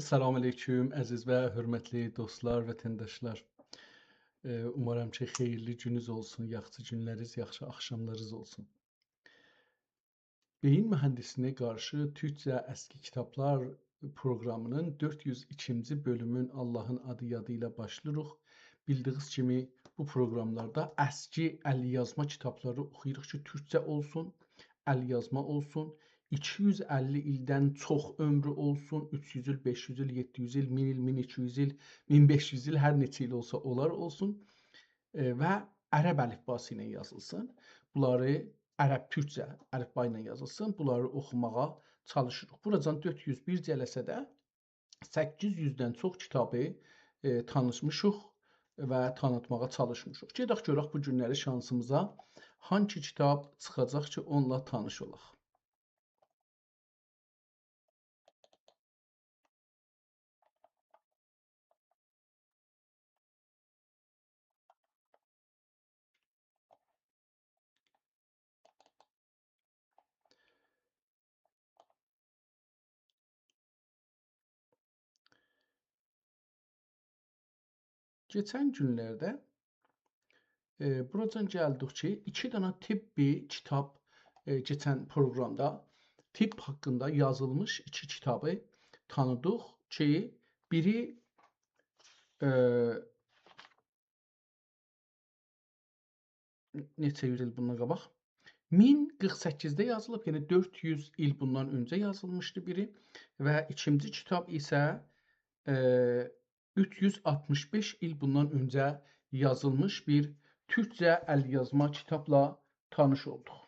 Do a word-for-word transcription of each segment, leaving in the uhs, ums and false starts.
سلام علیکم، عزیز و حؤرمتلی دوستلار، وطنداشلار. ائ، اومارام کی، خئییرلی گونونوز اولسون، یاخشی گونلرینیز، یاخشی آخشاملارینیز اولسون. بئیین مهندسینه قارشی تورکجه اسکی کیتابلار پروقرامینین دؤرد یوز ایکینجی بؤلومون آللاهین آدی یادی ایله باشلاییریق. بیلدیگینیز کیمی، بو پروقراملاردا اسکی ال‌یازما کیتابلاری اوخویوروق کی، تورکجه اولسون، ال‌یازما اولسون، ایکی یوز اللی ایلدن چوخ عؤمرو اولسون، اوچ یوز ایل، بئش یوز ایل، یئددی یوز ایل، مین ایل، مین ایکی یوز ایل، مین بئش یوز ایل، هر نئچه ایل اولسا اولار اولسون. ائ، و عرب الیفباسی ایله یازیلسین. بونلاری عرب، تورکجه الیفبا ایله یازیلسین. بونلاری اوخوماغا چالیشیریق. بوراجان دؤرد یوز بیر جلسه‌ده سککیز یوزدن چوخ کیتابی، ائ، تانیتمیشیق و تانیتماغا چالیشمیشیق. گئدک گؤرک بو گونلری شانسیمیزا هانسی کیتاب چیخاجاق کی، اونونلا تانیش اولاق. کئچن گونلرده، ائ، بوراجان گلدیک کی، ایکی دنه طبی کیتاب، ائ، کئچن پروقرامدا طب حاقیندا یازیلمیش ایکی کیتابی تانیدیق کی، بیری، ائ، نئچه یوز ایل بوندان قاباق، مین قیرخ سککیزده یازیلیب، یعنی دؤرد یوز ایل بوندان اؤنجه یازیلمیشدی بیری و ایکینجی کیتاب ایسه، ائ، اوچ یوز آلتمیش بئش ایل بوندان اؤنجه یازیلمیش بیر تورکجه ال‌یازما کیتابلا تانیش اولدوق.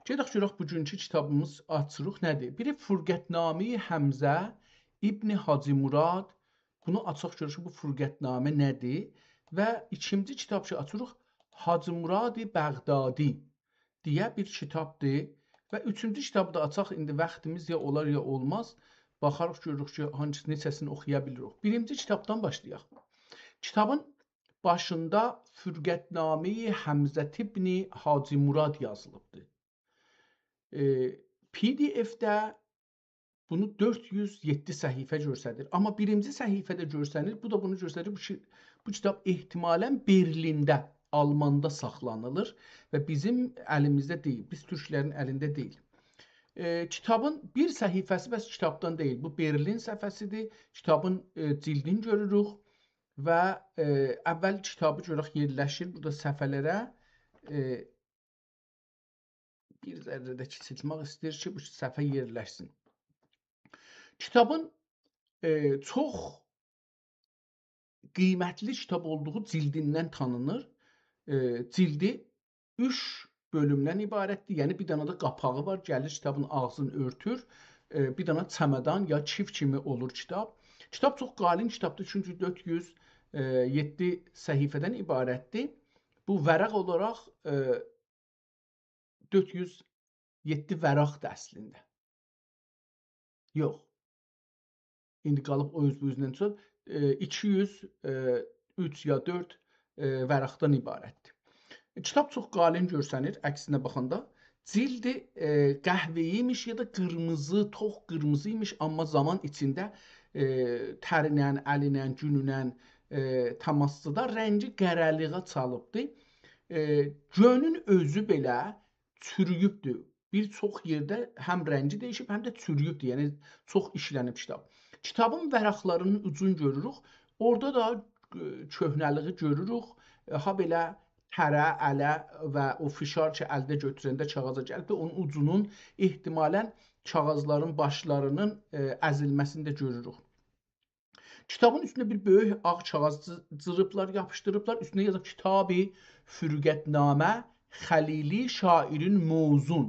گئدک گؤرک بوگونکو کیتابیمیز آچیریق نه‌دیر؟ بیری فرقت‌نامه‌ی حمزه ابن حاجی مراد. بونو آچاق گؤرک کی، بو فرقت‌نامه نه‌دیر؟ و ایکینجی کیتاب کی، آچیریق، حاجی مراد بغدادی دئیه بیر کیتابدیر. و اوچونجو کیتابی دا آچاق، ایندی واختیمیز یا اولار، یا اولماز. باخاریق، گؤروروک کی، هانسی، نئچه‌سینی اوخویا بیلیریک. بیرینجی کیتابدان باشلایاق. کیتابین باشیندا فرقت‌نامه‌ی حمزه ابن حاجی مراد یازیلیبدیر. ائ، پی دی اف‌ده بونو دؤرد یوز یئددی صفحه گؤستریر. آمما بیرینجی صفحه‌ده گؤستریر، بو دا بونو گؤستریر، بو کی، بو کیتاب احتمالاً برلینده، آلماندا ساخلانیلیر و بیزیم الیمیزده دئییل، بیز تورکلرین الینده دئییل. ائ، کیتابین بیر صفحه‌سی بس کیتابدان دئییل، بو برلین صفحه‌سیدیر. کیتابین، ائ، جیلدینی گؤروروک و، ائ، اول کیتابی گؤرک یئرلشیر بورادا صفحه‌لره. ائ، بیر ذره ده کیچیلتمک ایسته‌ییر کی، بو صفحه یئرلشسین. کیتابین، ائ، چوخ قیمتلی کیتاب اولدوغو جیلدیندن تانینیر. ائ، جیلدی اوچ بؤلومدن عبارتدیر. یعنی، بیر دنه ده قاپاغی وار، گلیر کیتابین آغزینی اؤرتور. ائ، بیر دنه چمدان یا کیف کیمی اولور کیتاب. کیتاب چوخ قالین کیتابدیر، چونکی دؤرد یوز یئددی صفحه‌دن عبارتدیر. بو ورق اولاراق، ائ، دؤرد یوز یئددی ورقدیر اصلینده. یوخ. ایندی قالیب او اوز بو اوزدن چوخ، ائ، ایکی یوز، ائ، اوچ یا دؤرد، ائ، ورقدن عبارتدیر. کیتاب چوخ قالین گؤرسنیر، عکسینه باخاندا. جیلدی، ائ، قهوه‌ای ایمیش یا دا قیرمیزی، توخ قیرمیزی ایمیش، آمما زامان ایچینده، ائ، ترینن، الینن، گونونن، ائ، تماسدا رنگی قره‌لیغا چالیبدی. ائ، گؤنون اؤزو بئله چورویوبدور. بیر چوخ یئرده هم رنگی دییشیب، هم ده چورویوبدور. یعنی، چوخ ایشلنیب کیتاب. کیتابین ورقلرینین اوجون گؤروروک. اورادا دا، ائ، کؤهنه‌لیگی گؤروروک. ائ، هابئله تره، اله و او فشار کی، الده گؤتورنده کاغیذا گلیب، اونون اوجونون احتمالاً کاغیذلارین باشلارینین، ائ، ازیلمه‌سینی ده گؤروروک. کیتابین اوستونه بیر بؤیوک آغ کاغیذ جی-، جیریبلار، یاپیشدیریبلار. اوستونه یازیب: «کتاب فرقت‌نامه، خلیلی شاعرین موزون.»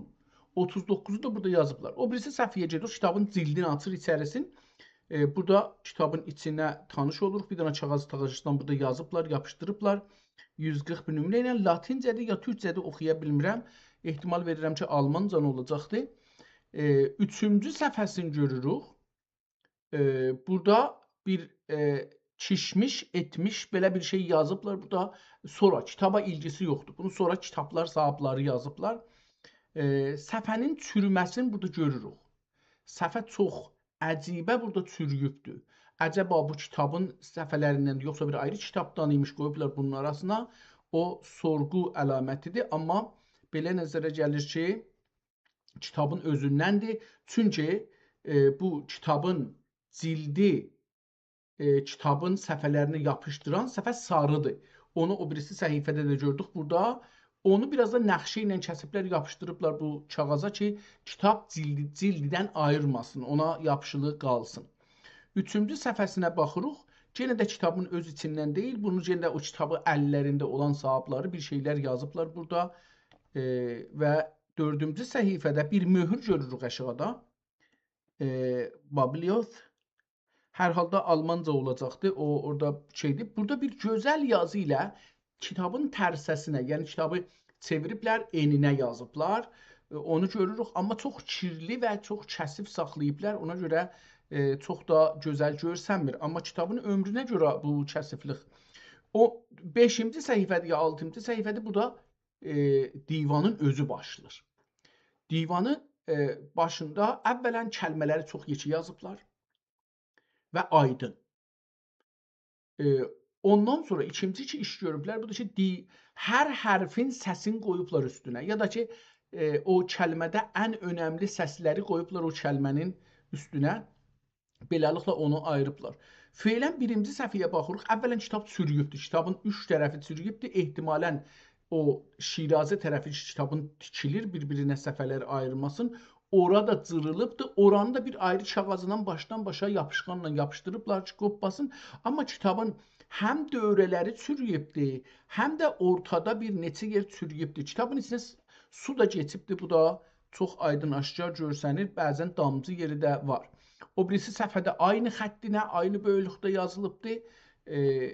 اوتوز دوققوزو دا بورادا یازیبلار. او بیریسی صفحه‌یه گئدیر، او کیتابین جیلدینی آچیر ایچریسین. ائ، بورادا کیتابین ایچینه تانیش اولوروق. بیر دنه کاغیذ تاغاجدان بورادا یازیبلار، یاپیشدیریبلار. یوز قیرخ بیر نمره ایله لاتینجه‌دیر یا تورکجه‌دیر، اوخویا بیلمیرم. احتمال وئریرم کی، آلمانجا اولاجاقدیر. ائ، اوچونجو صفحه‌سینی گؤروروک. ائ، بورادا بیر، ائ، کیشمیش، ائتمیش، بئله بیر شئی یازیبلار. بورادا سونرا کیتابا ایلگیسی یوخدور. بونو سونرا کیتابلار صاحیبلری یازیبلار. ائ، صفحه‌نین چورومه‌سینی بورادا گؤروروک. صفحه چوخ عجیبه بورادا چورویوبدور. عجبا بو کیتابین صفحه‌لریندن، یوخسا بیر آیری کیتابدان ایمیش، قویوبلار بونون آراسینا، او سورغو علامتی‌دیر. آمما بئله نظره گلیر کی، کیتابین اؤزوندندیر. چونکی، ائ، بو کیتابین جیلدی، ائ، کیتابین صفحه‌لرینه یاپیشدیران صفحه ساری‌دیر. اونو او بیریسی صفحه‌ده ده گؤردوک بورادا. اونو بیر آز دا نقشه ایله کسیبلر، یاپیشدیریبلار بو کاغیذا کی، کیتاب جیلدی، جیلدیدن آییرماسین، اونا یاپیشیلی قالسین. اوچونجو صفحه‌سینه باخیریق. یئنه ده کیتابین اؤز ایچیندن دئییل، بونو یئنه ده او کیتابی اللرینده اولان صاحیبلری بیر شئیلر یازیبلار بورادا. ائ، و دؤردونجو صفحه‌ده بیر مؤهور گؤروروک آشاغیدا. ائ، Babeloth. هر حالدا آلمانجا اولاجاقدی. او اورادا شئیدیر. بورادا بیر گؤزل یازی ایله کیتابین ترسه‌سینه، یعنی کیتابی چئویریبلر، انینه یازیبلار. ائ، اونو گؤروروک، آمما چوخ کیرلی و چوخ کثیف ساخلاییبلار. اونا گؤره، ائ، چوخ دا گؤزل گؤرسنمیر. آمما کیتابین عؤمرونه گؤره بو کثیفلیک. او بئشینجی صفحه‌دیر یا آلتینجی صفحه‌دیر، بورادا، ائ، دیوانین اؤزو باشلاییر. دیوانین، ائ، باشیندا اولاً کلمه‌لری چوخ یئکه یازیبلار و آیدین. ائ، اوندان سونرا ایکینجی کی ایش گؤروبلر، بودور کی، دی-، هر حرفین سسینی قویوبلار اوستونه. یا دا کی، ائ، او کلمه‌ده ان اؤنملی سسلری قویوبلار او کلمه‌نین اوستونه. بئله‌لیکله اونو آییریبلار. فعلاً بیرینجی صفحه‌یه باخیریق. اولاً کیتاب چورویوبدور. کیتابین اوچ طرفی چورویوبدور. احتمالاً او شیرازه طرفی کی، کیتابین تیکیلیر، بیر-بیرینه صفحه‌لر آییرماسین، اورا دا جیریلیبدیر. اورانی دا بیر آیری کاغیذلا باشدان باشا یاپیشقانلا یاپیشدیریبلار کی، قوپماسین. آمما کیتابین هم دؤوره‌لری چورویوبدور، هم ده اورتادا بیر نئچه یئر چورویوبدور. کیتابین ایچینه س-، سو دا کئچیبدیر. بو دا چوخ آیدین آشکار گؤرسنیر. بعضاً دامجی یئری ده وار. او بیریسی صفحه‌ده عینی خطینه، عینی بؤیوکلوکده یازیلیبدیر. ائ،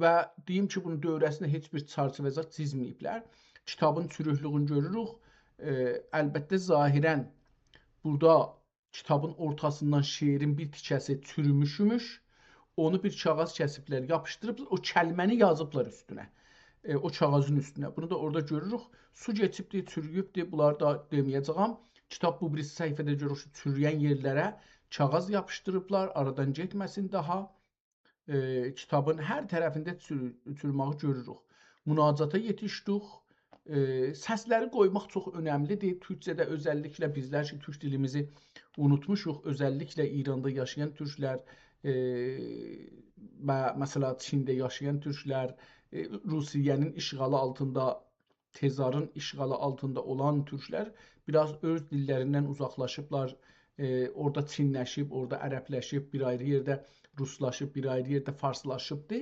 و دئییم کی، بونون دؤوره‌سینده هئچ بیر چرچیوه زاد چیزمه‌ییبلر. کیتابین چوروکلویونو گؤروروک. ائ، البته، ظاهراً بورادا کیتابین اورتاسیندان شعرین بیر تیکه‌سی چوروموشموش. اونو بیر کاغیذ کسیبلر، یاپیشدیریبلار، او کلمه‌نی یازیبلار اوستونه. ائ، او کاغیذین اوستونه. بونو دا اورادا گؤروروک. سو کئچیبدیر، چورویوبدور. بونلاری دا دئمه‌یه‌جه‌یم. کیتاب بو بیریسی صفحه‌ده گؤروروک کی، چوروین یئرلره کاغیذ یاپیشدیریبلار، آرادان گئتمه‌سین داها. ائ، کیتابین هر طرفینده چور-، چوروماغی گؤروروک. مناجاتا یئتیشدیک. ائ، سسلری قویماق چوخ اؤنملی‌دیر. تورکجه‌ده اؤزللیکله بیزلر کی، تورک دیلیمیزی اونوتموشوق. اؤزللیکله ایراندا یاشایان تورکلر، ائ، و مثلاً چینده یاشایان تورکلر، ائ، روسیه‌نین اشغالی آلتیندا، تزارین اشغالی آلتیندا اولان تورکلر بیر آز اؤز دیللریندن اوزاقلاشیبلار، ائ، اورادا چینلشیب، اورادا عربلشیب، بیر آیری یئرده روسلاشیب، بیر آیری یئرده فارسلاشیبدی.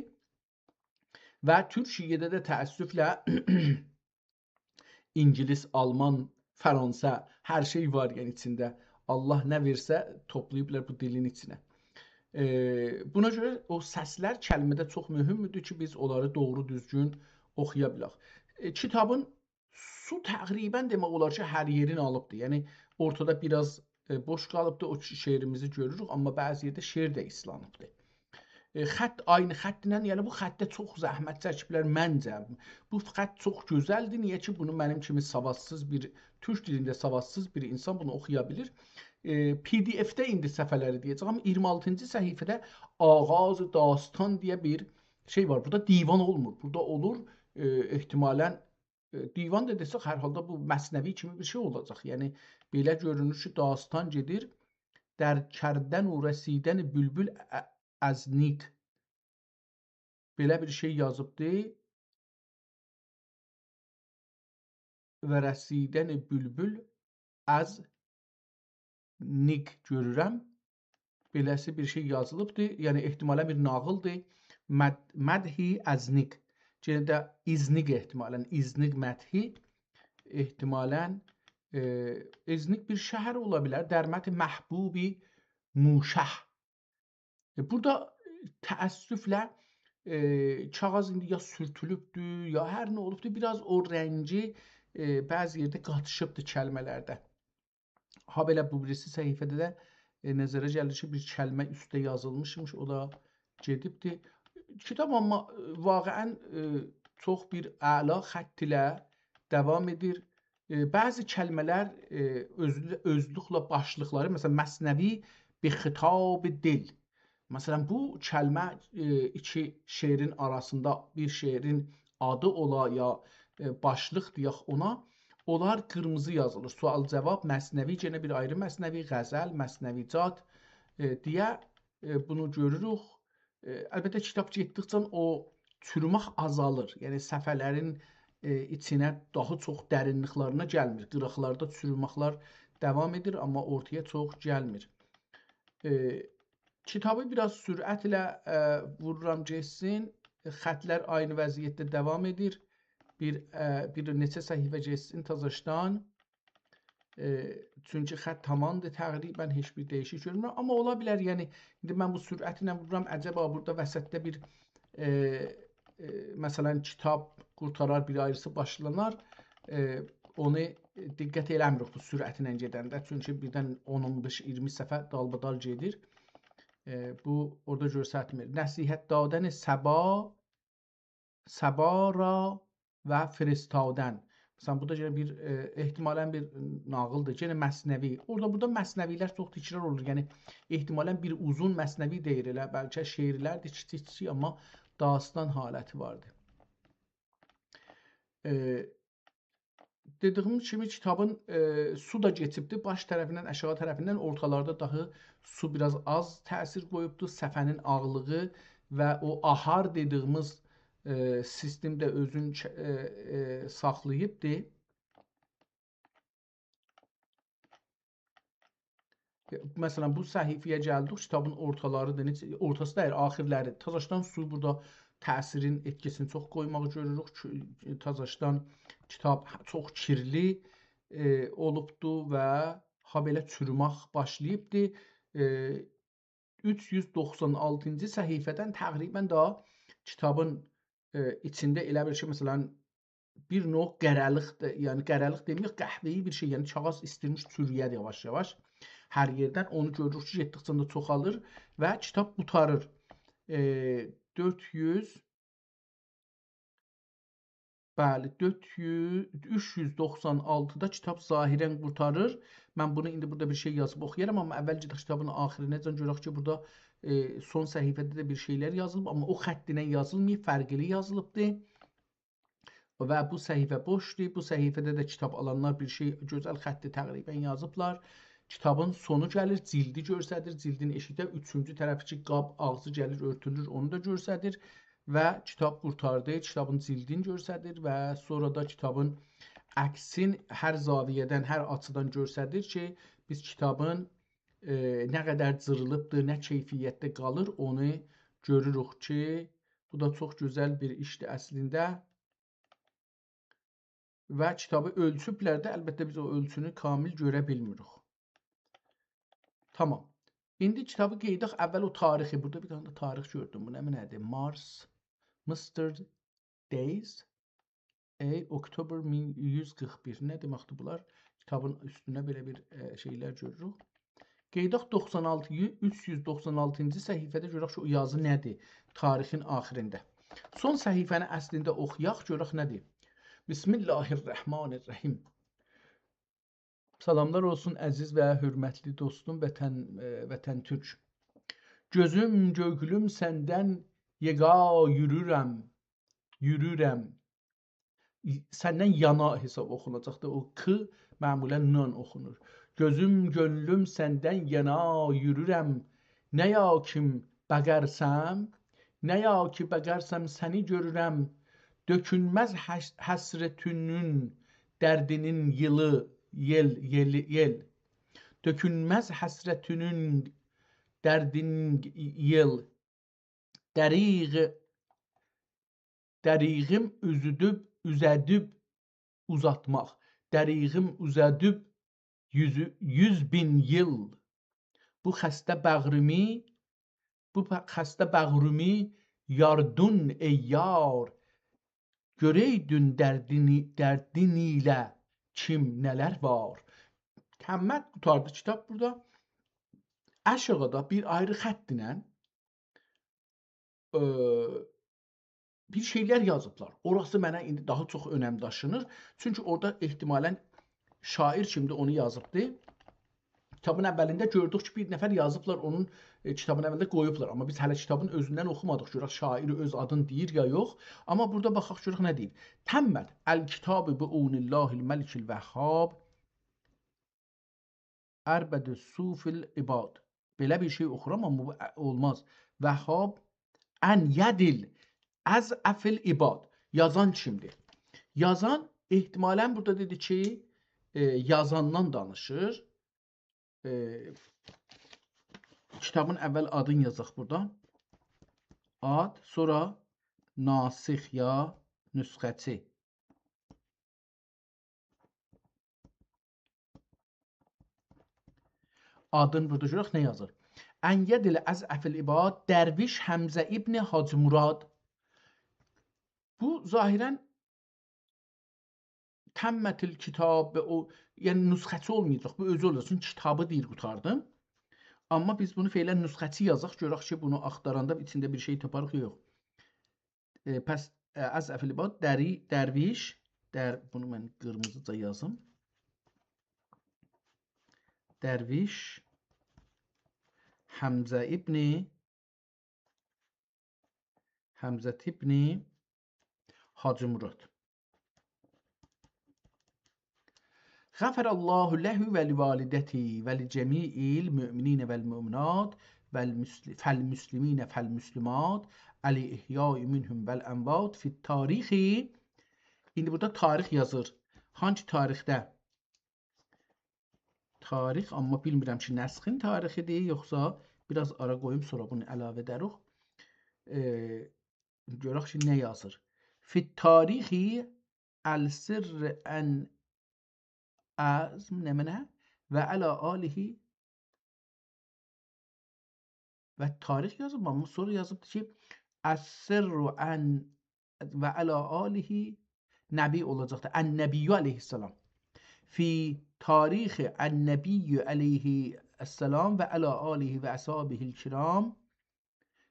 و تورکیه‌ده ده تأسفله اینگیلیس، آلمان، فرانسه، هر شئی وار، یعنی، ایچینده. الله نه وئرسه، توپلاییبلار بو دیلین ایچینه. ائ، بونا گؤره او سسلر کلمه‌ده چوخ مهمدور کی، بیز اونلاری دوغرو دوزگون اوخویا بیلک. ائ، کیتابین سو تقریباً دئمک اولار کی، هر یئرین آلیبدیر. یعنی، اورتادا بیر آز، ائ، بوش قالیبدیر، او شعریمیزی گؤروروک، آمما بعضی یئرده شعر ده ایسلانیبدیر. ائ، خط عینی خطینن، یعنی بو خطده چوخ زحمت چکیبلر منجه. بو خط چوخ گؤزلدیر، نییه کی، بونو منیم کیمی سوادسیز بیر، تورک دیلینده سوادسیز بیر اینسان بونو اوخویا بیلیر. ائ، پی دی اف‌ده ایندی صفحه‌لری دئیه‌جم، آمما اییرمی آلتینجی صفحه‌ده آغاز داستان دئیه بیر شئی وار. بورادا دیوان اولمور. بورادا اولور، ائ، احتمالاً، ائ، دیوان دا دئسک، هر حالدا بو مثنوی کیمی بیر شئی اولاجاق. یعنی، بئله گؤرونور کی، داستان گئدیر. «در کردن و رسیدن بلبل ا-، از نیک». بئله بیر شئی یازیبدی. «و رسیدن بلبل از نیک» گؤرورم. بئله‌سی بیر شئی یازیلیبدی. یعنی، احتمالاً بیر ناغیلدیر. مد-، مدحی از نیک. یئنه ده ایزنیک احتمالاً. ایزنیک مدحی. احتمالاً، ائ، ایزنیک بیر شهر اولا بیلر. «در مدح محبوب موشه». ائ، بورادا، ائ، تأسفله، ائ، کاغیذ ایندی یا سورتولوبدور، یا هر نه اولوبدور، بیر آز او رنگی، ائ، بعضی یئرده قاتیشیبدیر کلمه‌لرده. هابئله بو بیریسی صفحه‌ده ده، ائ، نظره گلیر کی، بیر کلمه اوسته یازیلمیشمیش، او دا گئدیبدیر. کیتاب آمما، ائ، واقعاً، ائ، چوخ بیر اعلا خط ایله داوام ائدیر. ائ، بعضی کلمه‌لر، ائ، اؤزلو-، اؤزلوکله باشلیقلاری، مثلاً، مثنوی به خطاب دل. مثلا، بو کلمه، ائ، ایکی شعرین آراسیندا بیر شعرین آدی اولا یا، ائ، باشلیق دئیک اونا، اونلار قیرمیزی یازیلیر. سؤال جواب، مثنوی، یئنه بیر آیری مثنوی، غزل، مثنویجات، ائ، دئیه، ائ، بونو گؤروروک. ائ، البته، کیتاب گئتدیکجه او چورومک آزالیر. یعنی صفحه‌لرین، ائ، ایچینه داها چوخ درینلیکلرینه گلمیر. قیراقلاردا چورومکلر داوام ائدیر، آمما اورتایا چوخ گلمیر. ائ، کیتابی بیر آز سرعتله، ائ، وورورام گئتسین. خطلر عینی وضعیتده داوام ائدیر. بیر، ائ، بیر نئچه صفحه گئتسین تازاشدان. ائ، چونکی خط تامامدیر تقریبا، هئچ بیر دییشیک گؤرمورم. آمما اولا بیلر، یعنی، ایندی من بو سرعتله وورورام، عجبا بورادا وسطده بیر، ائ، ائ، مثلا، کیتاب قورتارار، بیر آیریسی باشلانار. ائ، اونو دقت ائله‌میریک بو سرعتله گئدنده، چونکی بیردن اون، اون بئش، اییرمی صفحه دالبادال گئدیر. ائ، بو اورادا گؤرستمیر. نصیحت دادن صبا، صبا را و فرستادن. مثلا، بو دا یئنه بیر، ائ، احتمالا بیر ناغیلدیر. یئنه مثنوی. اورادا، بورادا مثنوی‌لر چوخ تکرار اولور. یعنی، احتمالا بیر اوزون مثنوی دئییر ائله. بلکه شعرلردیر کیچیک-کیچیک، آمما داستان حالتی واردیر. ائ، دئدیییم کیمی، کیتابین، ائ، سو دا کئچیبدیر. باش طرفیندن، آشاغی طرفیندن، اورتالاردا داها سو بیر آز آز تأثیر قویوبدور. صفحه‌نین آغلیغی و او آهار دئدیییمیز، ائ، سیستم ده اؤزون چ-، ائ، ائ، ساخلاییبدیر. مثلا، بو صفحه‌یه گلدیک، کیتابین اورتالاریدیر. نئچه، اورتاسی دئییل، آخیرلری. تازاشدان سو بورادا تأثیرین ائتکیسینی چوخ قویماغی گؤروروک. کو-، تازاشدان کیتاب چوخ کیرلی، ائ، اولوبدو و هابئله چورومک باشلاییبدی. ائ، اوچ یوز دوخسان آلتینجی صفحه‌دن تقریبا داها کیتابین، ائ، ایچینده ائله بیر شئی، مثلا، بیر نوع قره‌لیقدیر، یعنی قره‌لیق دئمه‌یک، قهوه‌ای بیر شئی، یعنی کاغیذ ایستیرمیش چورویه‌دیر یاواش-یاواش. هر یئردن اونو گؤروروک کی، گئتدیکجه ده چوخالیر و کیتاب قوتاریر. ائ، دؤرد یوز، بلی، دؤرد یوز، اوچ یوز دوخسان آلتیدا کیتاب ظاهرا قوتاریر. من بونو ایندی بورادا بیر شئی یازیب اوخویارام، آمما اول گئدک کیتابین آخیریناجان گؤرک کی، بورادا، ائ، سون صفحه‌ده ده بیر شئیلر یازیلیب، آمما او خط ایله یازیلماییب، فرقلی یازیلیبدی. و بو صفحه بوشدور. بو صفحه‌ده ده کیتاب آلانلار بیر شئی، گؤزل خطی تقریبا یازیبلار. کیتابین سونو گلیر، جیلدی گؤستریر. جیلدین ائشیکده اوچونجو طرفی کی، قاب آغزی گلیر، اؤرتولور، اونو دا گؤستریر. و کیتاب قورتاردی، کیتابین جیلدینی گؤستریر و سونرا دا کیتابین عکسین هر زاویه‌دن، هر آچیدان گؤستریر کی، بیز کیتابین، ائ، نه قدر جیریلیبدیر، نه کیفیتده قالیر، اونو گؤروروک کی، بو دا چوخ گؤزل بیر ایشدیر اصلینده. و کیتابی اؤلچوبلر ده، البته بیز او اؤلچونو کامل گؤره بیلمیریک. تامام. ایندی کیتابی قئییدک، اول او تاریخی. بورادا بیر دنه ده تاریخ گؤردوم. بو نه، نه‌دیر؟ Mars، Mister Days، A، October مین یوز قیرخ بیر. نه دئمکدیر بونلار؟ کیتابین اوستونه بئله بیر، ائ، شئیلر گؤروروک. قئییداق دوخسان آلتی، اوچ یوز دوخسان آلتینجی صفحه‌ده گؤرک کی، او یازی نه‌دیر تاریخین آخیریندا. سون صفحه‌نی اصلینده اوخویاق، گؤرک نه‌دیر. بسم الله الرحمن الرحیم. سلاملار اولسون، عزیز و حؤرمتلی دوستوم، وطن، ائ، وطن تورک. گؤزوم، گؤیلوم سندن یئگا یورویورم، یورویورم. سندن یانا حساب اوخوناجاقدیر. او ک معمولا نان اوخونور. گؤزوم، گؤنلوم سندن یانا یورویورم. نه یا کی بقارسام، نه یا کی بقارسام سنی گؤرورم. دؤکونمز حس-، حسرتینین دردینین ییلی، یئل، یئلی، یئل. دؤکونمز حسرتینین دردینین ییل. دریغ، دریغیم اوزودوب، اوزه‌دیب، اوزاتماق. دریغیم اوزه‌دیب یوزو، یوز مین ییل. بو خسته باغریمی، بو ب-، خسته باغریمی یاردون، ای یار. گؤرئیدین دردینی، دردین ایله کیم نه‌لر وار. تمام قوتاردی کیتاب بورادا. آشاغیدا بیر آیری خط ایله، ائ، بیر شئیلر یازیبلار. اوراسی منه ایندی داها چوخ اؤنم داشینیر. چونکی اورادا احتمالا شاعر کیمدیر، اونو یازیبدی. کیتابین اوّلینده گؤردوک کی، بیر نفر یازیبلار، اونون، ائ، کیتابین اوّلینده قویوبلار. آمما بیز هله کیتابین اؤزوندن اوخومادیق، گؤرک شاعیری اؤز آدینی دئییر یا یوخ. آمما بورادا باخاق، گؤرک نه دئییر. «تمت الکتاب بعون الله الملک الوهاب، اربد صوف العباد.» بئله بیر شئی اوخورام، آمما بو، ا، اولماز. «وهاب ان ید الاضعف العباد.» یازان کیمدیر؟ یازان، احتمالاً بورادا دئدی کی، ائ، یازاندان دانیشیر. ائ، کیتابین اوّل آدینی یازاق بورادا. آد، سونرا ناسخ یا نسخه‌چی. آدین بورادا گؤرک نه یازیر. «ان ید الاضعف العباد درویش حمزه ابن حاجی مراد.» بو ظاهراً «تمت الکتاب» او، یعنی نسخه‌چی اولمایاجاق. بو اؤزو اولاجاق. چونکی کیتابی دئییر قوتاردیم. آمما بیز بونو فعلاً نسخه‌چی یازاق، گؤرک کی، بونو آختاراندا ایچینده بیر شئی تاپاریق یا یوخ. ائ، پس، ائ، «اضعف العباد دری-، درویش»، در-، بونو من قیرمیزیجا یازیم. «درویش حمزه ابن، حمزه ابن حاجی مراد.» «غفر الله له ولوالدته ولجمیع المؤمنین والمؤمنات والمسل-، فالمسلمین فالمسلمات الاحیاء منهم والاموات فی التاریخ.» ایندی بورادا تاریخ یازیر. هانسی تاریخده؟ تاریخ، آمما بیلمیرم کی، نسخین تاریخیدیر، یوخسا بیر آز آرا قویوم، سونرا بونو علاوه ائده‌ریک. ائ، گؤرک کی، نه یازیر. «فی التاریخ السر ان اعظم نمنه و علی آله»، و تاریخ یازیب، آمما سونرا یازیبدی کی، «السر ان و علی آله»، نبی اولاجاقدی. «النبی علیه السلام. فی تاریخ النبی علیه السلام و علی آله و اصحابه الکرام.»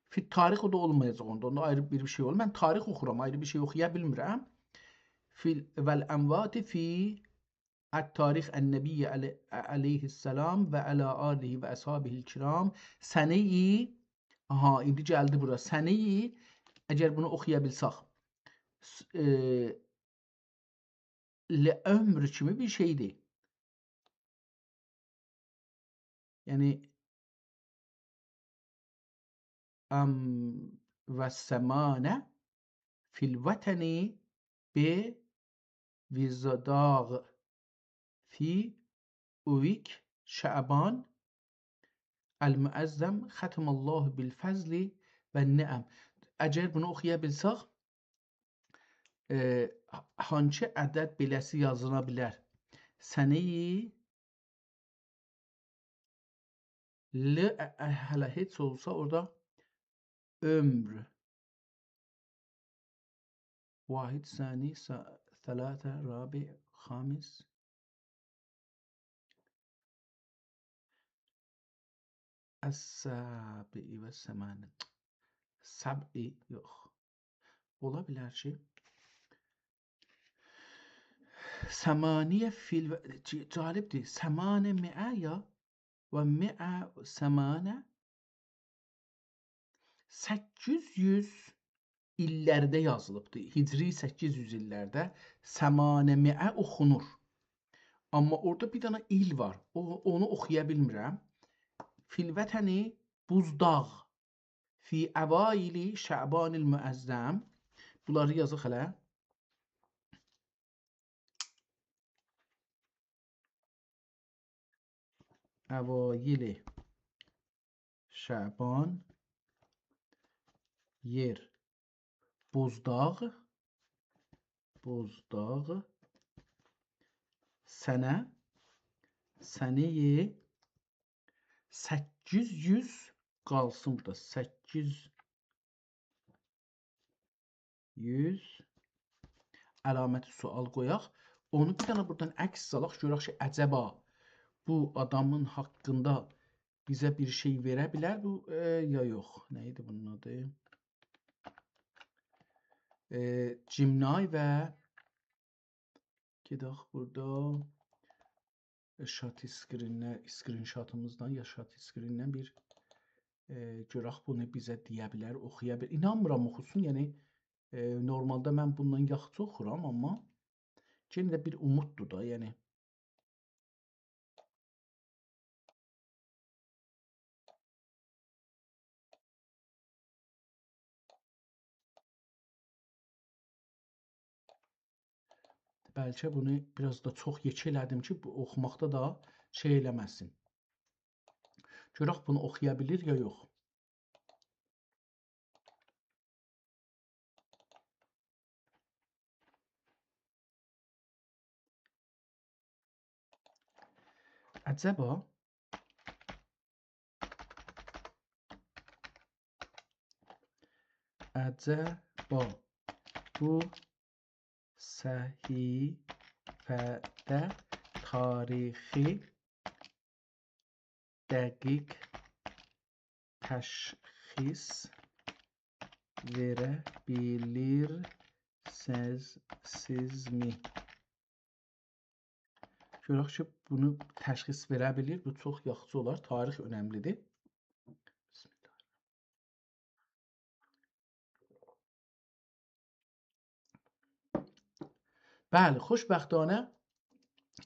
فی تاریخ، او دا اولمایاجاق اوندا. اوندا آیری بیر شئی اولور. من تاریخ اوخورام، آیری بیر شئی اوخویا بیلمیرم. فی ال-، «والاموات فی التاریخ النبی علی-، علیه السلام و علی آله و اصحابه الکرام سنه‌ی»، آها، ایندی گلدی بورا. «سنه‌ی»، اگر بونو اوخویا بیلسک، س-، ائ، «لعمر» کیمی بیر شئیدیر. یعنی، «ام، و ثمانه فی الوطن بوضداغ فی اویک شعبان المعظم ختم الله بالفضل والنعم.» اگر بونو اوخویا بیلسک، ائ، هانسی عدد بئله‌سی یازیلا بیلر؟ سنه‌ی ل، ا، ا، هله هئچ اولسا اورادا عمر. واحد، ثانی، ث-، ثلاثه، رابع، خامس. السابع و ثمانه. سبع یوخ. اولا بیلر کی، ثمانیه فی ال-، ج-، جالبدیر. ثمانمائه یا و مائه ثمانه، سککیز یوز ایللرده یازیلیبدیر. هجری سککیز یوز ایللرده ثمانمائه اوخونور. آمما اورادا بیر دنه ایل وار. او، اونو اوخویا بیلمیرم. فی الوطن بوضداغ فی اوایل شعبان المعظم. بونلاری یازاق هله. اوایل شعبان، یئر، بوضداغ، بوضداغ، سنه، سنه‌ی سککیز یوز، قالسین بورادا، سککیز یوز، علامت سؤال قویاق. اونو بیر دنه بورادان عکس سالاق، گؤرک کی، عجبا بو آدامین حاقیندا بیزه بیر شئی وئره بیلر بو، ائ، یا یوخ. نه ایدی بونون آدی؟ ائ، جیمنای و گئدک بورادا. شات اسکرینه، اسکرین‌شاتیمیزدان یا شات اسکریندن بیر، ائ، گؤرک بونو بیزه دئیه بیلر، اوخویا بیلر. اینانمیرام اوخوسون، یعنی، ائ، نورمالدا من بوندان یاخشی اوخورام، آمما یئنه ده بیر اوموددور دا، یعنی. بلکه بونو بیر آز دا چوخ یئکه ائله‌دیم کی، بو اوخوماقدا دا شئی ائله‌مه‌سین. گؤرک بونو اوخویا بیلیر یا یوخ. عجبا، عجبا بو صحیفه‌ده تاریخی دقیق تشخیص وئره بیلیرسینیزمی؟ گؤرک کی، بونو تشخیص وئره بیلیر. بو چوخ یاخشی اولار. تاریخ اؤنملی‌دیر. بسم الله. بلی، خوشبختانه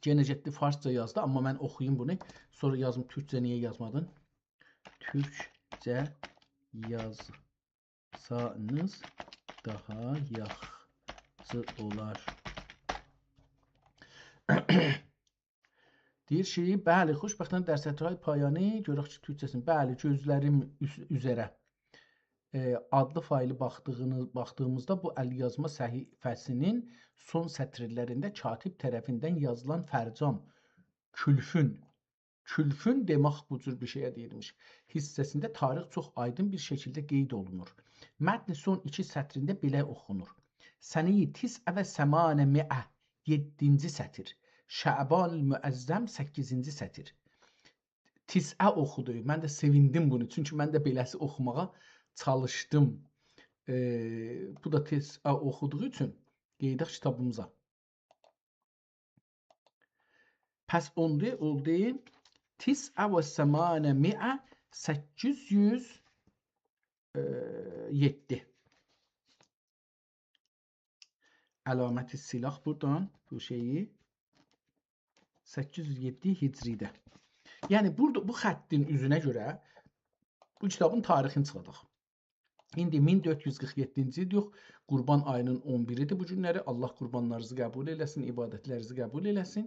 یئنه گئتدی فارسجا یازدی، آمما من اوخویوم بونو. سونرا یازیم تورکجه، نییه یازمادین؟ تورکجه یازسانیز داها یاخشی اولار. دئییر کی، بلی، خوشبختانه در سطرهای پایانی، گؤرک کی، تورکجه‌سینی، بلی، گؤزلریم اوز-، اوزره، ائ، آدلی فایلی باخدیغینیز-، باخدیغیمیزدا بو ال‌یازما صحیفه‌سینین سون سطرلرینده کاتب طرفیندن یازیلان فرجام، کلفون، کلفون دئمک بو جور بیر شئیه دئییرمیش، حیصه‌سینده تاریخ چوخ آیدین بیر شکیلده قید اولونور. متن سون ایکی سطرینده بئله اوخونور: سنه‌ی تسع و ثمانمائة، یئددینجی سطر. شعبان المعظم، سککیزینجی سطر. تسعه اوخودو. من ده سئویندیم بونو، چونکی من ده بئله‌سی اوخوماغا چالیشدیم. ائ، بو دا تسعه اوخودوغو اوچون قئییداق کیتابیمیزا. پس اولدو، اولدو تسع و ثمانمائة، سککیز یوز یئددی. علامت سیلاح بورادان بو شئیی، سککیز یوز یئددی هجری‌ده. یعنی بورادا بو خطین اوزونه گؤره بو کیتابین تاریخینی چیخارداق. ایندی مین دؤرد یوز قیرخ یئددینجی ایل یوخ، قوربان آیی‌نین اون بیری‌دیر بو گونلری. الله قوربانلارینیزی قبول ائله‌سین، عبادتلرینیزی قبول ائله‌سین.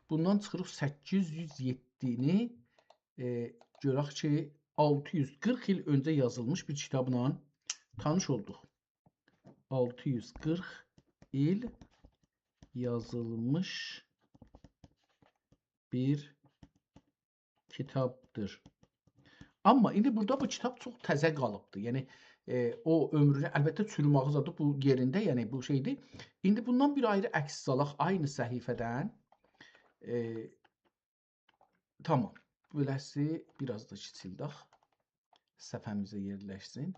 بوندان چیخیریق سککیز یوز یئددینی، ائ، گؤرک کی، آلتی یوز قیرخ ایل اؤنجه یازیلمیش بیر کیتابلا تانیش اولدوق. آلتی یوز قیرخ ایل یازیلمیش بیر کیتابدیر. آمما ایندی بورادا بو کیتاب چوخ تازه قالیبدی. یعنی، ائ، او عؤمرونو، البته، چوروماغی زادی بو یئرینده، یعنی بو شئیدیر. ایندی بوندان بیر آیری عکس سالاق عینی صفحه‌دن. ائ، تامام. بئله‌سی بیر آز دا کیچیلدک. صفحه‌میزه یئرلشسین.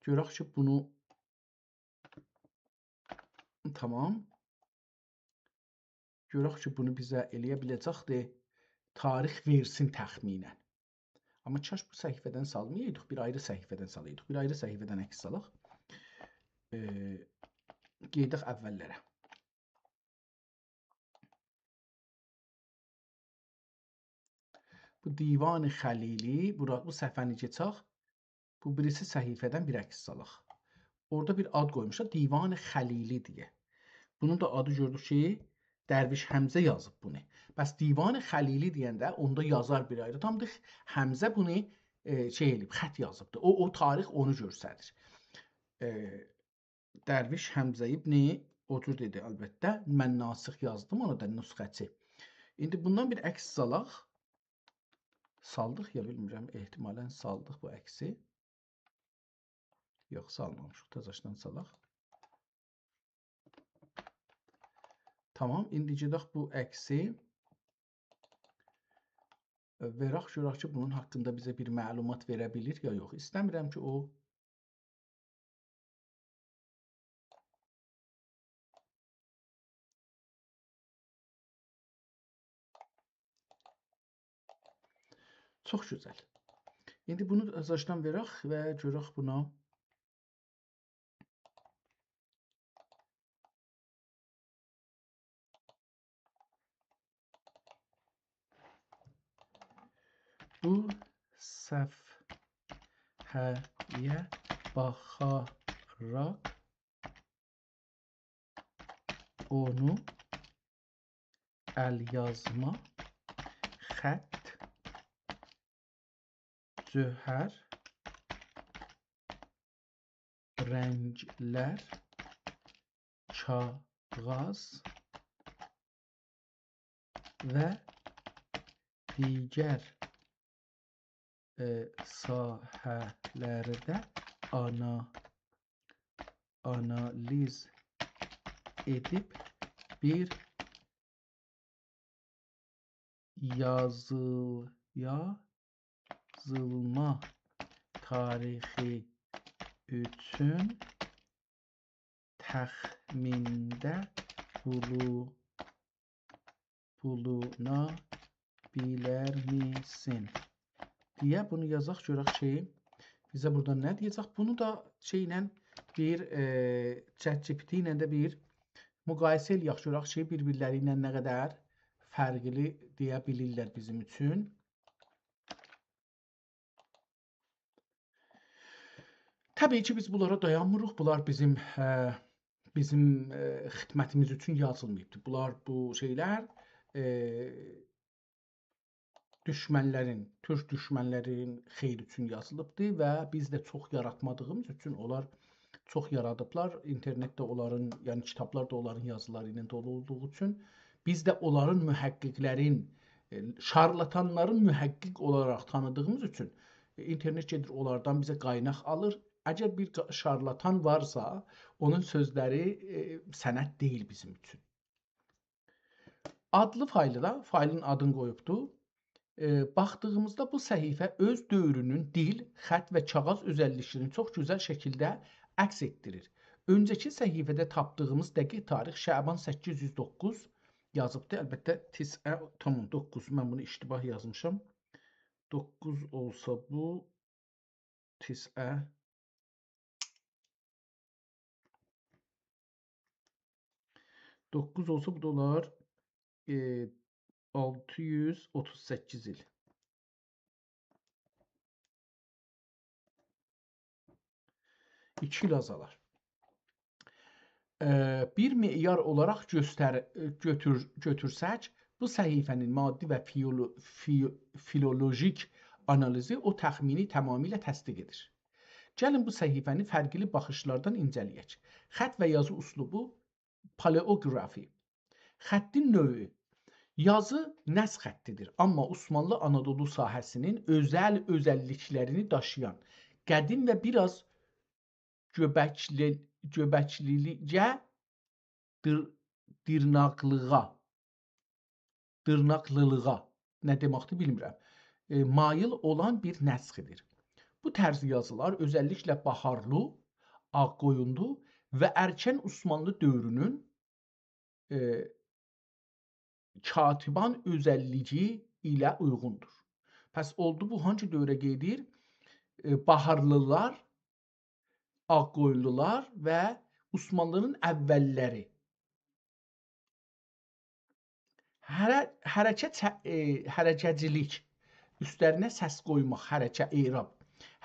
گؤرک کی، بونو، تامام. گؤرک کی، بونو بیزه ائله‌یه بیله‌جکدیر تاریخ وئرسین تخمیناً. آمما کاش بو صفحه‌دن سالمایایدیق، بیر آیری صفحه‌دن سالایدیق. بیر آیری صفحه‌دن عکس سالاق. ائ، گئدک اوللره. بو دیوان خلیلی، بورا، بو صفحه‌نی کئچک. بو بیریسی صفحه‌دن بیر عکس سالاق. اورادا بیر آد قویموشلار، دیوان خلیلی دئیه. بونون دا آدی گؤردوک کی، درویش حمزه یازیب بونو. پس دیوان خلیلی دئینده اوندا یازار بیر آیری آدامدیر. حمزه بونو، ائ، شئی ائله‌ییب، خط یازیبدیر. او، او تاریخ اونو گؤستریر. ائ، درویش حمزه ابن، او جور دئدی البته. من ناسخ یازدیم، اونا دا نسخه‌چی. ایندی بوندان بیر عکس سالاق. سالدیق یا، بیلمیرم، احتمالاً سالدیق بو عکسی. یوخ، سالمامیشیق، تازاشدان سالاق. تامام، ایندی گئدک بو عکسی، ائ، وئرک، گؤرک کی، بونون حاقیندا بیزه بیر معلومات وئره بیلیر یا یوخ. ایسته‌میرم کی، او چوخ گؤزل. ایندی بونو ازاشدان وئرک و گؤرک بونا. بو صفحه‌یه باخاراق اونو ال‌یازما، خط، جوهر، رنگلر، کاغاذ و دیگر، ائ، ساحه‌لرده آنا-، آنالیز ائدیب بیر یازیل-، یازیلما تاریخی اوچون تخمینده بولو-، بولونا بیلرمیسین؟ دئیه بونو یازاق، گؤرک کی، بیزه بورادا نه دئیه‌جک. بونو دا شئیله بیر، ائ، ChatGPT ایله ده بیر مقایسه ائله‌یک، گؤرک کی، بیر-بیرلری ایله نه قدر فرقلی دئیه بیلیرلر بیزیم اوچون. طبیعی کی، بیز بونلارا دایانمیریق. بونلار بیزیم، ائ، بیزیم، ائ، خدمتیمیز اوچون یازیلماییبدیر. بونلار، بو شئیلر، ائ، دوشمنلرین، تورک دوشمنلرین خیری اوچون یازیلیبدیر و بیز ده چوخ یاراتمادیغیمیز اوچون اونلار چوخ یارادیبلار. اینترنت ده اونلارین، یعنی کیتابلار دا اونلارین یازیلاری ایله دولو اولدوغو اوچون بیز ده اونلارین محققلرین، ائ، شارلاتانلارین محقق اولاراق تانیدیغیمیز اوچون، ائ، اینترنت گئدیر اونلاردان بیزه قایناق آلیر. اگر بیر قا-، شارلاتان وارسا، اونون سؤزلری، ائ، سند دئییل بیزیم اوچون. آدلی فایلی دا، فایلین آدینی قویوبدو. ائ، باخدیغیمیزدا بو صفحه اؤز دؤورونون دیل، خط و کاغاذ اؤزللیکلرینی چوخ گؤزل شکیلده عکس ائتدیریر. اؤنجه‌کی صفحه‌ده تاپدیغیمیز دقیق تاریخ شعبان سککیز یوز دوققوز یازیبدی. البته، تسعه، تامام، دوققوز. من بونو اشتباه یازمیشام. دوققوز اولسا بو، تسعه. دوققوز اولسا بو دا اولار، ائ، آلتی یوز اوتوز سککیز ایل. ایکی ایل آزالار. ائ، بیر معیار اولاراق گؤستر-، گؤتور-، گؤتورسک، بو صفحه‌نین مادی و فیولو-، فی-، فیلولوژیک آنالیزی او تخمینی تمامیله تصدیق ائدیر. گلین بو صفحه‌نی فرقلی باخیشلاردان اینجه‌له‌یک. خط و یازی اسلوبو، پالئوگرافی. خطین نوعو، یازی نسخ خطیدیر، آمما عثمانلی آنادولو ساحه‌سینین اؤزل اؤزللیکلرینی داشییان، قدیم و بیر آز گؤبکلی-، گؤبکلیلیگه، دیر-، دیرناقلیغا، دیرناقلیلیغا، نه دئمکدیر بیلمیرم، ائ، مایل اولان بیر نسخیدیر. بو طرز یازیلار اؤزللیکله باهارلو، آغ‌قویونلو و ارکن عثمانلی دؤورونون، ائ، کاتبان اؤزللیگی ایله اویغوندور. پس اولدو بو هانگی دؤوره قئییدیر؟ ائ، باهارلیلار، آغ‌قویونلولار و عثمانلی‌نین اوللری. حره-، حرکه چه-، ائ، حرکه‌چیلیک، اوستلرینه سس قویماق، حرکه، اعراب.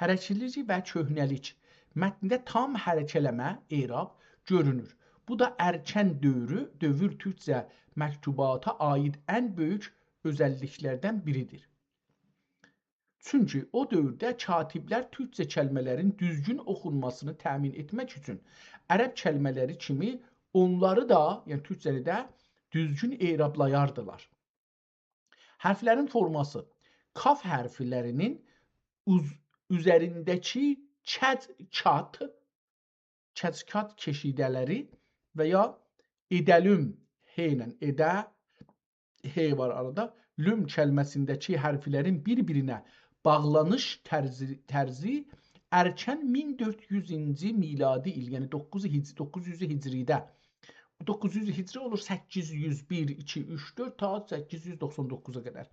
حرکه‌چیلیک و کؤهنه‌لیک. متنده تام حرکه‌لمه، اعراب، گؤرونور. بو دا ارکن دؤورو، دؤور تورکجه مکتوباتا عایید ان بؤیوک اؤزللیکلردن بیریدیر. چونکی او دؤورده کاتیبلر تورکجه کلمه‌لرین دوزگون اوخونماسینی تأمین ائتمک اوچون عرب کلمه‌لری کیمی اونلاری دا، یعنی تورکجه‌نی ده دوزگون اعرابلایاردیلار. حرفلرین فورماسی. کاف حرفلرینین اوز-، اوزرینده‌کی کج کات، کج کات کشیده‌لری و یا اده‌لوم، ه ایله اده، ه وار آرادا، لوم کلمه‌سینده‌کی حرفلرین بیر-بیرینه باغلانیش طرزی، طرزی ارکن مین دؤرد یوزونجو میلادی ایل، یعنی دوققوز هیج-، دوققوز یوز هجریده. بو دوققوز یوز هجری اولور سککیز یوز بیر، ایکی، اوچ، دؤرد تا سککیز یوز دوخسان دوققوزا قدر.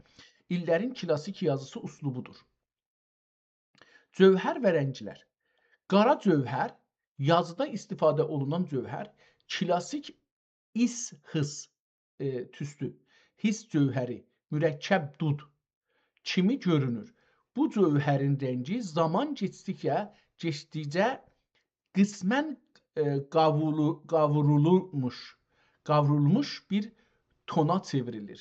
ایللرین کلاسیک یازیسی اسلوبودور. جوهر و رنگلر. قارا جوهر، یازیدا استفاده اولونان جوهر، کلاسیک ایس حیس، ائ، توستو، حیس جوهری، مرکب دود کیمی گؤرونور. بو جوهرین رنگی زامان کئچدیکجه، کئچدیکجه قسماً، ائ، قاوولو-، قاورولموش، قاورولموش بیر تونا چئوریلیر.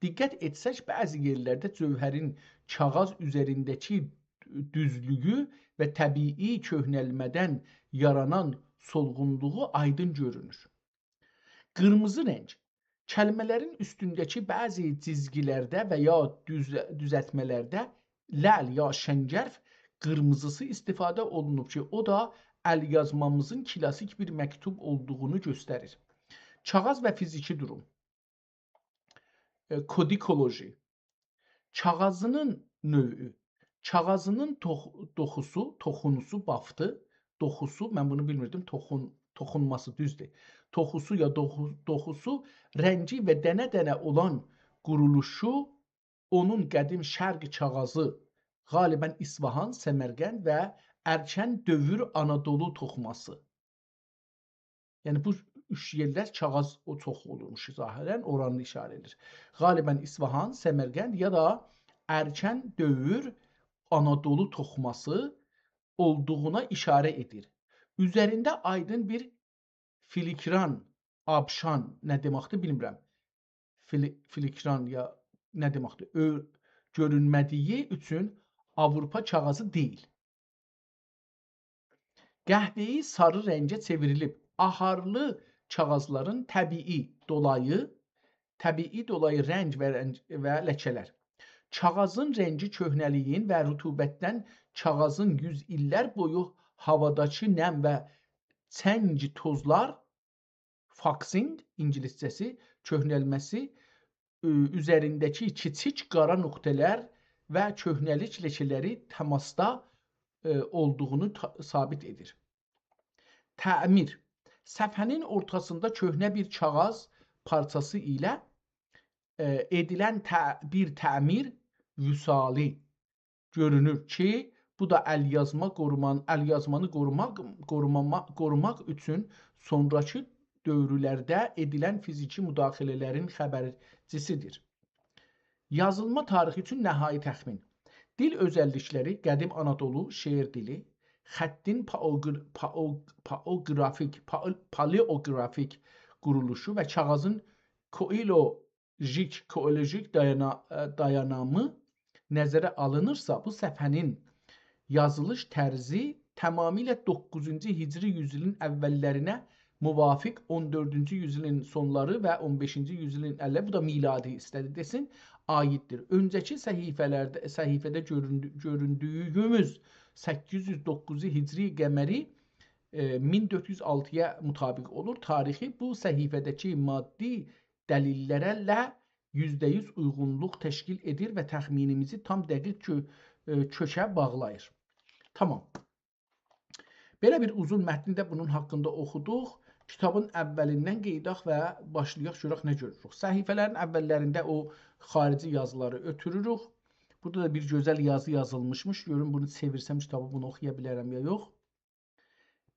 دقت ائتسک، بعضی یئرلرده جوهرین کاغیذ اوزرینده‌کی دوزلویو و طبیعی کؤهنلمه‌دن یارانان سولغونلوغو آیدین گؤرونور. قیرمیزی رنگ. کلمه‌لرین اوستونده‌کی بعضی جیزگیلرده و یا دوز-، دوزلتمه‌لرده لعل یا شنگرف قیرمیزیسی استفاده اولونوب کی، او دا ال‌یازمامیزین کلاسیک بیر مکتوب اولدوغونو گؤستریر. کاغیذ و فیزیکی دوروم. ائ، کودیکولوژی. کاغیذینین نوعو. کاغیذینین توخ-، دوخوسو، توخونوسو، بافتو، دوخوسو، من بونو بیلمیردیم، توخون-، توخونماسی، دوزدور. توخوسو یا دوخو-، دوخوسو، رنگی و دنه-دنه اولان قورولوشو اونون قدیم شرق کاغیذی، غالباً اصفهان، سمرقند و ارکن دؤور آنادولو توخوماسی. یعنی بو اوچ یئرلر کاغیذ او چوخ اولورموش ظاهراً، اورانی اشاره ائدیر. غالباً اصفهان، سمرقند یا دا ارکن دؤور آنادولو توخوماسی اولدوغونا اشاره ائدیر. اوزرینده آیدین بیر فیلیگران، آبشان نه دئمکدیر بیلمیرم. فیلی-، فیلیگران یا نه دئمکدیر؟ اؤ-، گؤرونمه‌دیگی اوچون آوروپا کاغیذی دئییل. قهوه‌ای ساری رنگه چئوریلیب آهارلی کاغیذلارین طبیعی دولایی، طبیعی دولایی رنگ و رنگ و لکه‌لر. کاغیذین رنگی کؤهنه‌لیگین و رطوبتدن کاغیذین یوز ایللر بویو هاواداکی نم و چنگ توزلار، foxing، اینگیلیسجه‌سی، کؤهنلمه‌سی، اؤ، اوزرینده‌کی کیچیک قارا نقطه‌لر و کؤهنه‌لیک لکه‌لری تماسدا، ائ، اولدوغونو تا-، ثابت ائدیر. تعمیر. صفحه‌نین اورتاسیندا کؤهنه بیر کاغیذ پارچاسی ایله، ائ، ائدیلن تع-، بیر تعمیر وصالی گؤرونور کی، بو دا ال‌یازما قورومان-، ال‌یازمانی قوروماق، قوروماما-، قوروماق اوچون سونراکی دؤورلرده ائدیلن فیزیکی مداخله‌لرین خبرچیسیدیر. یازیلما تاریخی اوچون نهایی تخمین. دیل اؤزللیکلری، قدیم آنادولو شعر دیلی، خطین پائوگر-، پائو-، پائوگرافیک، پائل-، پالئوگرافیک قورولوشو و کاغیذین کوئولو- ژیک، کوئولوژیک دایانا-، ائ، دایانامی نظره آلینیرسا، بو صفحه‌نین یازیلیش طرزی تمامیله دوققوزونجو هجری یوزایلین اوللرینه موافق، اون دؤردونجو یوزایلین سونلاری و اون بئشینجی یوزایلین اوللری، بو دا میلادی ایسته‌دی دئسین، عاییددیر. اؤنجه‌کی صفحه‌لرده، صفحه‌ده گؤروندو-، گؤروندویوموز سککیز یوز دوققوز هجری قمری، ائ، مین دؤرد یوز آلتی‌یا مطابق اولور. تاریخی بو صفحه‌ده‌کی مادی دلیللرله یوزده یوز اویغونلوق تشکیل ائدیر و تخمینیمیزی تام دقیق کؤ-، ائ، کؤکه باغلاییر. تامام. بئله بیر اوزون متنی ده بونون حاقیندا اوخودوق. کیتابین اولیندن قئییداق و باشلایاق، گؤرک نه گؤروروک. صفحه‌لرین اوللرینده او خاریجی یازیلاری اؤتوروروک. بورادا دا بیر گؤزل یازی یازیلمیشمیش. گؤروم بونو چئویرسم کیتابی، بونو اوخویا بیلرم یا یوخ.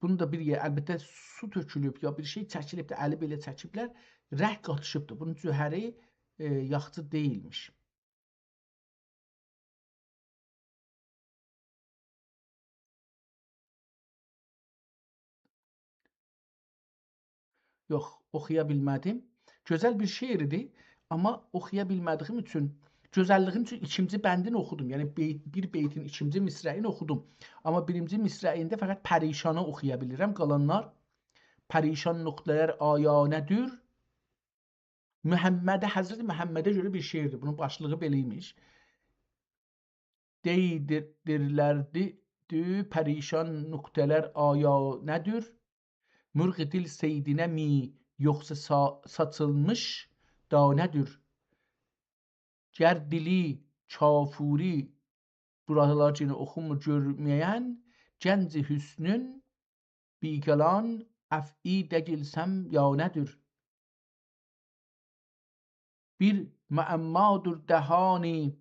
بونو دا بیر یئر، البته، سو تؤکولوب، یا بیر شئی چکیلیب ده، الی بئله چکیبلر، رنگ قاتیشیبدیر. بونون جوهری، ائ، یاخشی دئییلمیش. یوخ، اوخویا بیلمه‌دیم. گؤزل بیر شعر ایدی، آمما اوخویا بیلمه‌دیگیم اوچون، گؤزللیگیم اوچون ایکینجی بندین اوخودوم. یعنی بی-، بیر بیتین ایکینجی مصرعینی اوخودوم. آمما بیرینجی مصرعینده فقط پریشانی اوخویا بیلیرم. قالانلار پریشان نقطه‌لر آیانه‌دیر. محمده، حضرت محمده گؤره بیر شعردیر. بونون باشلیغی بئله ایمیش. دیدیرلردی پریشان نقطه‌لر آیانه‌دیر. مرغ دل صیدینه می، یوخسا سا-، ساچیلمیش دانه‌دیر. گر دیلی کافوری، بورالار یئنه اوخومور، گؤرمه‌ین، گنج حسنون بیگلان افعی دگیلسم یا نه‌دیر؟ بیر معمادور دهانی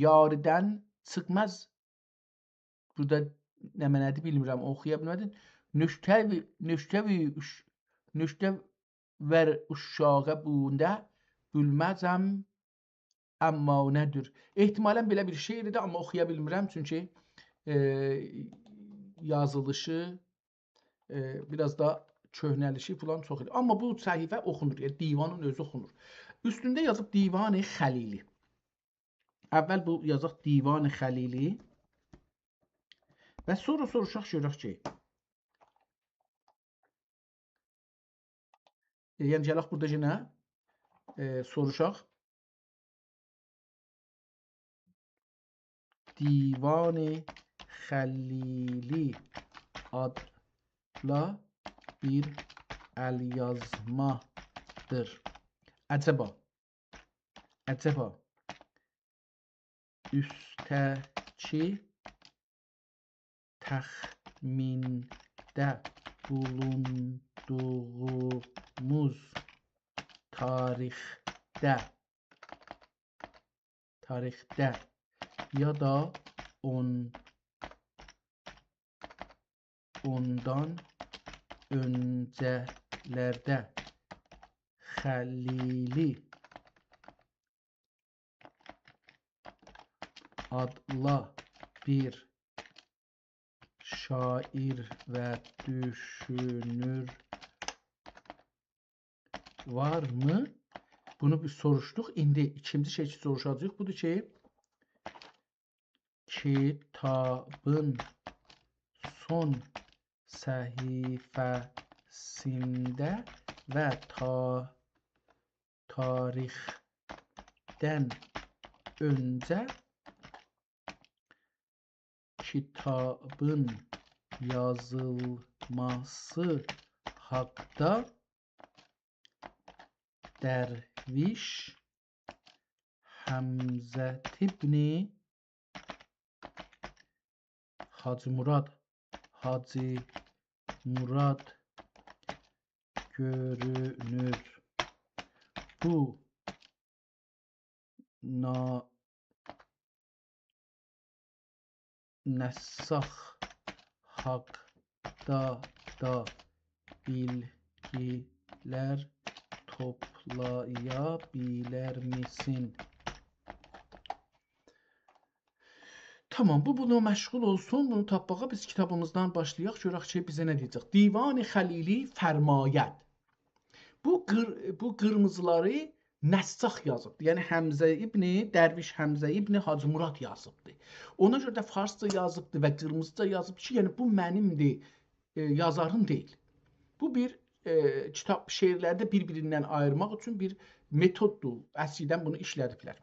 یاریدن چیخماز. بورادا نمنه‌دیر بیلمیرم، اوخویا بیلمه‌دیم. نوشته وی-، نوشته وی-، اوش-، نوشته وئر اوشاغا بوندا بیلمزم، اما نه‌دیر؟ احتمالاً بئله بیر شعردیر، اما اوخویا بیلمیرم، چونکی، ائ، یازیلیشی، ائ، بیر آز دا کؤهنه‌لیشی فلان چوخ ایدی. اما بو صفحه اوخونور، یعنی دیوانین اؤزو اوخونور. اوستونده یازیب دیوان خلیلی. اول بو یازاق دیوان خلیلی. و سونرا سوروشاق گؤرک کی، ائ، یعنی گلک بورادا یئنه، ائ، سوروشاق. دیوان خلیلی آدلی بیر ال‌یازمادیر. عجبا، عجبا، اوسته‌کی تخمینده بولوندوغوموز تاریخده، تاریخده یا دا اون-، اوندان اؤنجه‌لرده خلیلی آدلی بیر شاعر و دوشونور وارمی؟ بونو بیز سوروشدوق. ایندی ایکینجی شئی کی سوروشاجاغیق بودور کی، کیتابین سون صفحه‌سینده و تا-، تاریخدن اؤنجه کیتابین یازیلماسی حاقدا درویش حمزه ابن حاجی مراد، حاجی مراد گؤرونور. بو نا-، نساخ حاقدا دا بیلگیلر توپلایا بیلرمیسین؟ تامام، بو بونا مشغول اولسون، بونو تاپماغا. بیز کیتابیمیزدان باشلایاق، گؤرک کی بیزه نه دئیه‌جک. دیوان خلیلی فرماید. بو قیر-، بو قیرمیزیلاری نساخ یازیبدی. یعنی حمزه ابن، درویش حمزه ابن حاجی مراد یازیبدی. اونا گؤره ده فارسجا یازیبدی و قیرمیزیجا یازیبدی کی، یعنی بو منیمدیر، ائ، یازارین دئییل. بو بیر، ائ، کیتاب، شعرلری ده بیر-بیریندن آییرماق اوچون بیر متوددور. اسکیدن بونو ایشله‌دیبلر.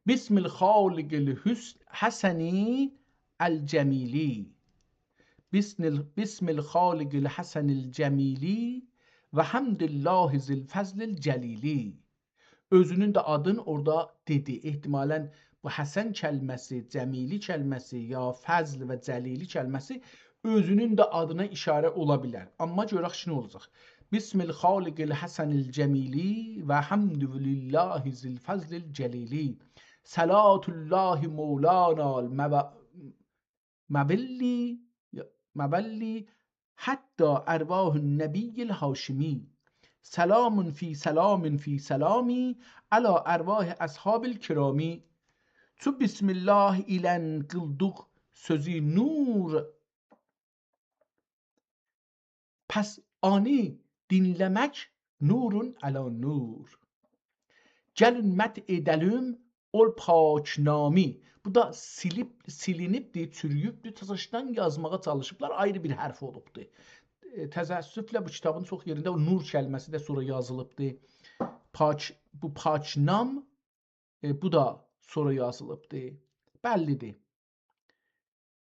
بسم الخالق الحس-، حسن الجمیل. بسم ال-، بسم الخالق الحسن الجمیل و حمد الله ذی الفضل الجلیل. اؤزونون ده آدین اورادا دئدی. احتمالاً بو حسن کلمه‌سی، جمیلی کلمه‌سی، یا فضل و جلیلی کلمه‌سی اؤزونون ده آدینا ایشاره اولا بیلر. اما گؤرک کی، نه اولاجاق. بسم الخالق الحسن الجمیل و حمد لله ذی الفضل الجلیل. صلاة الله مولانا المو-، مولی، مولی حتی ارواح النبی الهاشمی. سلام فی سلام فی سلام علی ارواح اصحاب الکرام. چو بسم الله ایله قیلدیق سؤزو نور، پس اونو دینله‌مک نور علی نور. گلین مدح ائده‌لیم اول پاک نامی. بو دا سیلیب، سیلینیبدیر، چورویوبدور، تازاشدان یازماغا چالیشیبلار، آیری بیر حرف اولوبدور. ائ، تأسفله بو کیتابین چوخ یئرینده او نور کلمه‌سی ده سونرا یازیلیبدیر. پاک، بو پاک نام، ائ، بو دا سونرا یازیلیبدیر. بللیدیر.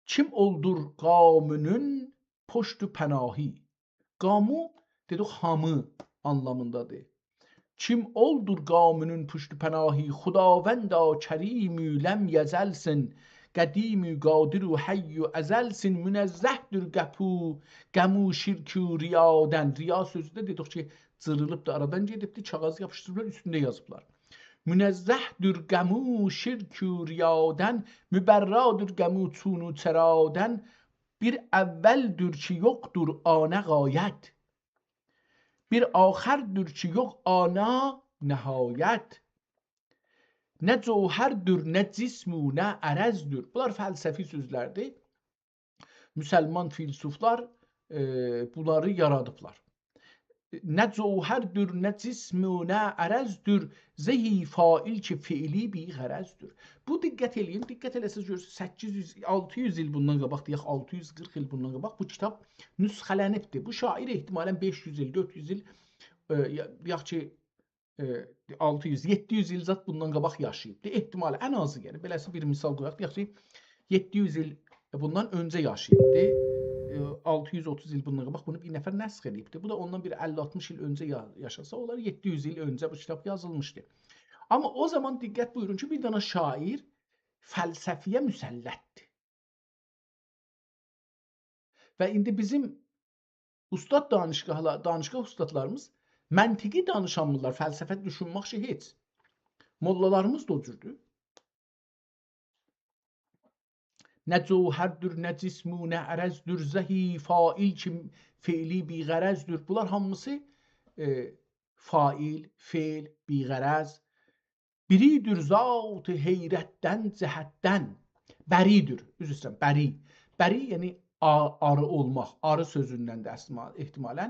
کیم اولدور قامونون پشت و پناهی؟ قامو، دئدیک، هامی آنلامیندادیر. کیم اولدور قامونون پشت و پناهی؟ خداوندا کریم و لم یزلسین، قدیم و قادر و حی و ازلسین، منزه‌دیر قپو، غم و شرک و ریادن. ریا سؤزو ده دئدیک کی، جیریلیبدیر، آرادان گئدیبدیر، کاغاذ یاپیشدیریبلار، اوستونده یازیبلار. منزه‌دور غم و شرک و ریادن، مبرادور غم و چون و چرادن. بیر اول‌دور کی یوخدور آنا غایت، بیر آخردور کی یوخ آنا نهایت. نه جوهردور، نه جسم و نه عرضدور. بونلار فلسفی سؤزلردیر. مسلمان فیلسوفلار، ائ، بونلاری یارادیبلار. نه جوهردور، نه جسم و نه عرضدور، زهی فاعل کی فعلی بی‌غرضدور. بو، دقت ائله‌یین، دقت ائله‌سز گؤرورسونوز، سککیز یوز، آلتی یوز ایل بوندان قاباق، دئیک، آلتی یوز قیرخ ایل بوندان قاباق بو کیتاب نسخه‌لنیبدیر. بو شاعر احتمالاً بئش یوز ایل، دؤرد یوز ایل، ائ، یا-، یاخشی، ائ، آلتی یوز، یئددی یوز ایل زاد بوندان قاباق یاشاییبدی. احتمالاً، ان آزی، یعنی، بئله‌سی بیر مثال قویاق. دئیک کی، یئددی یوز ایل بوندان اؤنجه یاشاییبدی. ائ، آلتی یوز اوتوز ایل بوندان قاباق بونو بیر نفر نسخ ائله‌ییبدی. بو دا اوندان بیر اللی آلتمیش ایل اؤنجه یا-، یاشاسا، اولار یئددی یوز ایل اؤنجه بو کیتاب یازیلمیشدی. آمما او زامان دقت بویورون کی، بیر دنه شاعر فلسفه‌یه مسلطدیر. و ایندی بیزیم اوستاد دانشگاهلا-، دانشگاه اوستادلاریمیز منطقی دانیشانمیرلار، فلسفه دوشونمک کی هئچ. موللالاریمیز دا او جوردور. نه جوهردور، نه جسم و نه عرضدور، زهی فاعل کی فعلی بی‌غرضدور. بونلار هامیسی، ائ، فاعل، فعل، بی‌غرض، بری‌دور ذات حیرتدن، جهتدن. بری‌دور، عذر ایسته‌ییرم، بری. بری، یعنی آ-، آری اولماق، آری سؤزوندن ده اصلا احتمالاً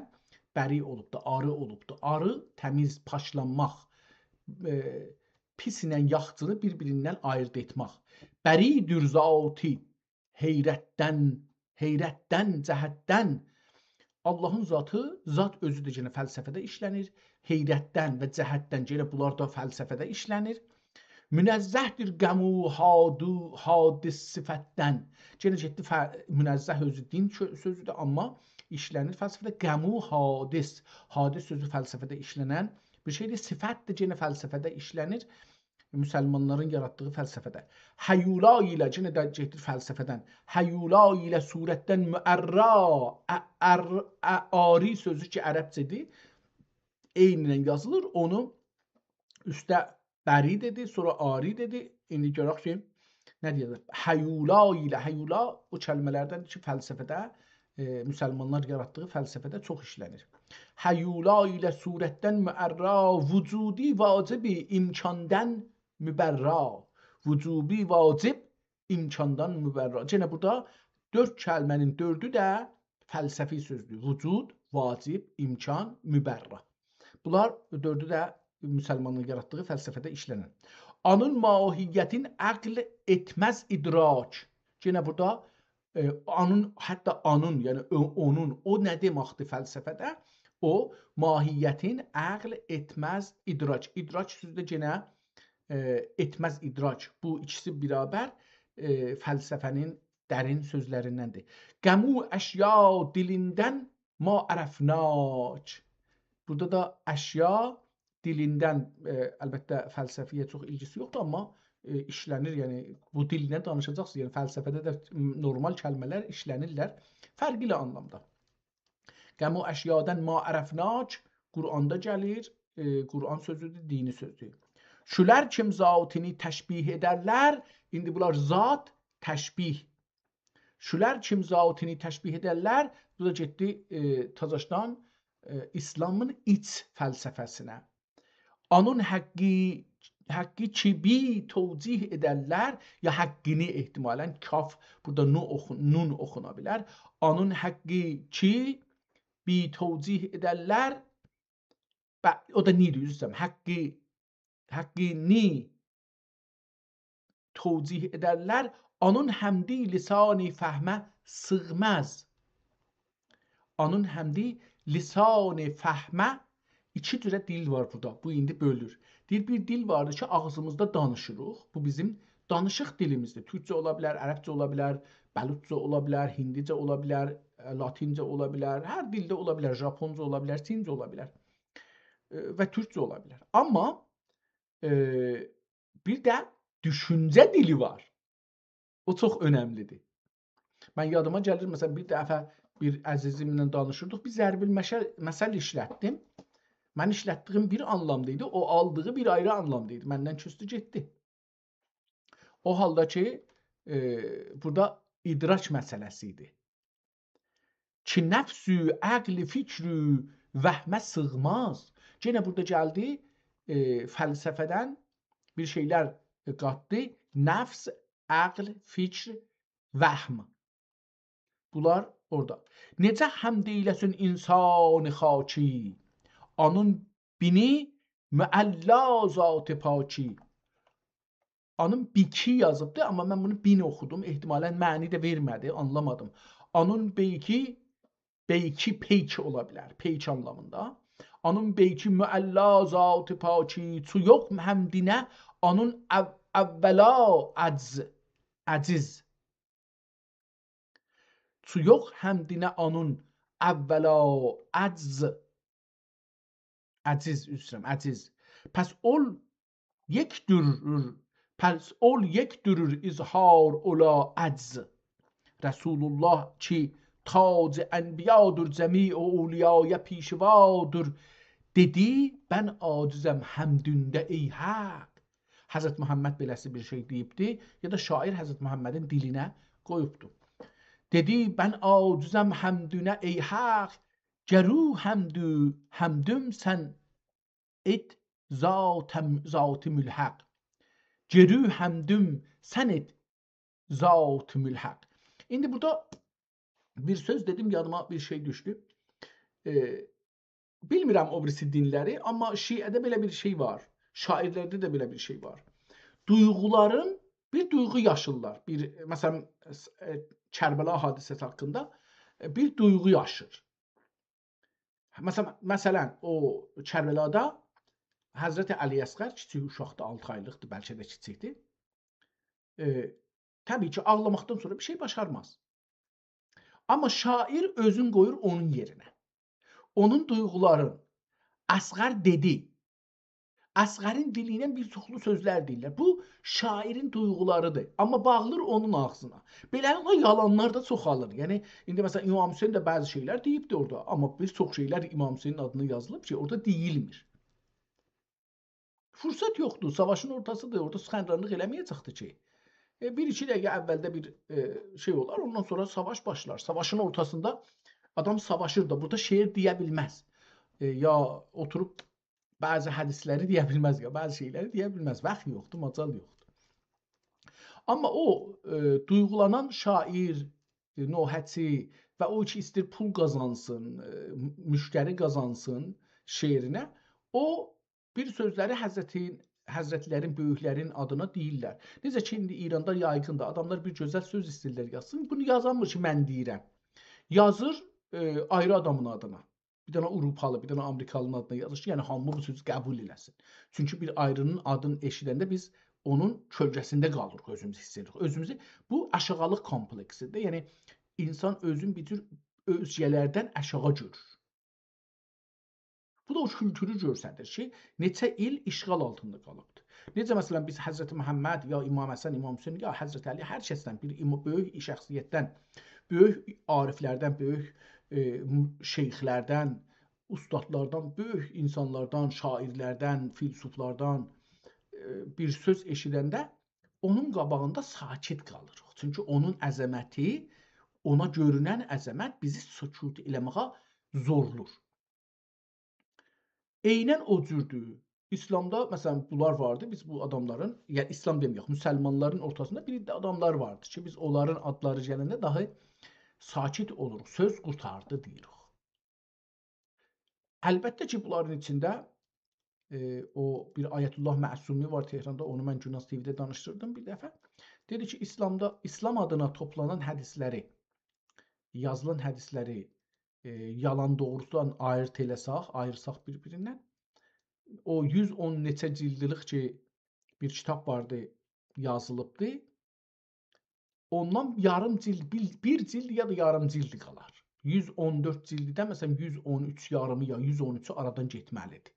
بری اولوبدو، آری اولوبدو. آری، تمیز، پاکلانماق، ائ، پیس ایله یاخچینی بیر-بیریندن آییرد ائتمک. بری‌دور ذاتی حیرتدن، حیرتدن، جهتدن. آللاهین ذاتی، ذات اؤزو ده یئنه فلسفه‌ده ایشله‌نیر. حیرتدن و جهتدن، یئنه بونلار دا فلسفه‌ده ایشله‌نیر. منزه‌دیر غم و حادو-، حادث صفتدن. یئنه گئتدی ف-، منزه اؤزو دین کؤ-، سؤزودور، آمما ایشله‌نیر فلسفه‌ده. غم و حادث. حادث سؤزو فلسفه‌ده ایشله‌نن بیر شئیدیر. صفت ده یئنه فلسفه‌ده ایشله‌نیر. مسلمانلارین یاراتدیغی فلسفه‌ده. هیولا ایله، یئنه ده گئدیر فلسفه‌دن. هیولا ایله صورتدن معرّا، ا-، ار-، ا-، عاری سؤزو کی عربجه‌دیر، عین ایله یازیلیر، اونو اوسته بری دئدی، سونرا عاری دئدی. ایندی گؤرک کی نه دئیه‌جک. هیولا ایله، هیولا او کلمه‌لردن کی فلسفه‌ده، ائ، مسلمانلار یاراتدیغی فلسفه‌ده چوخ ایشله‌نیر. هیولا ایله صورتدن معرّا، وجودی واجب امکاندن مبرّا. وجودی واجب امکاندن مبرّا. یئنه بورادا دؤرد کلمه‌نین دؤردو ده فلسفی سؤزدور. وجود، واجب، امکان، مبرّا. بونلار دؤردو ده مسلمانین یاراتدیغی فلسفه‌ده ایشله‌نن. آنین ماهیتین عقل ائتمز ادراک. یئنه بورادا، ائ، آنین، حتی آنین، یعنی او-، اونون، او نه دئمکدیر فلسفه‌ده؟ او، ماهیتین عقل ائتمز ادراک. ادراک سؤزو ده یئنه، ائ، ائتمز ادراک. بو ایکیسی برابر، ائ، فلسفه‌نین درین سؤزلریندندیر. غم و اشیا دیلیندن ما عرفناک. بورادا دا اشیا دیلیندن، ائ، البته فلسفه‌یه چوخ ایلگیسی یوخدور، آمما، ائ، ایشله‌نیر، یعنی بو دیلینن دانیشاجاقسینیز، یعنی فلسفه‌ده ده نورمال کلمه‌لر ایشله‌نیرلر، فرقلی آنلامدا. غم و اشیادن ما عرفناک، قرآندا گلیر، ائ، قرآن سؤزودور، دینی سؤزدور. شولر کیم ذاتینی تشبیه ائدرلر، ایندی بونلار ذات، تشبیه. شولر کیم ذاتینی تشبیه ائدرلر، بو دا گئتدی، ائ، تازاشدان، ائ، ایسلامین ایچ فلسفه‌سینه. آنین حقی، حقی کی بی توجیه ائدرلر، یا حقینی احتمالاً کاف، بورادا نو اوخو-، نون اوخونا بیلر. آنین حقی کی بی توجیه ائدرلر، ب-، او دا نی‌دیر، عذر ایسته‌ییرم. حقی، حقینی توجیه ائدرلر، آنین حمدی لسان فهمه سیغماز. آنین حمدی لسان فهمه، ایکی جوره دیل وار بورادا. بو ایندی بؤلور. دئییر، بیر دیل واردیر کی، آغزیمیزدا دانیشیریق. بو بیزیم دانیشیق دیلیمیزدیر. تورکجه اولا بیلر، عربجه اولا بیلر، بلوچجا اولا بیلر، هیندیجه اولا بیلر، ائ، لاتینجه اولا بیلر، هر دیلده اولا بیلر، ژاپونجا اولا بیلر، چینجه اولا بیلر، ائ، و تورکجه اولا بیلر. آمما، ائ، بیر ده دوشونجه دیلی وار. او چوخ اؤنملیدیر. من یادیما گلیر، مثلاً، بیر دفعه بیر عزیزیمله دانیشیردیق، بیر ضرب‌المثل، مثل ایشلتدیم. من ایشلتدیگیم بیر آنلامدا ایدی، او آلدیغی بیر آیری آنلامدا ایدی. مندن کوسدو گئتدی. او حالدا کی، ائ، بورادا ادراک مسئله‌سی ایدی. کی نفس و عقل، فکر و وهمه سیغماز. یئنه بورادا گلدی، ائ، فلسفه‌دن بیر شئیلر قاتدی. نفس، عقل، فکر، وهم. بونلار اورادا. نئجه حمد ائیله‌سین انسان خاکی، آنین بینی معلا ذات پاکی. آنین بیکی یازیبدی، آمما من بونو بین اوخودوم. احتمالاً معنی ده وئرمه‌دی، آنلامادیم. آنین بیکی، بیکی پیک اولا بیلر، پیک آنلامیندا. آنین بیکی معلا ذات پاکی، چو یوخ حمدینه آنین او-، اولا عجز، عجز. چو یوخ حمدینه آنین اولا عجز، عجز، عذر ایسته‌ییرم، عجز. پس اول یکدورور، پس اول یکدورور اظهار اولا عجز. رسول‌الله کی تاج انبیادور، جمیع اولیایا پیشوادور. دئدی: «بن عاجزم حمدونده، ای حق.» حضرت محمد بئله‌سی بیر شئی دئییبدی، یا دا شاعر حضرت محمدین دیلینه قویوبدو. دئدی: «بن عاجزم حمدونه، ای حق، گر او حمدو، حمدوم سن ائت ذاتم، ذات ملحق. گر او حمدوم سن ائت ذات ملحق.» ایندی بورادا بیر سؤز دئدیم، یادیما بیر شئی دوشدو. ائ، بیلمیرم او بیریسی دینلری، آمما شیعه‌ده بئله بیر شئی وار. شاعرلرده ده بئله بیر شئی وار. دویغولارین، بیر دویغو یاشیرلار. بیر، مثلا، س-، ائ، کربلا حادثه‌سی حاقیندا، ائ، بیر دویغو یاشیر. مثلا، مثلا، او کربلادا حضرت علی اصغر کیچیک اوشاقدی، آلتی آیلیقدی، بلکه ده کیچیکدی. ائ، طبیعی کی، آغلاماقدان سونرا بیر شئی باشارماز. آمما شاعر اؤزون قویور اونون یئرینه. اونون دویغولارین، اصغر دئدی. اصغرین دیلی ایله بیر چوخلو سؤزلر دئییرلر. بو، شاعرین دویغولاریدیر. آمما باغلیر اونون آغزینا. بئله‌لیکله، یالانلار دا چوخالیر. یعنی، ایندی، مثلا، امام حسین ده بعضی شئیلر دئییبدی اورادا. آمما بیر چوخ شئیلر امام حسینین آدینا یزیلیب کی، اورادا دئییلمیر. فرصت یوخدور، ساواشین اورتاسیدیر، اورادا سخنرانلیق ائله‌مه‌یه‌جکدیر کی. ائ، بیر-ایکی دقیقه اولده بیر، ائ، شئی اولار، اوندان سونرا ساواش باشلار. ساواشین اورتاسیندا آدام ساواشیر دا، بورادا شعر دئیه بیلمز. ائ، یا اوتوروب بعضی حدیثلری دئیه بیلمز، یا بعضی شئیلری دئیه بیلمز. واخت یوخدور، مجال یوخدور. آمما او، ائ، دویغولانان شاعر، ائ، نوحه‌چی و او کی ایسته‌ییر پول قازانسین، ائ، مشتری قازانسین شعرینه، او بیر سؤزلری حضرتین، حضرتلرین، بؤیوکلرین آدینا دئییرلر. نئجه کی، ایندی ایراندا یایغیندیر، آداملار بیر گؤزل سؤز ایسته‌ییرلر یازسین، بونو یازانمیر کی، من دئییرم. یازیر، ائ، آیری آدامین آدینا. بیر دنه آوروپالی، بیر دنه آمریکالی‌نین آدینا یازیر کی، یعنی هامی بو سؤزو قبول ائله‌سین. چونکی بیر آیری‌نین آدینی ائشیدنده بیز اونون کؤلگه‌سینده قالیریق، اؤزوموزو حیس ائدیریک. اؤزوموزو، بو آشاغیلیق کومپلکسیدیر. یعنی اینسان اؤزون بیر جور اؤزگه‌لردن آشاغی گؤرور. بو دا او کولتورو گؤستریر کی، نئچه ایل اشغال آلتیندا قالیبدیر. نئجه، مثلا، بیز حضرت محمد، یا امام حسن، امام حسین، یا حضرت علی، هر کسدن، بیر اما-، بؤیوک شخصیتدن، بؤیوک عارفلردن، بؤیوک، ائ، م-، شیخلردن، اوستادلاردان، بؤیوک اینسانلاردان، شاعرلردن، فیلسوفلاردان، ائ، بیر سؤز ائشیدنده اونون قاباغیندا ساکت قالیریق. چونکی اونون عظمتی، اونا گؤرونن عظمت بیزی سکوت ائله‌مه‌یه زورلور. عیناً او جوردور. ایسلامدا، مثلا، بونلار واردی. بیز بو آداملارین، یعنی ایسلام دئمه‌یک، مسلمانلارین اورتاسیندا بیر عده آداملار واردی کی، بیز اونلارین آدلاری گلنده داها ساکت اولوروق. سؤز قورتاردی دئییریک. البته کی، بونلارین ایچینده، ائ، او بیر آیت‌الله معصومی وار تهراندا، اونو من گوناز تی‌وی‌ده دانیشدیردیم بیر دفعه. دئدی کی، ایسلامدا، ایسلام آدینا توپلانان حدیثلری، یازیلان حدیثلری، ائ، یالان دوغرودان آییرت ائله‌سک، آییرساق بیر-بیریندن، او یوز اون نئچه جیلدلیک کی، بیر کیتاب واردی، یازیلیبدی. اوندان یاریم جیلد، بیر، بیر جیلد یا دا یاریم جیلد قالار. یوز اون دؤرد جیلددن، مثلا، یوز اون اوچ یاریمی یا یوز اون اوچو آرادان گئتمه‌لیدیر.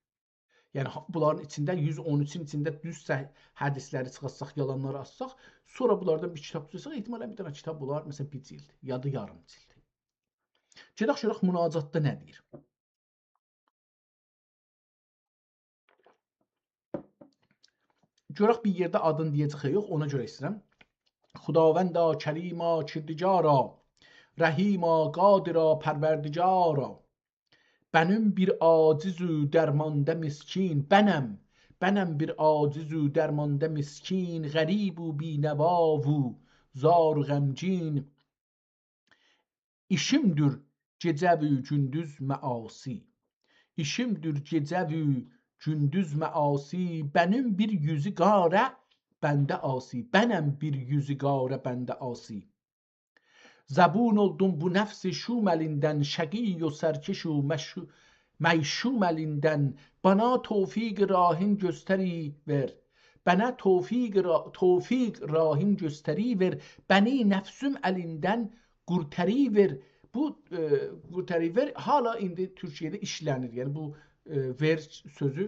یعنی، ها-، بونلارین ایچینده، یوز اون اوچون ایچینده دوز سه-، حدیثلری چیخارتساق، یالانلاری آتساق، سونرا بونلاردان بیر کیتاب دوزلتسک، احتمالاً بیر دنه کیتاب اولار، مثلا، بیر جیلد یا دا یاریم جیلد. گئدک گؤرک مناجاتدا نه دئییر. گؤرک بیر یئرده آدین دئیه‌جک یا یوخ، اونا گؤره ایسته‌ییرم. خداوندا، کریما، کردگارا، رحیما، قادرا، پروردگارا. بنم بیر عاجز و درمانده مسکین، بنم، بنم بیر عاجز و درمانده مسکین، غریب و بی‌نوا و زار و غمگین. ایشیمدیر گئجه و گوندوز معاصی. ایشیمدیر گئجه و گوندوز معاصی، بنم بیر یوزو قاره، بنده عاصی. بنم بیر یوزو قاره، بنده عاصی. زبون اولدوم بو نفس شوم الیندن، شقی و سرکش و مشو-، میشوم الیندن. بنا توفیق راهین گؤستریوئر. بنه توفیق را-، توفیق راهین گؤستریوئر. بنی نفسوم الیندن قورتاریوئر. بو، ائ، قورتاریوئر حالا ایندی تورکیه‌ده ایشله‌نیر. یعنی بو، ائ، «وئر» سؤزو،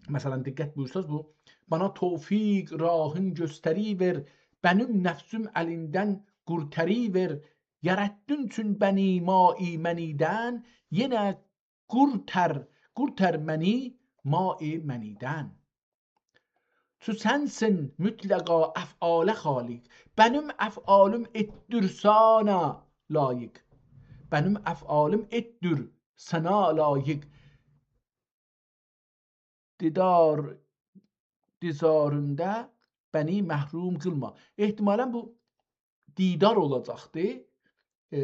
مثلا، دقت بویورساز بو: «بنا توفیق راهین گؤستریوئر، بنیم نفسوم الیندن قورتاریوئر. یاراتدین چون بنی مایی منیدن، یئنه قورتار، قورتار منی مایی منیدن.» تو سنسین مطلقا افعاله خالق، بنیم افعالیم ائتدیر سانا لایق. بنیم افعالیم ائتدیر سانا لایق. دیدار، دیدارینده بنی محروم قیلما. احتمالا بو دیدار اولاجاقدی. ائ،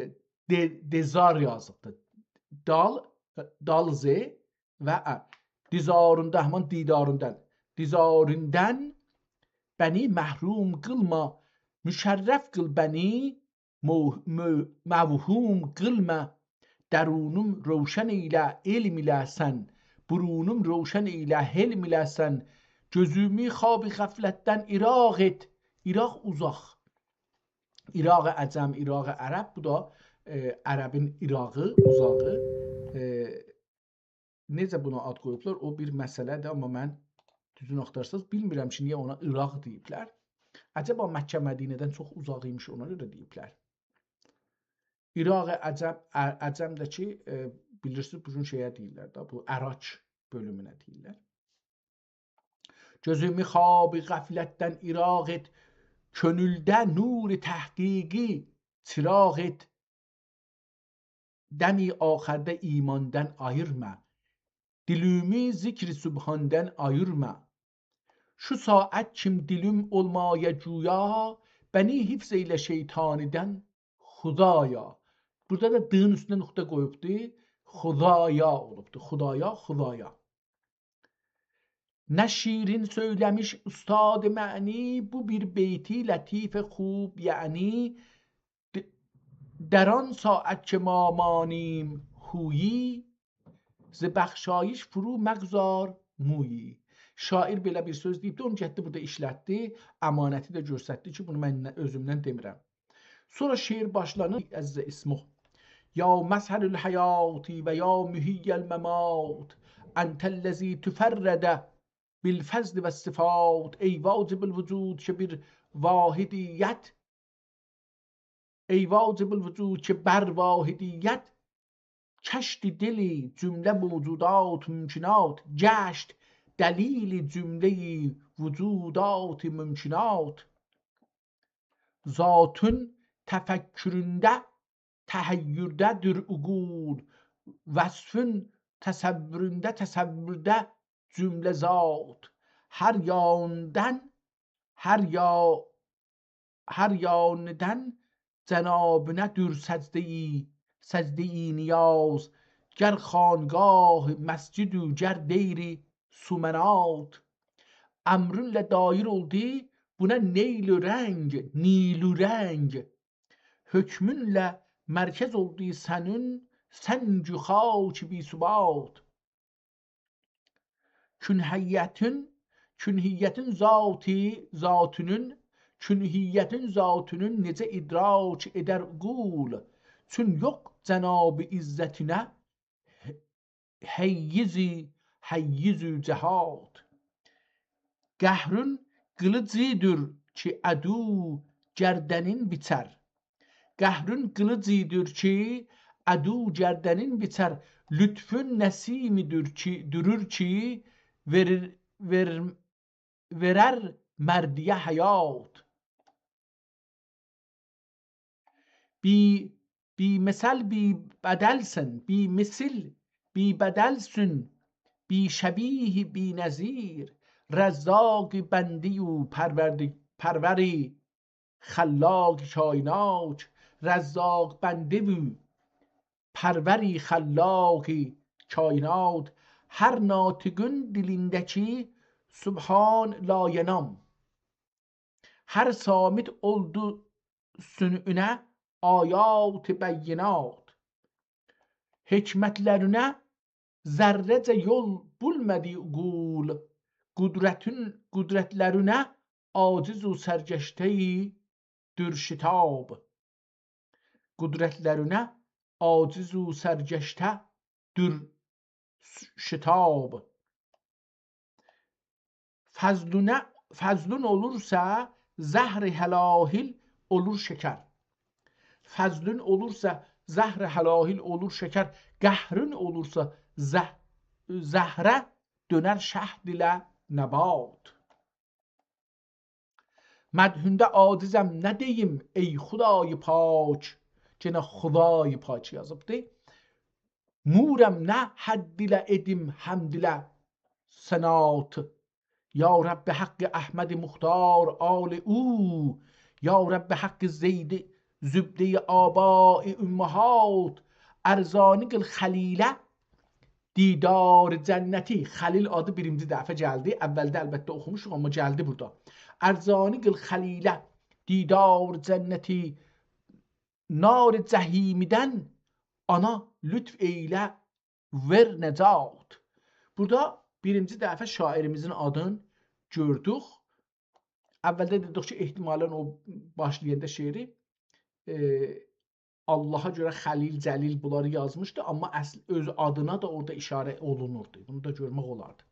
دئ-، دئزار یازیبدی. دال، دال ز و ا. دیدارینده، همان دیداریندان. دیداریندن بنی محروم قیلما، مشرف قیل بنی مو-، مو-، موهوم قیلما. درونوم روشن ائیله علم ایله سن، برونوم روشن ائیله حلم ایله سن. گؤزومو خواب غفلتدن عراق ائت. عراق اوزاق. عراق عجم، عراق عرب، بو دا، ائ، عربین عراقی، اوزاغی. ائ، نئجه بونا آد قویوبلار، او بیر مسئله‌دیر، آمما من، دوزون آختارساز، بیلمیرم کی، نییه اونا عراق دئییبلر. عجبا مکه مدینه‌دن چوخ اوزاق ایمیش، اونا گؤره دئییبلر. عراق عجم، ع-، عجم ده کی، ائ، بیلیرسینیز، بو گون شئیه دئییرلر ده، بو عراق بؤلومونه دئییرلر. گؤزومو خواب غفلتدن عراق ائت، کؤنولده نور تحقیقی چراغ ائت. دمی آخرده ایماندن آییرما، دیلیمی ذکر سبحاندن آییرما. شو ساعت کیم دیلیم اولمایا گویا، بنی حفظ ائیله شیطانیدن خدایا. بورادا دا «د»نین اوستونه نقطه قویوبدو. خدایا اولوبدو. خدایا، خدایا. نه شیرین سؤیله‌میش استاد معنی، بو بیر بیتی لطیف خوب یعنی. د-، در آن ساعت که ما مانیم هویی، ز بخشایش فرو مگذار مویی. شاعر بئله بیر سؤز دئییبدی، اونو گتدی بورادا ایشلتدی، امانتی ده گؤستردی کی، بونو من اؤزومدن دئمیرم. سونرا شعر باشلانیر: «عز اسمک، یا مظهر الحیات و یا محیی الممات، انت الذی تفرد بالفضل والصفات.» ای واجب الوجود که بر واحدیت، ای واجب الوجود که بر واحدیت کشتی دل جمله موجودات ممکنات، گشت دلیل جمله وجودات ممکنات. ذاتون تفکرونده تحیرده‌دیر عقول، وصفون تصورونده، تصورده جمله ذات. هر یاندان، هر یا-، هر یاندان جنابینه‌دیر سجده‌یی، سجده‌یی نیاز. گر خانقاه مسجد و گر دیر سومنات. امرونله دایر اولدو بونا نیل و رنگ، نیل و رنگ. حکمونله مرکز اولدو سنین سنگ و خاک بی‌ثبات. کونهیتون، کونهیتون ذاتی، ذاتونون، کونهیتون ذاتونون نئجه ادراک ائدر عقول؟ چون یوخ جناب عزتینه حیز، حیز جهات. قهرون قیلیجیدیر کی، عدو گردنین بیچر. قهرون قیلیجیدیر کی، عدو گردنین بیچر. لطفون نسیمیدیر کی، دورور کی، وئریر، وئر-، وئرر مردیه حیات. بی، بی‌مثل، بی‌بدلسن، بی‌مثل، بی‌بدلسن، بی‌شبیه، بی‌نظیر. رزاق بندی و پروردی-، پروری خلاق کائنات، رزاق بندی و پروری خلاق کائنات، هر ناطقون دیلینده‌کی سبحان لاینام. هر صامت اولدو صنعونه آیات بینات. حکمتلرینه ذره‌جه یول بولمادی عقول. قدرتون، قدرتلرینه عاجز و سرگشته‌یی دور شتاب. قدرتلرینه عاجز و سرگشته دور شتاب. فضلونه، فضلون اولورسا زهر هلاهل اولور شکر. فضلون اولورسا زهر هلاهل اولور شکر. قهرون اولورسا زه-، زهره دؤنر شهد ایله نبات. مدحونده عاجزم، نه دئییم، ای خدای پاک. گئنه خدای پاک یازیبدی. مورم، نه حد ایله ائدیم حمد ایله ثنات. یا رب حق احمد مختار آل او، یا رب حق زید زبدهٔ آباء امهات. ارزانی قیل خلیله دیدار جنتی. خلیل آدی بیرینجی دفعه گلدی. اولده البته اوخوموشوق، آمما گلدی بورادا. ارزانی قیل خلیله دیدار جنتی، نار جحیمدن آنا لطف ائیله، وئر نجات. بورادا بیرینجی دفعه شاعریمیزین آدینی گؤردوک. اولده دئدیک کی، احتمالاً او باشلایاندا شعری، ائ، آللاها گؤره خلیل، جلیل بونلاری یازمیشدی، آمما اصل اؤز آدینا دا اورادا اشاره اولونوردو. بونو دا گؤرمک اولاردی.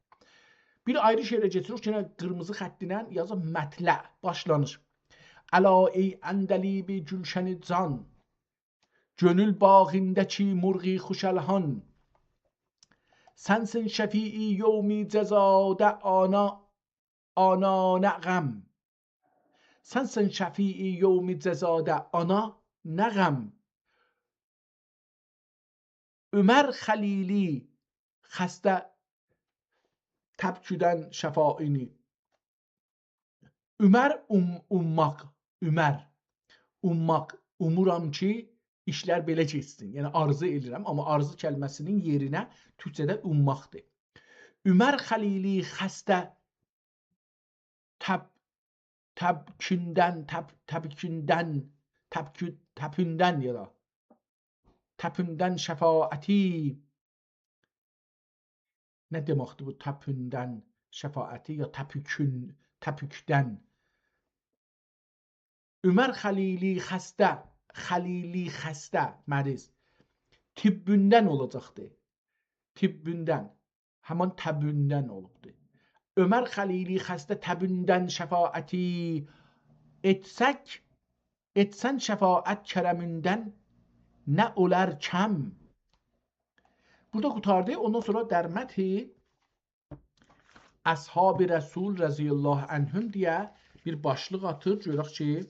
بیر آیری شعره کئچیریک، یئنه قیرمیزی خط ایله یازیب، مطلع، باشلانیش. الا ای عندلیب گلشن جان، گؤنول باغینده‌کی مرغ خوش الحان. سنسن شفیع یوم جزاده، آنا، آنا نه غم. سنسن شفیع یوم جزاده، آنا نه غم. عمر خلیلی خسته تبکیدن شفاعینی. عمر، اوم-، اومماق، عمر، اومماق. اومورام کی، ایشلر بئله گئتسین. یعنی، آرزو ائله‌ییرم، آمما آرزو کلمه‌سینین یئرینه تورکجه‌ده اومماقدیر. عمر خلیلی خسته تب-، تبکیندن، تب-، تبکیندن، تبکی-، تپوندن یا دا تپوندن شفاعتی. نه دئمکدیر بو تپوندن شفاعتی یا تپوکون-، تپوکدن؟ عمر خلیلی خسته، خلیلی خسته، مریض، طبوندن اولاجاقدی. طبوندن. همان تبوندن اولوبدور. عمر خلیلی خسته تبوندن شفاعتی، ائتسک، ائتسن شفاعت کرموندن نه اولار کم. بورادا قوتاردی. اوندان سونرا در مدح اصحاب رسول رضی الله عنهم دئیه بیر باشلیق آتیر. گؤرک کی،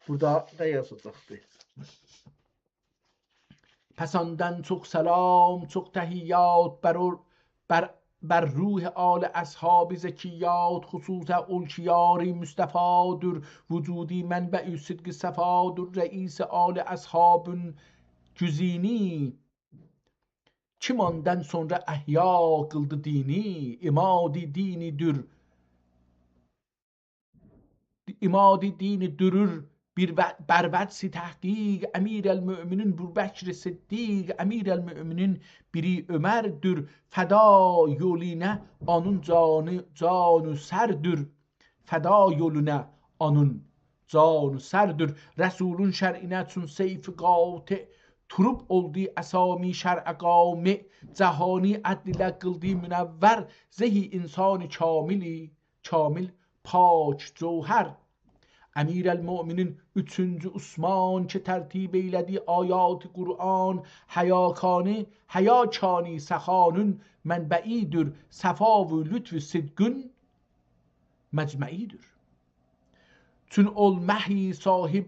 بورادا نه یازاجاقدیر. پس آندان چوخ سلام، چوخ تحیات بر او-، بر، بر روح آل اصحاب زکیات، خصوصاً اول کی یار مصطفادیر، وجودی منبع صدق صفادیر، رئیس آل اصحابون گزینی. کیم آندان سونرا احیا قیلدی دینی، عماد دینی‌دیر. عماد دینی‌دیر بر و-، بر وجه تحقیق، امیرالمؤمنین بوبکر صدیق، امیرالمؤمنین بیری عمردیر، فدا یولونا اونون جانی، جان و سردیر. فدا یولونا اونون جان و سردیر. رسولون شرعینه چون سیف قاطع، طروب اولدو اسامی شرع قامع، جهانی عدل ایله قیلدی منور، زهی انسان کاملی، کامل پاک جوهر. امیرالمؤمنین اوچونجو عثمان کی ترتیب ائیله‌دی آیات قرآن، حیاکانی، حیاکانی سخانین منبعی‌دیر، صفا و لطف و صدقین مجمعی‌دیر. چون اول مه صاحب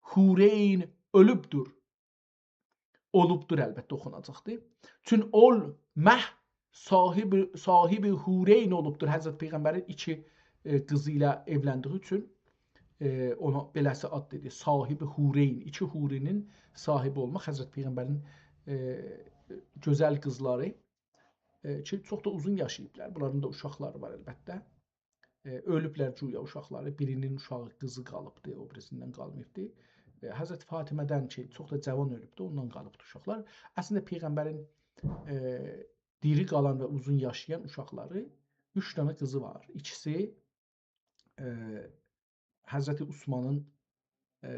حورین اؤلوبدور. اولوبدور، البته، اوخوناجاقدیر. چون اول مه صاحب، صاحب حورین اولوبدور. حضرت پیغمبرین ایکی، ائ، قیزی ایله ائولندیگی اوچون، ائ، اونا بئله‌سی آد دئدی. صاحب حورین، ایکی حوری‌نین صاحبی اولماق حضرت پیغمبرین، ائ، گؤزل قیزلاری، ائ، کی، چوخ دا اوزون یاشاییبلار. بونلارین دا اوشاقلاری وار، البته. ائ، اؤلوبلر گویا اوشاقلاری. بیری‌نین اوشاغی، قیزی قالیبدی، او بیریسیندن قالماییبدی. ائ، حضرت فاطمه‌دن کی، چوخ دا جوان اؤلوبدو، اوندان قالیبدی اوشاقلار. اصلینده پیغمبرین، ائ، دیری قالان و اوزون یاشایان اوشاقلاری، اوچ دنه قیزی وار. ایکیسی، ائ، حضرت عثمانین، ائ،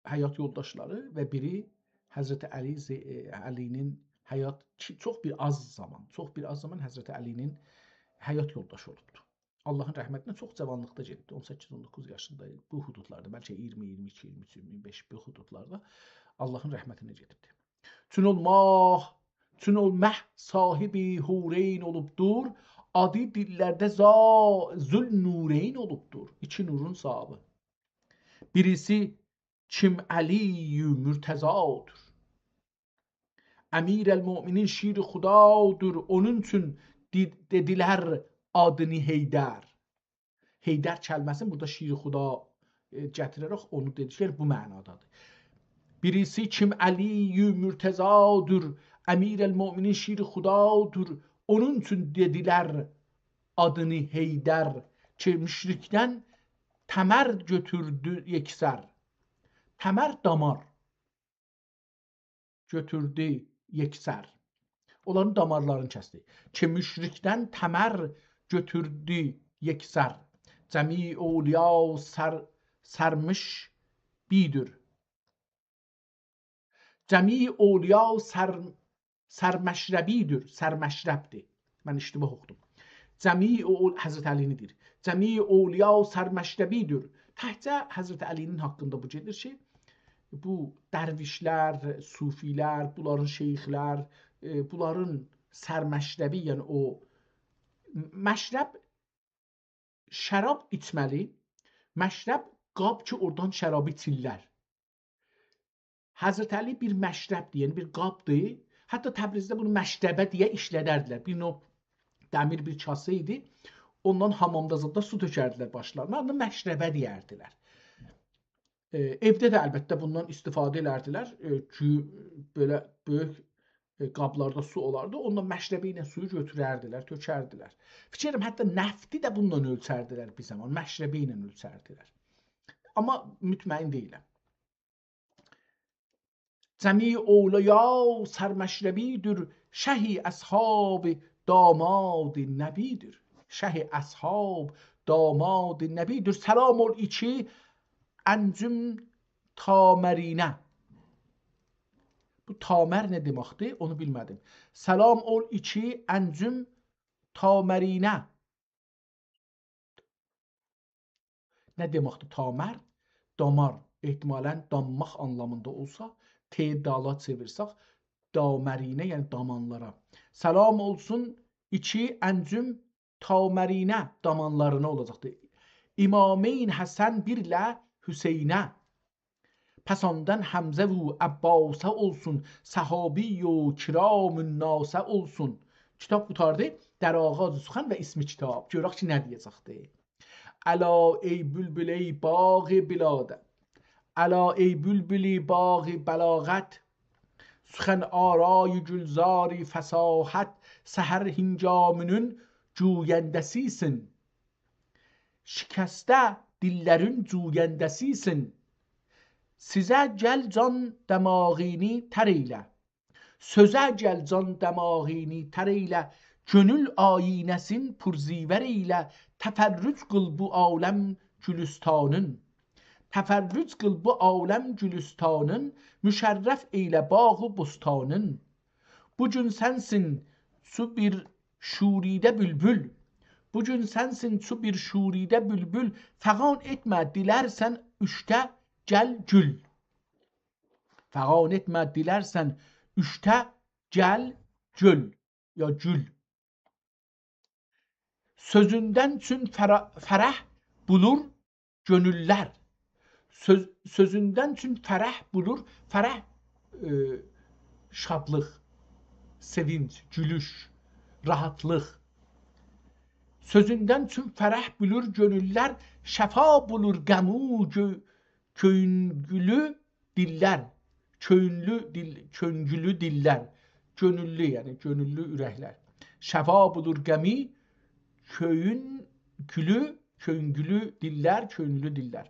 حیات یولداشلاری و بیری حضرت علی، ز-، ائ، علی‌نین حیات، کی، چوخ بیر آز زامان، چوخ بیر آز زامان حضرت علی‌نین حیات یولداشی اولوبدو. آللاهین رحمتینه چوخ جوانلیقدا گئدیبدی. اون سککیز، اون دوققوز یاشیندا، بو حدودلاردا، بلکه اییرمی، اییرمی ایکی، اییرمی اوچ، اییرمی بئش، بو حدودلاردا آللاهین رحمتینه گئدیبدی. چون اول ماه، چون اول مه صاحب حورین اولوبدور، آدی دیللرده زا-، ذوالنورین اولوبدور. ایکی نورون صاحبی. بیریسی کیم علی مرتضی‌دیر. امیرالمؤمنین شیر خدادیر، اونون اوچون دئ-، دئدیلر آدینی حیدر. حیدر کلمه‌سینی بورادا شیر خدا، ائ، گتیره‌رک اونو دئدیکلر بو معنادادیر. بیریسی کیم علی مرتضی‌دیر، امیرالمؤمنین شیر خدادیر، اونون اوچون دئدیلر آدینی حیدر، کی، مشرکدن تمر گؤتوردو یکسر. تمر دامار. گؤتوردو یکسر. اونلارین دامارلارینی کسدی. کی، مشرکدن تمر گؤتوردو یکسر. جمیع اولیا سر-، سرمشربی‌دیر. جمیع اولیا سر-، سرمشربی‌دیر، سرمشربدیر. من اشتباه اوخودوم. جمیع اول-، حضرت علی‌نی دئییر. جمیع اولیا سرمشربی‌دیر. تکجه حضرت علی‌نین حاقیندا بو گئدیر کی، بو درویشلر، صوفی‌لر، بونلارین شیخلر، ائ، بونلارین سرمشربی، یعنی او مشرب شراب ایچمه‌لی، مشرب قاب کی، اورادان شرابی ایچیرلر. حضرت علی بیر مشربدیر، یعنی بیر قابدیر. حتی تبریزده بونو مشربه دئیه ایشلدردیلر. بیر نوع دمیر بیر کاسه ایدی. اوندان حامامدا زاددا سو تؤکردیلر باشلارینا. اونا مشربه دئیردیلر. ائ، ائوده ده البته بوندان استفاده ائلردیلر. ائ، گو-، بئله بؤیوک، ائ، قابلاردا سو اولاردی. اونونلا مشربه ایله سویو گؤتورردیلر، تؤکردیلر. فیکیر ائدیرم، حتی نفتی ده بونونلا اؤلچردیلر بیر زامان. مشربه ایله اؤلچردیلر. آمما مطمئن دئییلم. جمیع اولیا سرمشربی‌دیر، شه اصحاب داماد نبی‌دیر. شه اصحاب داماد نبی‌دیر. سلام اول ایکی انجم طامرینه. بو طامر نه دئمکدیر؟ اونو بیلمه‌دیم. سلام اول ایکی انجم طامرینه. نه دئمکدیر طامر؟ دامار. احتمالاً دامماق آنلامیندا اولسا، ت دالا چئویرسک، دامرینه، یعنی دامانلارا. سلام اولسون ایکی انجم طامرینه، دامانلارینا اولاجاقدیر. امامین حسن بیرله حسینه. پس آندان حمزه و عباسه اولسون، صحابی و کرام الناسه اولسون. کیتاب قوتاردی. در آغاز سخن و اسم کتاب. گؤرک کی، نه دئیه‌جکدی. الا ای بلبل، ای باغ بلاد-، الا ای بلبل باغ بلاغت، سخن‌آرای گلزار فصاحت، سحر هنگامینین جوینده‌سی‌سن. شکسته دیللرین جوینده‌سی‌سن. سؤزه گل جان دماغینی تر ائیله. سؤزه گل جان دماغینی تر ائیله. کؤنول آیینه‌سین پرزیور ائیله. تفرج قیل بو عالم گلستانین. تفرج قیل بو عالم گلستانین. مشرف ائیله باغ و بستانین. بو گون سنسین چو بیر شوریده بولبول. بو گون سنسین چو بیر شوریده بولبول. فغان ائتمه، دیلرسن اوشته گل گول. فغان ائتمه، دیلرسن اوشته گل گول. یا گول. سؤزوندن چون فره-، فرح بولور گؤنوللر. سؤز، سؤزوندن چون فرح بولور، فرح، ائ، شادلیق، سئوینج، گولوش، راحاتلیق. سؤزوندن چون فرح بولور گؤنوللر، شفا بولور غمو گؤ-، کؤنگولو دیللر. کؤنگولو دیل، کؤنگولو دیللر. گؤنوللو، یعنی گؤنوللو اورکلر. شفا بولور غمو کؤنگولو، کؤنگولو دیللر، کؤنگولو دیللر.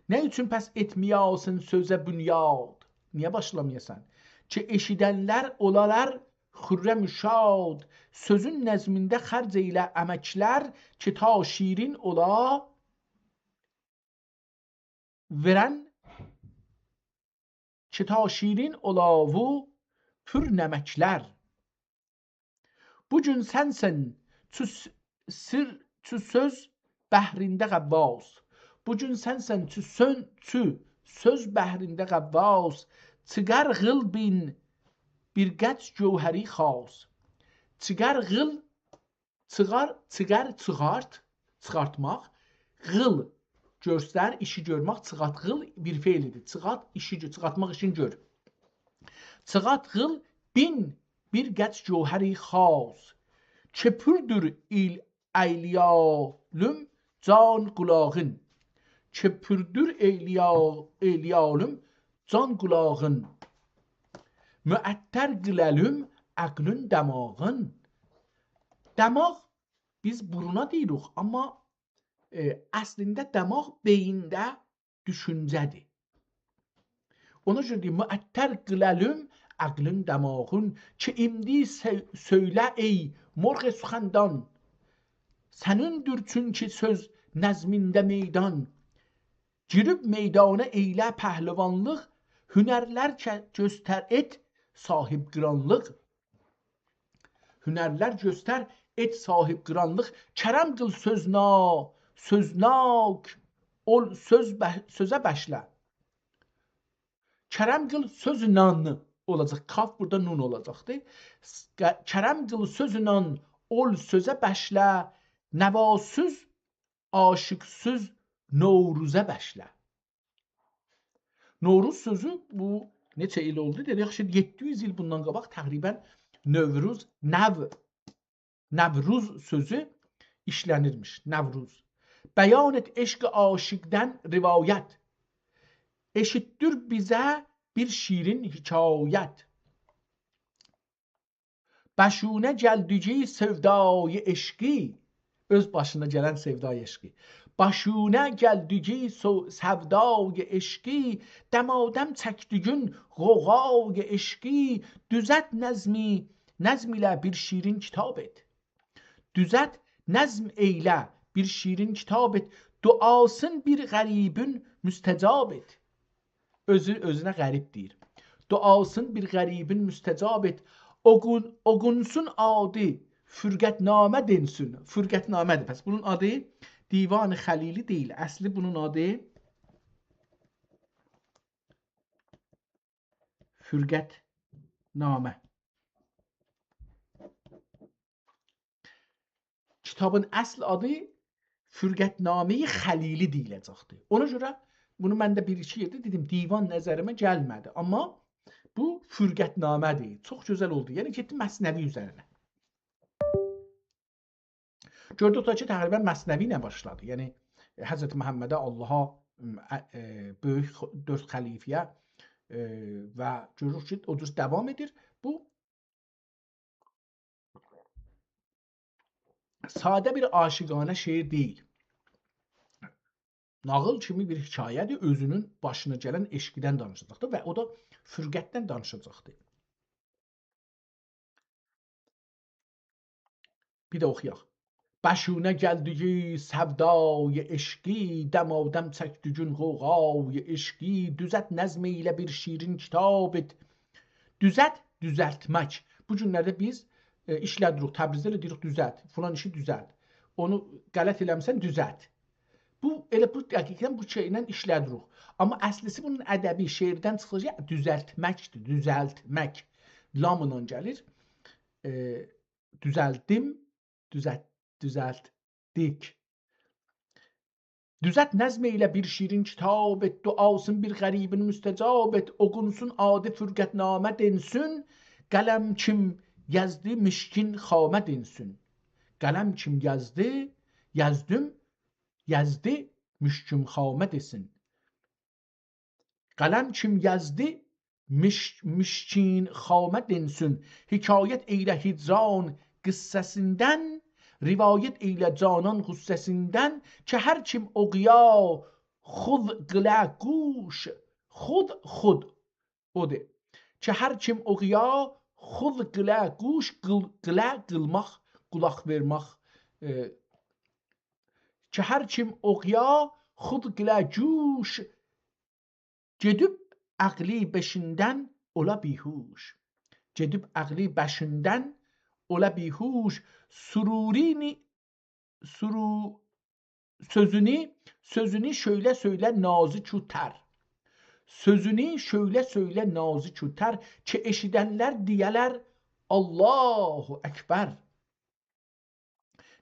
نه اوچون پس ائتمه‌یه‌سن سؤزه بنیاد؟ نییه باشلامایاسان؟ کی ائشیدنلر اولالار خرم و شاد. سؤزون نظمینده خرج ائیله امکلر، کی تا شیرین اولا وئرن، کی تا شیرین اولا و پر نمکلر. بو گون سنسن چو س-، سیر، چو سؤز بحرینده غواص. بو گون سنسن چو سؤن، چو سؤز بحرینده غواص. چیخار غیل بین بیر قدر گوهری خاص. چیخار غیل، چیخار، چیخار، چیخارت، چیخارتماق. غیل، گؤستر، ایشی گؤرمک، چیخارت غیل بیر فعل ایدی. چیخارت، ایشی گؤ-، چیخارتماق ایشین گؤر. چیخارت غیل بین بیر قدر گوهری خاص. کی پوردور ایل ائیلیالیم جان قولاغین. کی پوردور ائیلیا-، ائیلیالیم جان قولاغین. معطر قیلالیم عقلین دماغین. دماغ، بیز بورونا دئییریک، آمما، ائ، اصلینده دماغ بئیینده دوشونجه‌دیر. اونا گؤره دئییر، معطر قیلالیم عقلین دماغین، کی ایندی سؤ-، سؤیله ای مرغ سخندان. سنیندیر چونکی سؤز نظمینده میدان. گیریب میدانا ائیله پهلوانلیق، هنرلر که گؤستر ائت صاحب‌قرانلیق. هنرلر گؤستر، ائت صاحب‌قرانلیق، کرم قیل سؤزنا-، سؤزناک اول، سؤز به-، سؤزه بشله. کرم قیل سؤزونن اولاجاق، کاف بورادا نون اولاجاقدیر. س-، ق-، کرم قیل سؤزونن اول سؤزه بشله، نواسوز، عاشقسوز نوروزه بشله. نوروز سؤزو بو نئچه ایل اولدو؟ دئدیک کی، یئددی یوز ایل بوندان قاباق تقریباً نوروز، نو-، نوروز سؤزو ایشله‌نیرمیش. نوروز. بیان ائت عشق عاشقدن روایت. ائشیتدیر بیزه بیر شیرین حکایت. باشینا گلدیگی سئودای عشقی، اؤز باشینا گلن سئودای عشقی. باشینا گلدیگی سو-، سئودای عشقی، دمادم چکدیگین غوغای عشقی، دوزلت نظمی، نظم ایله بیر شیرین کیتاب ائت. دوزلت نظم ائیله بیر شیرین کیتاب ائت، دعاسین بیر غریبین مستجاب ائت. اؤزو اؤزونه غریب دئییر. دعاسین بیر غریبین مستجاب ائت. اوقون-، اوقونسون آدی فرقت‌نامه دئنسین. فرقت‌نامه‌دیر. پس بونون آدی دیوان خلیلی دئییل. اصلی بونون آدی فرقت‌نامه. کیتابین اصل آدی فرقت‌نامه‌ی خلیلی دئییله‌جکدیر. اونا گؤره بونو من ده بیر-ایکی یئرده دئدیم، دیوان نظریمه گلمه‌دی. آمما بو فرقت‌نامه‌دیر. چوخ گؤزل اولدو. یعنی گئتدی مثنوی اوزرینه. گؤردوک دا کی، تقریباً مثنوی ایله باشلادی. یعنی حضرت محمده، آللاها، م، ا، ائ، بؤیوک خ-، دؤرد خلیفه‌یه، ائ، و گؤروروک کی، او جور داوام ائدیر. بو ساده بیر عاشقانه شعر دئییل. ناغیل کیمی بیر حکایه‌دیر، اؤزونون باشینا گلن عشقیدن دانیشاجاقدیر و او دا فرقتدن دانیشاجاقدیر. بیر ده اوخویاق. باشینا گلدیگی سئودای عشقی، دمادم چکدیگین غوغای عشقی، دوزلت نظم ائیله بیر شیرین کیتاب ائت. دوزلت، دوزلتمک. بو گونلرده بیز، ائ، ایشله‌دیریک، تبریزده ائله دئییریک دوزلت، فلان ایشی دوزلت. اونو غلط ائله‌میسن، دوزلت. بو، ائله بو، دقیقاً بو شئیله ایشله‌دیریک. آمما اصلیسی بونون ادبی شعردن چیخیشی دوزلتمکدیر، دوزلتمک. لاملا گلیر. ائ، دوزلتدیم، دوزلت-، دوزلت-، ائتدیک. دوزلت نظم ائیله بیر شیرین کیتاب ائت، دعاسین بیر غریبین مستجاب ائت، اوخونسون آدی فرقت‌نامه دئنسین، قلم کیم یزدی مشکین خامه دئنسین. قلم کیم یزدی، یزدیم، یزدی مشکین خامه دئسین. قلم کیم یزدی مش-، مشکین خامه دئنسین. حکایت ائیله هجران قصه‌سیندن، روایت ائیله جانان غصه‌سیندن. کی هر کیم اوخویا خود قیله گوش، خود، خود، اودور. کی هر کیم اوخویا خود قیله گوش، قیل-، قیله قیلماق، قولاق وئرمک، ائ، کی هر کیم اوخویا خود قیله گوش، گئدیب عقلی بشیندن اولا بی‌هوش. گئدیب عقلی بشیندن اولا بی‌هوش. سرورینی، سرو-، سؤزونو، سؤزونو شؤیله سؤیله نازیک و تر. سؤزونو شؤیله سؤیله نازیک و تر، کی ائشیدنلر دئیه‌لر: «الله اکبر.»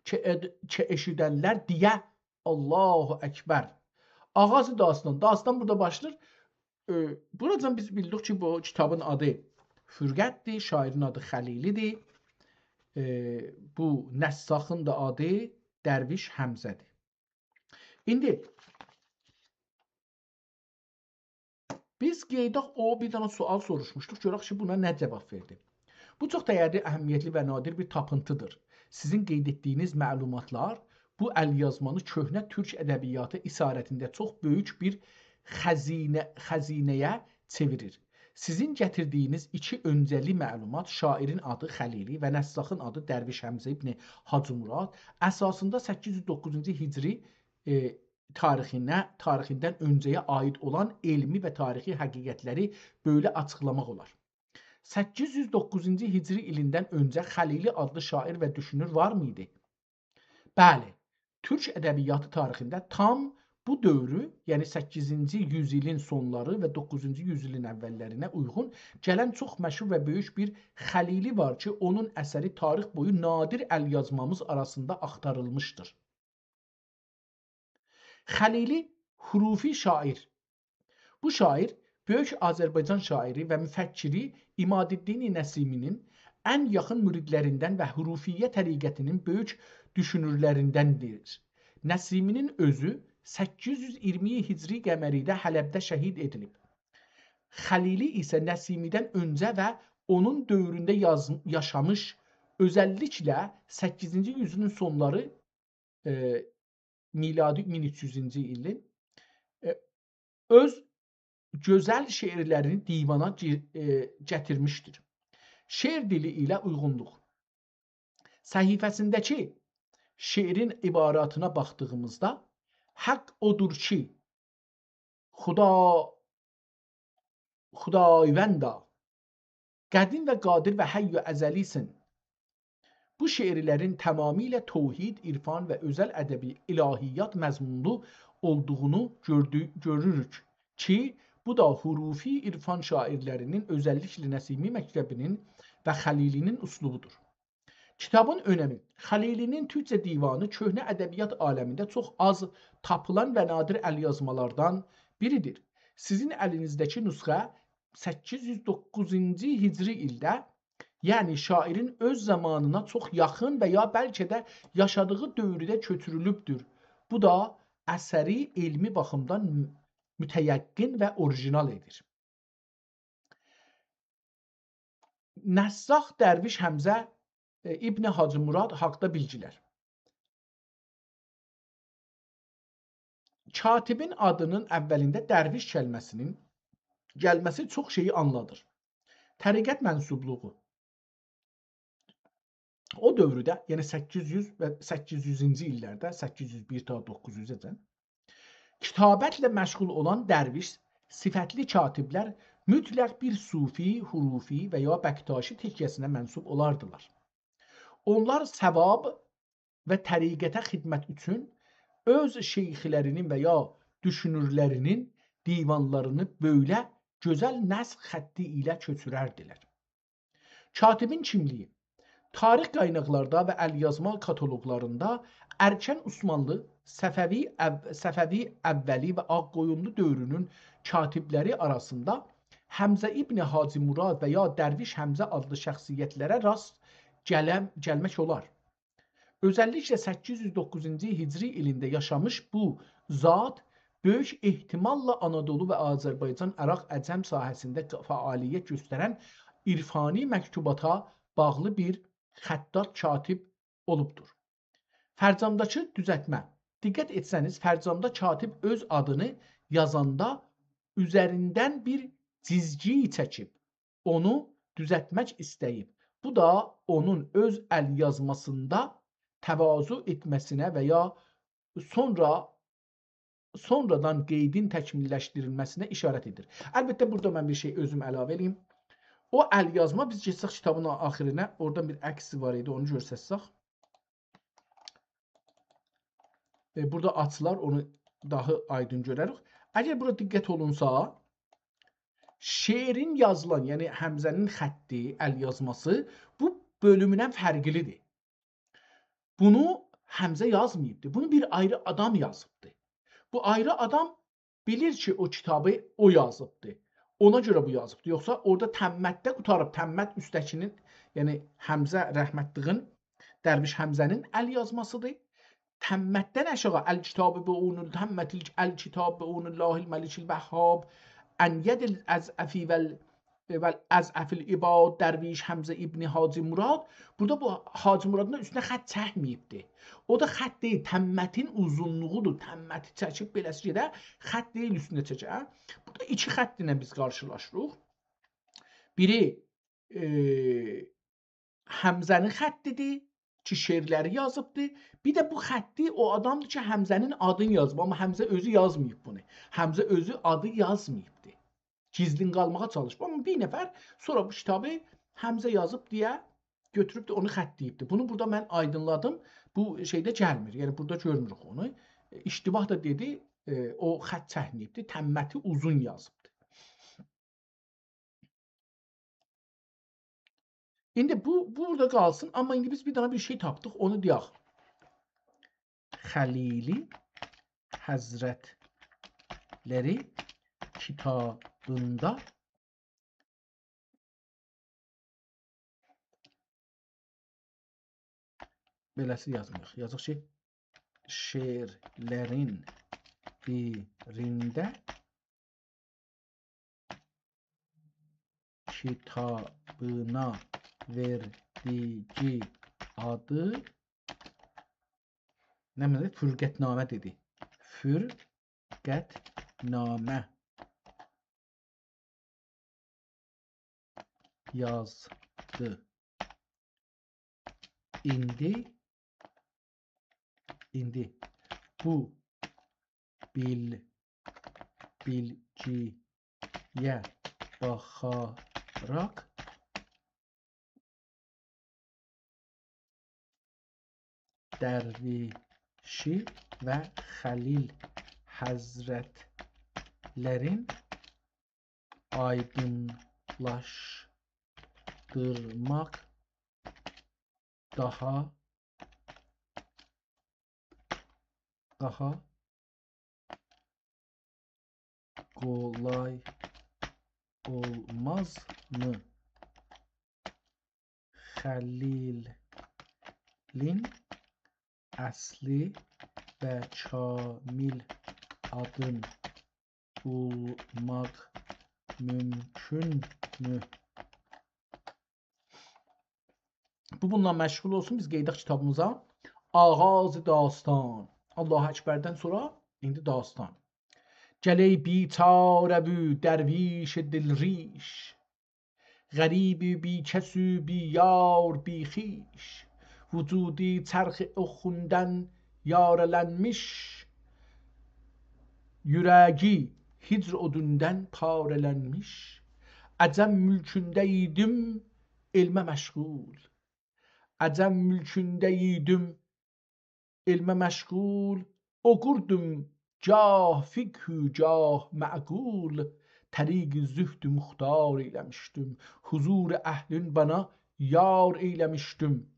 کی ائد-، کی ائشیدنلر دئیه: «الله اکبر.» آغاز داستان. داستان بورادا باشلاییر. ائ، بوراجان بیز بیلدیک کی، بو کیتابین آدی فرقت‌دیر، شاعرین آدی خلیلی‌دیر. ائ، بو نساخین دا آدی درویش حمزه‌دیر. ایندی بیز قئییداق، او بیر دنه سؤال سوروشموشدوق. گؤرک کی، بونا نه جواب وئردی. بو چوخ دَیَرلی، اهمیتلی و نادر بیر تاپینتی‌دیر. سیزین قئید ائتدیگینیز معلوماتلار بو ال‌یازمانی کؤهنه تورک ادبیاتی اسارتینده چوخ بؤیوک بیر خزینه، خزینه‌یه چئویریر. سیزین گتیردیگینیز ایکی اؤنجه‌لی معلومات، شاعرین آدی خلیلی و نساخین آدی درویش حمزه ابن حاجی مراد، اساسیندا سککیز یوز دوققوزونجو هجری، ائ، تاریخینه، تاریخیندن اؤنجه‌یه عایید اولان علمی و تاریخی حقیقتلری بئله آچیقلاماق اولار. سککیز یوز دوققوزونجو هجری ایلیندن اؤنجه خلیلی آدلی شاعر و دوشونور وارمیدی؟ بلی، تورک ادبیاتی تاریخینده تام بو دؤورو، یعنی سککیزینجی یوزایلین سونلاری و دوققوزونجو یوزایلین اوّللرینه اویغون گلن چوخ مشهور و بؤیوک بیر خلیلی وار کی، اونون اثری تاریخ بویو نادر ال‌یازمامیز آراسیندا آختاریلمیشدیر. خلیلی حروفی شاعر. بو شاعر بؤیوک آذربایجان شاعری و مفکری عمادالدین نسیمی‌نین ان یاخین مریدلریندن و حروفیه طریقتینین بؤیوک دوشونورلریندندیر. نسیمی‌نین اؤزو سککیز یوز اییرمی هجری قمری‌ده حلبده شهید ائدیلیب. خلیلی ایسه نسیمی‌دن اؤنجه و اونون دؤورونده یاز-، یاشامیش، اؤزللیکله سککیزینجی یوزایلین سونلاری، ائ، میلادی مین اوچ یوزونجو ایلین، ائ، اؤز گؤزل شعرلرینی دیوانا گی-، ائ، گتیرمیشدیر. شعر دیلی ایله اویغونلوق. صفحه‌سینده‌کی شعرین عباراتینا باخدیغیمیزدا: «حق اودور کی، خدا، خداوندا، قدیم و قادر و حی و ازلی‌سن.» بو شعرلرین تمامیله توحید، عرفان و اؤزل ادبی الهیات مضمونلو اولدوغونو گؤردو-، گؤروروک کی، بو دا حروفی عرفان شاعرلرینین، اؤزللیکله نسیمی مکتبینین و خلیلی‌نین اسلوبودور. کیتابین اؤنمی. خلیلی‌نین تورکجه دیوانی کؤهنه ادبیات عالمینده چوخ آز تاپیلان و نادر ال‌یازمالاردان بیریدیر. سیزین الینیزده‌کی نسخه سککیز یوز دوققوزونجو هجری ایلده، یعنی شاعرین اؤز زامانینا چوخ یاخین و یا بلکه ده یاشادیغی دؤورده کؤچورولوبدور. بو دا اثری علمی باخیمدان متیقن و اوریژینال ائدیر. نساخ درویش حمزه، ائ، ابن حاجی مراد حاقدا بیلگیلر. کاتبین آدینین اوّلینده درویش کلمه‌سینین گلمه‌سی چوخ شئیی آنلادیر. طریقت منسوبلوغو. او دؤورده، یعنی سککیز یوز و سککیز یوزونجو ایللرده، سککیز یوز بیر تا دوققوز یوزه‌جن، کتابتله مشغول اولان درویش صفتلی کاتبلر مطلق بیر صوفی، حروفی و یا بکتاشی تکیه‌سینه منسوب اولاردیلار. اونلار ثواب و طریقته خدمت اوچون اؤز شیخلرینین و یا دوشونورلرینین دیوانلارینی بئله گؤزل نثر خطی ایله کؤچورردیلر. کاتبین کیملیگی. تاریخ قایناقلاردا و ال‌یازما کاتالوقلاریندا ارکن عثمانلی، صفوی، او-، صفوی اولی و آغ‌قویونلو دؤورونون کاتب‌لری آراسیندا حمزه ابن حاجی مراد و یا درویش حمزه آدلی شخصیت‌لره راست گلم-، گلمک اولار. اؤزللیکله سککیز یوز دوققوزونجو هجری ایلینده یاشامیش بو زات بؤیوک احتماللا آنادولو و آذربایجان، عراق، عجم ساحه‌سینده فعالیت گؤسترن عرفانی مکتوباتا باغلی بیر خطاط کاتب اولوبدور. فرجامداکی دوزلتمه. دقت ائتسه‌نیز، فرجامدا کاتب اؤز آدینی یازاندا اوزریندن بیر جیزگی چکیب، اونو دوزلتمک ایسته‌ییب. بو دا اونون اؤز ال‌یازماسیندا تواضع ائتمه‌سینه و یا سونرا، سونرادان قیدین تکمیل‌لشدیریلمه‌سینه اشارت ائدیر. البته، بورادا من بیر شئی اؤزوم علاوه ائله‌ییم. او ال‌یازما، بیز کئچسک کیتابین آخیرینه، اورادان بیر عکس وار ایدی، اونو گؤرسه‌سک. ائ، بورادا آچیلار، اونو داها آیدین گؤرریک. اگر بورا دقت اولونسا، شعرین یازیلان، یعنی حمزه‌نین خطی، ال‌یازماسی بو بؤلوموندن فرقلی‌دیر. بونو حمزه یازماییبدی. بونو بیر آیری آدام یازیبدی. بو آیری آدام بیلیر کی، او کیتابی او یازیبدی. اونا گؤره بو یازیبدی. یوخسا اورادا تمّتده قوتاریب، تمّت اوسته‌کی‌نین، یعنی حمزه رحمتلیگین، درویش حمزه‌نین ال‌یازماسی‌دیر. تمّتدن آشاغی، الکتاب بعون ال-، تمّت ال-، الکتاب بعون الله الملک الوهاب، ان ید الاضعفی و ال-، و الاضعف العباد درویش حمزه ابن حاجی مراد. بورادا بو حاجی مرادین دا اوستونه خط چکمه‌ییبدی. او دا خط دئییل، تمّتین اوزونلوغودور. تمّتی چکیب بئله‌سی گئده، خط دئییل اوستونه چکه. بورادا ایکی خط ایله بیز قارشیلاشیریق. بیری، ائ، حمزه‌نین خطی‌دیر کی، شعرلری یازیبدی. بیر ده بو خطی او آدامدیر کی، حمزه‌نین آدینی یازیب، آمما حمزه اؤزو یازماییب بونو. حمزه اؤزو آدی یازماییبدی. گیزلین قالماغا چالیشیب. آمما بیر نفر سونرا بو کیتابی حمزه یازیب دئیه گؤتوروب ده اونو خطله‌ییبدی. بونو بورادا من آیدینلادیم. بو شئیده گلمیر. یعنی بورادا گؤرموروک اونو. اشتباه دا دئدی، ائ، او خط چکمه‌ییبدی. تمّتی اوزون یازیبدی. ایندی بو، بو بورادا قالسین، آمما ایندی بیز بیر دنه بیر شئی تاپدیق، اونو دئیک. خلیلی حضرتلری کیتابیندا بئله‌سی یازمایاق. یازاق کی، شعرلرین بیرینده کیتابینا وئردیگی آدی، نه دئدی؟ فرقت‌نامه دئدی. فرقت‌نامه یازدی. ایندی، ایندی بو بیل-، بیلگی‌یه باخاراق درویشی و خلیل حضرتلرین آیدینلاشدیرماق داها، داها قولای اولمازمی؟ خلیلین اصلی و کامل آدین بولماق مومکونمو؟ بو بونونلا مشغول اولسون، بیز قئییدک کیتابیمیزا. آغاز داستان. الله اکبردن سونرا ایندی داستان. گل ای بیچاره و درویش دلریش، غریب و بی‌کس و بی‌یار بی‌خویش، وجودی چرخ آخوندان یاره‌لنمیش، اوره‌یی هجر اودوندان پاره‌لنمیش. عجم مولکونده ایدیم علمه مشغول، عجم مولکونده ایدیم علمه مشغول، اوخوردوم گاه فقه و گاه معقول، طریق زهد مختار ائیله‌میشدیم، حضور اهلین بنا یار ائیله‌میشدیم.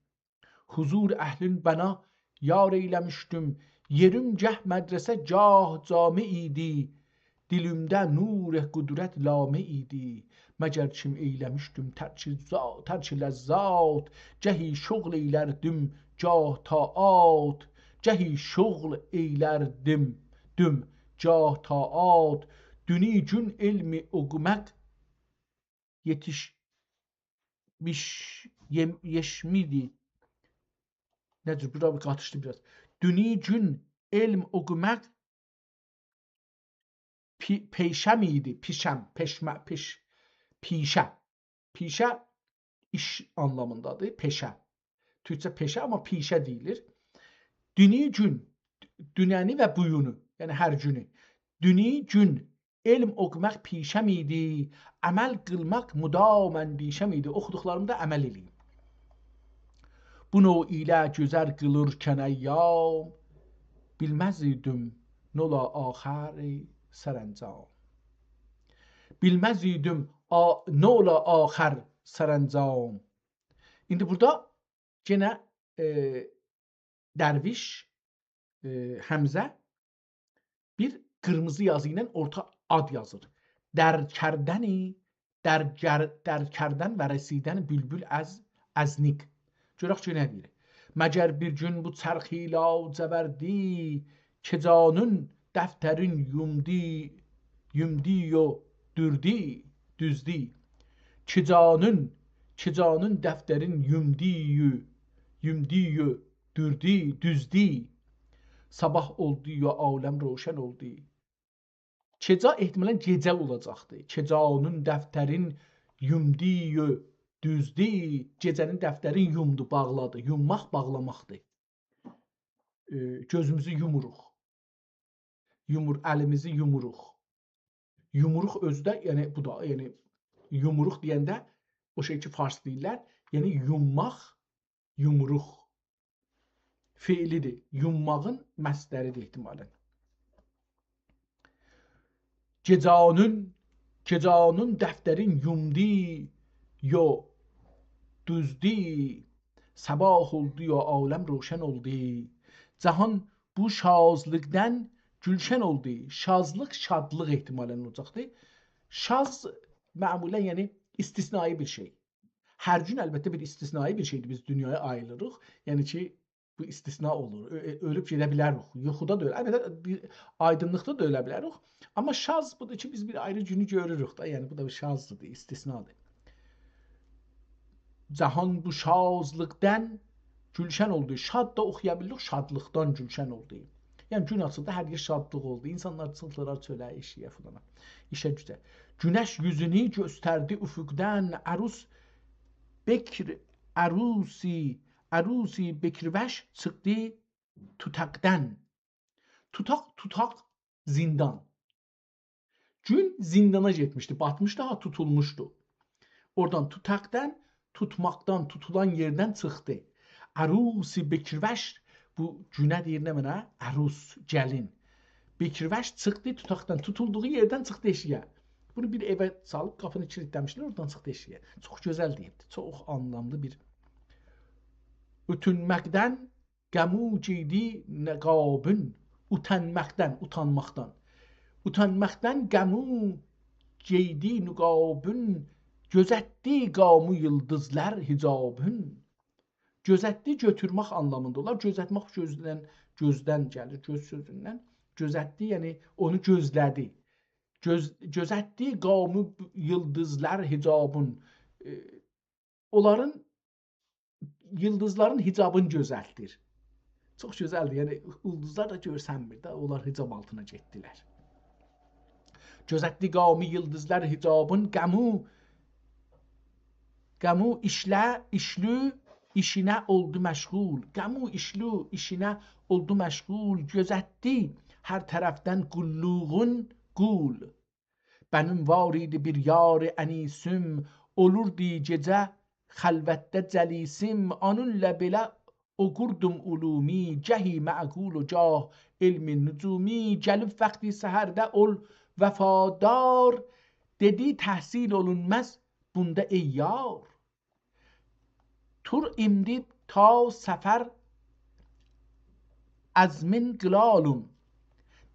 حضور اهلین بنا یار ائیله‌میشدیم. یئریم گه مدرسه، گاه جامع ایدی. دیلیمده نور قدرت لامع ایدی. مگر کیم ائیله‌میشدیم ترک ذا-، ترک لذات، گهی شغل ائیلردیم، گاه طاعات، گهی شغل ائیلردیم، دیم، گاه طاعات. دونی گون علمی اوقوماق یئتیش-، بیش-، یئم-، یئشمیدی. نه جور، بورا بیر قاتیشدی بیر آز. دونی گون علم اوقوماق پی-، پیشه میدی؟ پیشم، پشمه، پش-، پیشه. پیشه ایش آنلامیندادیر، پئشه. تورکجه پئشه، آمما پیشه دئییلیر. دونی گون، دوننی و بو گونو، یعنی هر گونو. دونی گون علم اوقوماق پیشه میدی، عمل قیلماق مدام اندیشه میدی. اوخودوقلاریمی دا عمل ائله‌ییم. بو نوع ایله گذر قیلیرکن ایام، بیلمز ایدیم نولا آخر سرانجام. بیلمز ایدیم آ-، نولا آخر سرانجام. ایندی بورادا یئنه، ائ، درویش، ائ، حمزه بیر قیرمیزی یازی ایله اورتا آد یازیر. درد کردنی، درد کر-، درد کردن و رسیدن بلبل از، از نیک. گؤرک کی، نه دئییر؟ مگر بیر گون بو چرخی لاجوردی، کجانین دفترین یومدی، یومدی و دوردی، دوزدی. کجانین، کجانین دفترین یومدی، یومدی و دوردی، دوزدی. صاباح اولدو و عالم روشن اولدو. کجا احتمالاً گئجه اولاجاقدی. کجانین دفترین یومدو و دوزدو. گئجه‌نین دفترین یومدو، باغلادی. یومماق، باغلاماقدیر. ائ، گؤزوموزو یوموروق. یومور، الیمیزی یوموروق. یوموروق اؤزو ده، یعنی بو دا، یعنی یوموروق دئینده او شئی کی، فارس دئییرلر، یعنی یومماق، یوموروق فعلی‌دیر. یومماغین مصدری‌دیر احتمالاً. گئجه‌نین، گئجه‌نین دفترین یومدو، یو، دوزدو. صاباح اولدو و عالم روشن اولدو. جهان بو شازلیقدان گولشن اولدو. شازلیق، شادلیق احتمالاً اولاجاقدی. شاز معمولاً، یعنی استثنایی بیر شئی. هر گون البته بیر استثنایی بیر شئیدیر. بیز دونیایا آییلیریق. یعنی کی، بو استثنا اولور. اؤ-، اؤ-، اؤلوب گئده بیلریک. یوخودا دا اؤله، البته بیر آیدینلیقدا دا اؤله بیلریک. آمما شاز بودور کی، بیز بیر آیری گونو گؤروروک دا. یعنی بو دا بیر شازدیر، استثنادیر. جهان بو شازلیقدان گولشن اولدو. شاد دا اوخویا بیلیریک، شادلیقدان گولشن اولدو. یعنی گون آچیلدی، هر یئر شادلیق اولدو. اینسانلار چیخدیلار چؤله، ائشییه، فلانا، ایشه گوجه. گونش یوزونو گؤستردی افقدن، عروس بکر، عروسی، عروسی بکروش چیخدی توتاقدان. توتاق، توتاق، زیندان. گون زیندانا گئتمیشدی، باتمیشدی، ها، توتولموشدو. اورادان توتاقدان، توتماقدان، توتولان یئردن چیخدی. عروسی بکروش، بو گونه دئییر نمنه؟ عروس، گلین. بکروش چیخدی توتاقدان، توتولدوغو یئردن چیخدی ائشییه. بونو بیر ائوه سالیب، قاپینی کیلیتله‌میشلر، اورادان چیخدی ائشییه. چوخ گؤزل دئییبدی، چوخ آنلاملی بیر. اوتونمکدن قمو گئیدی نقابین. اوتانماقدان، اوتانماقدان. اوتانماقدان قمو گئیدی نقابین. گؤزتدی قامو یولدوزلار حجابین. گؤزتدی، گؤتورمک آنلامیندا اولار. گؤزتمک گؤزدن، گؤزدن گلیر، گؤز سؤزوندن. گؤزتدی، یعنی اونو گؤزله‌دی. گؤز-، گؤزتدی قامو یولدوزلار حجابین. ائ، اونلارین، یولدوزلارین حجابینی گؤزلتدیر. چوخ گؤزلدیر. یعنی اولدوزلار دا گؤرسنمیر ده، اونلار حجاب آلتینا گئتدیلر. گؤزتدی قامو یولدوزلار حجابین، قمو، قمو ایشله، ایشلو، ایشینه اولدو مشغول. قمو ایشلو، ایشینه اولدو مشغول. گؤزتدی هر طرفدن قوللوغون قول. منیم وار ایدی بیر یار انیسیم، اولوردو گئجه خلوتده جلیسیم. اونونلا بئله اوقوردوم علومی، گهی معقول و گاه علم نجومی. گلیب وقتی سحرده اول وفادار، دئدی: «تحصیل اولونماز بوندا، ای یار.» تور ایمدی تا سفر، عزمین قیلالوم.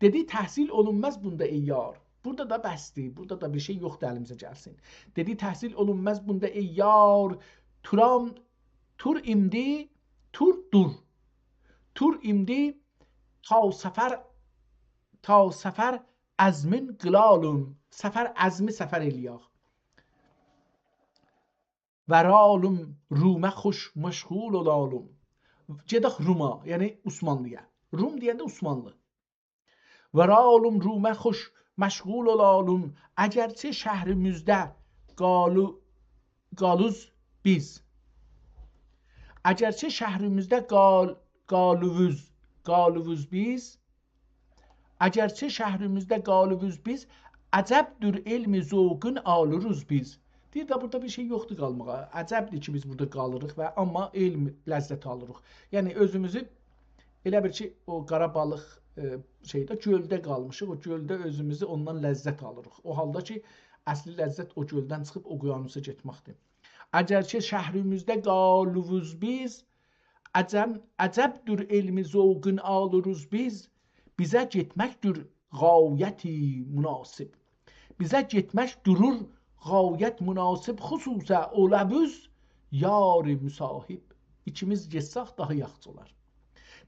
دئدی: «تحصیل اولونماز بوندا، ای یار.» بورادا دا بسدیر، بورادا دا بیر شئی یوخدور الیمیزه گلسین. دئدی: «تحصیل اولونماز بوندا، ای یار. تورام، تور ایمدی، تور دور. تور ایمدی تا سفر، تا سفر عزمین قیلالوم.» سفر عزمی سفر ائله‌یک. «ورالوم رومه خوش مشغول اولالوم.» گئدک روما، یعنی عثمانلی‌یا. روم دئینده عثمانلی. «ورالوم رومه خوش مشغول اولالوم، اگرچه شهریمیزده قالو-، قالوز بیز. اگرچه شهریمیزده قال-، قالوووز، قالوووز بیز. اگرچه شهریمیزده قالوووز بیز، عجبدیر علم ذوقون آلوروز بیز.» دئییر ده، بورادا بیر شئی یوخدور قالماغا. عجبدیر کی، بیز بورادا قالیریق و آمما علم لذت آلیریق. یعنی، اؤزوموزو ائله بیل کی، او قارا بالیق، ائ، شئیده، گؤلده قالمیشیق. او گؤلده اؤزوموزو اوندان لذت آلیریق. او حالدا کی، اصلی لذت او گؤلدن چیخیب اقیانوسا گئتمکدیر. «اگرچه شهریمیزده قالوووز بیز، عجب، عجبدیر علم ذوقون آلوروز بیز، بیزه گئتمکدیر غایتی مناسب. بیزه گئتمک دورور غایت مناسب، خصوصا اولا بوز یار مصاحب.» ایکیمیز گئتسک داها یاخشی اولار.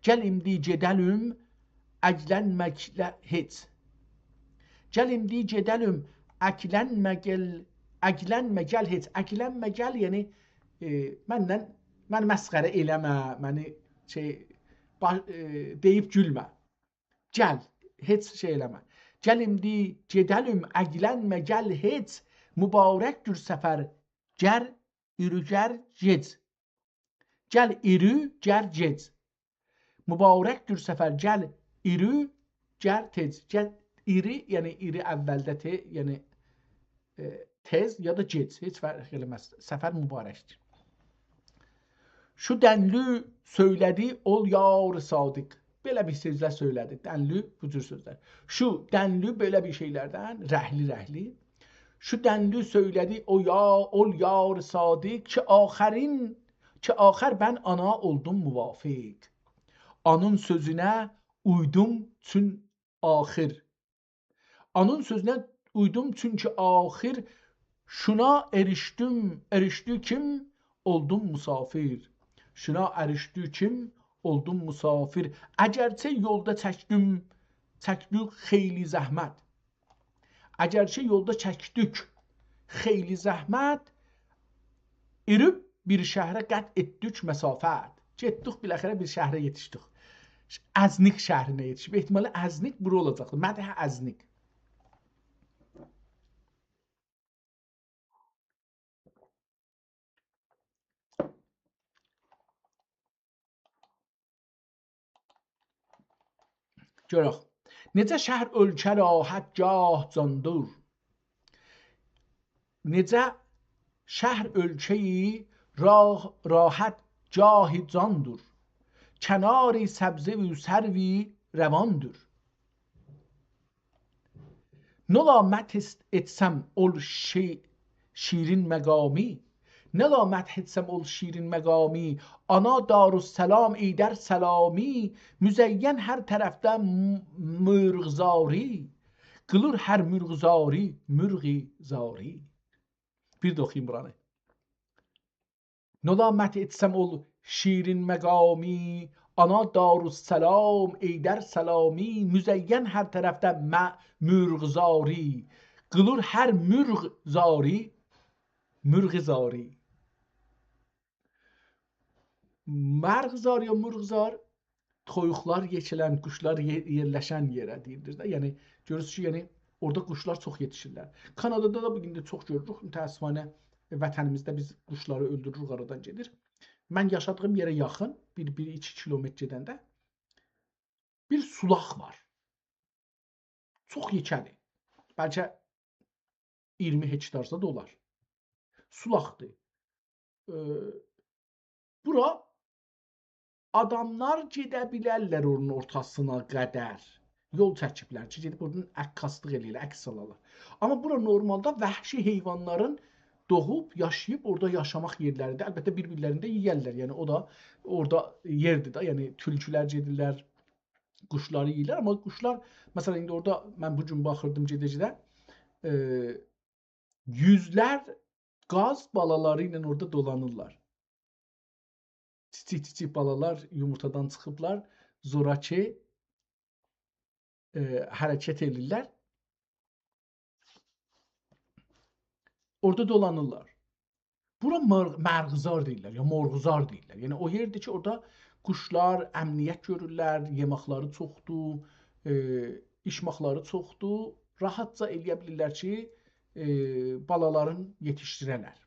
«گل ایمدی گئده‌لیم، اگلنمه گل هئچ. گل ایمدی گئده‌لیم، اگلنمه گل، اگلنمه گل هئچ.» اگلنمه گل، یعنی، ائ، منن، منی مسخره ائله‌مه، منی شئی، با-، ائ، دئییب گولمه. گل، هئچ شئی ائله‌مه. «گل ایمدی گئده‌لیم، اگلنمه گل هئچ، مبارکدیر سفر گر ایرو گر گئج. گل ایرو گر گئج. مبارکدیر سفر گر ایرو گر تئج.» گل ایری، یعنی ایری اولده ت، یعنی، ائ، تئز یا دا گئج، هئچ فرق ائله‌مز. سفر مبارکدیر. «شو دنلی سؤیله‌دی اول یار صادق.» بئله بیر سؤزلر سؤیله‌دی. دنلی، بو جور سؤزلر. «شو دنلی»، بئله بیر شئیلردن، رنگلی، رنگلی. «شو دنلی سؤیله‌دی او یا-، اول یار صادق، کی آخرین، کی آخر بن آنا اولدوم موافق. آنین سؤزونه اویدوم چون آخر. آنین سؤزونه اویدوم، چونکی آخر شونا ائریشدیم، ائریشدی کیم اولدوم مسافر. شونا ائریشدی کیم اولدوم مسافر. اگرچه یولدا چکدیم، چکدیک خیلی زحمت. اگرچه یولدا چکدیک خیلی زحمت، ایریب بیر شهره قطع ائتدیک مسافت.» گئتدیک، بالاخره بیر شهره یئتیشدیک. ازنیک شهرینه یئتیشیب. احتمالا ازنیک بورا اولاجاقدی. مدح ازنیک. گؤرک. نئجه شهر اؤلکه راحت گاه جاندور. نئجه شهر اؤلکه‌یی را-، راحت گاه جاندور. کنار سبزه و سرو رواندور. نولا مدح ائت-، ائتسم اول شی-، شیرین مقامی. نولا مدح ائتسم اول شیرین مقامی، آنا دارالسلام، ای در سلامی، مزین هر طرفده م-، مرغزاری، قیلیر هر مرغزاری، مرغی زاری. بیر ده اوخویوم بورانی. نولا مدح ائتسم اول شیرین مقامی، آنا دارالسلام، ای در سلامی، مزین هر طرفده م-، مرغزاری، قیلیر هر مرغ زاری، مرغ زاری. مرغزار یا مرغزار، تویوقلار یئکه‌لن، قوشلار یئ-، یئرلشن یئره دئییلیر ده. یعنی، گؤرورسونوز کی، یعنی، اورادا قوشلار چوخ یئتیشیرلر. کانادادا دا بو گون ده چوخ گؤروروک. متأسفانه، وطنیمیزده بیز قوشلاری اؤلدورور، آرادان گئدیر. من یاشادیغیم یئره یاخین، بیر، بیر ایکی کیلومتر گئدنده بیر سولاق وار. چوخ یئکه‌دیر. بلکه اییرمی هکتار زاد اولار. سولاقدیر. ائ، بورا آداملار گئده بیلرلر اونون اورتاسینا قدر. یول چکیبلر کی، گئدیب اورادان عکاسلیق ائله‌یه‌لر، عکس آلالار. آمما بورا نورمالدا وحشی حیوانلارین دوغوب، یاشاییب، اورادا یاشاماق یئرلریدیر. البته، بیر-بیرلرینی ده یئیرلر. یعنی، او دا اورادا یئردیر ده. یعنی، تولکولر گئدیرلر، قوشلاری یئییرلر. آمما قوشلار، مثلا، ایندی اورادا من بو گون باخیردیم گئده-گئده، ائ، یوزلر قاز بالالاری ایله اورادا دولانیرلار. کیچیک-کیچیک بالالار یومورتادان چیخیبلار، زوراکی، ائ، حرکت ائدیرلر. اورادا دولانیرلار. بورا مار-، مرغزار دئییرلر، یا مرغزار دئییرلر. یعنی او یئردیر کی، اورادا قوشلار امنیت گؤرورلر، یئماقلاری چوخدور، ائ، ایچماقلاری چوخدور، راحتجا ائلیه بیلیرلر کی، ائ، بالالارین یئتیشدیره‌لر.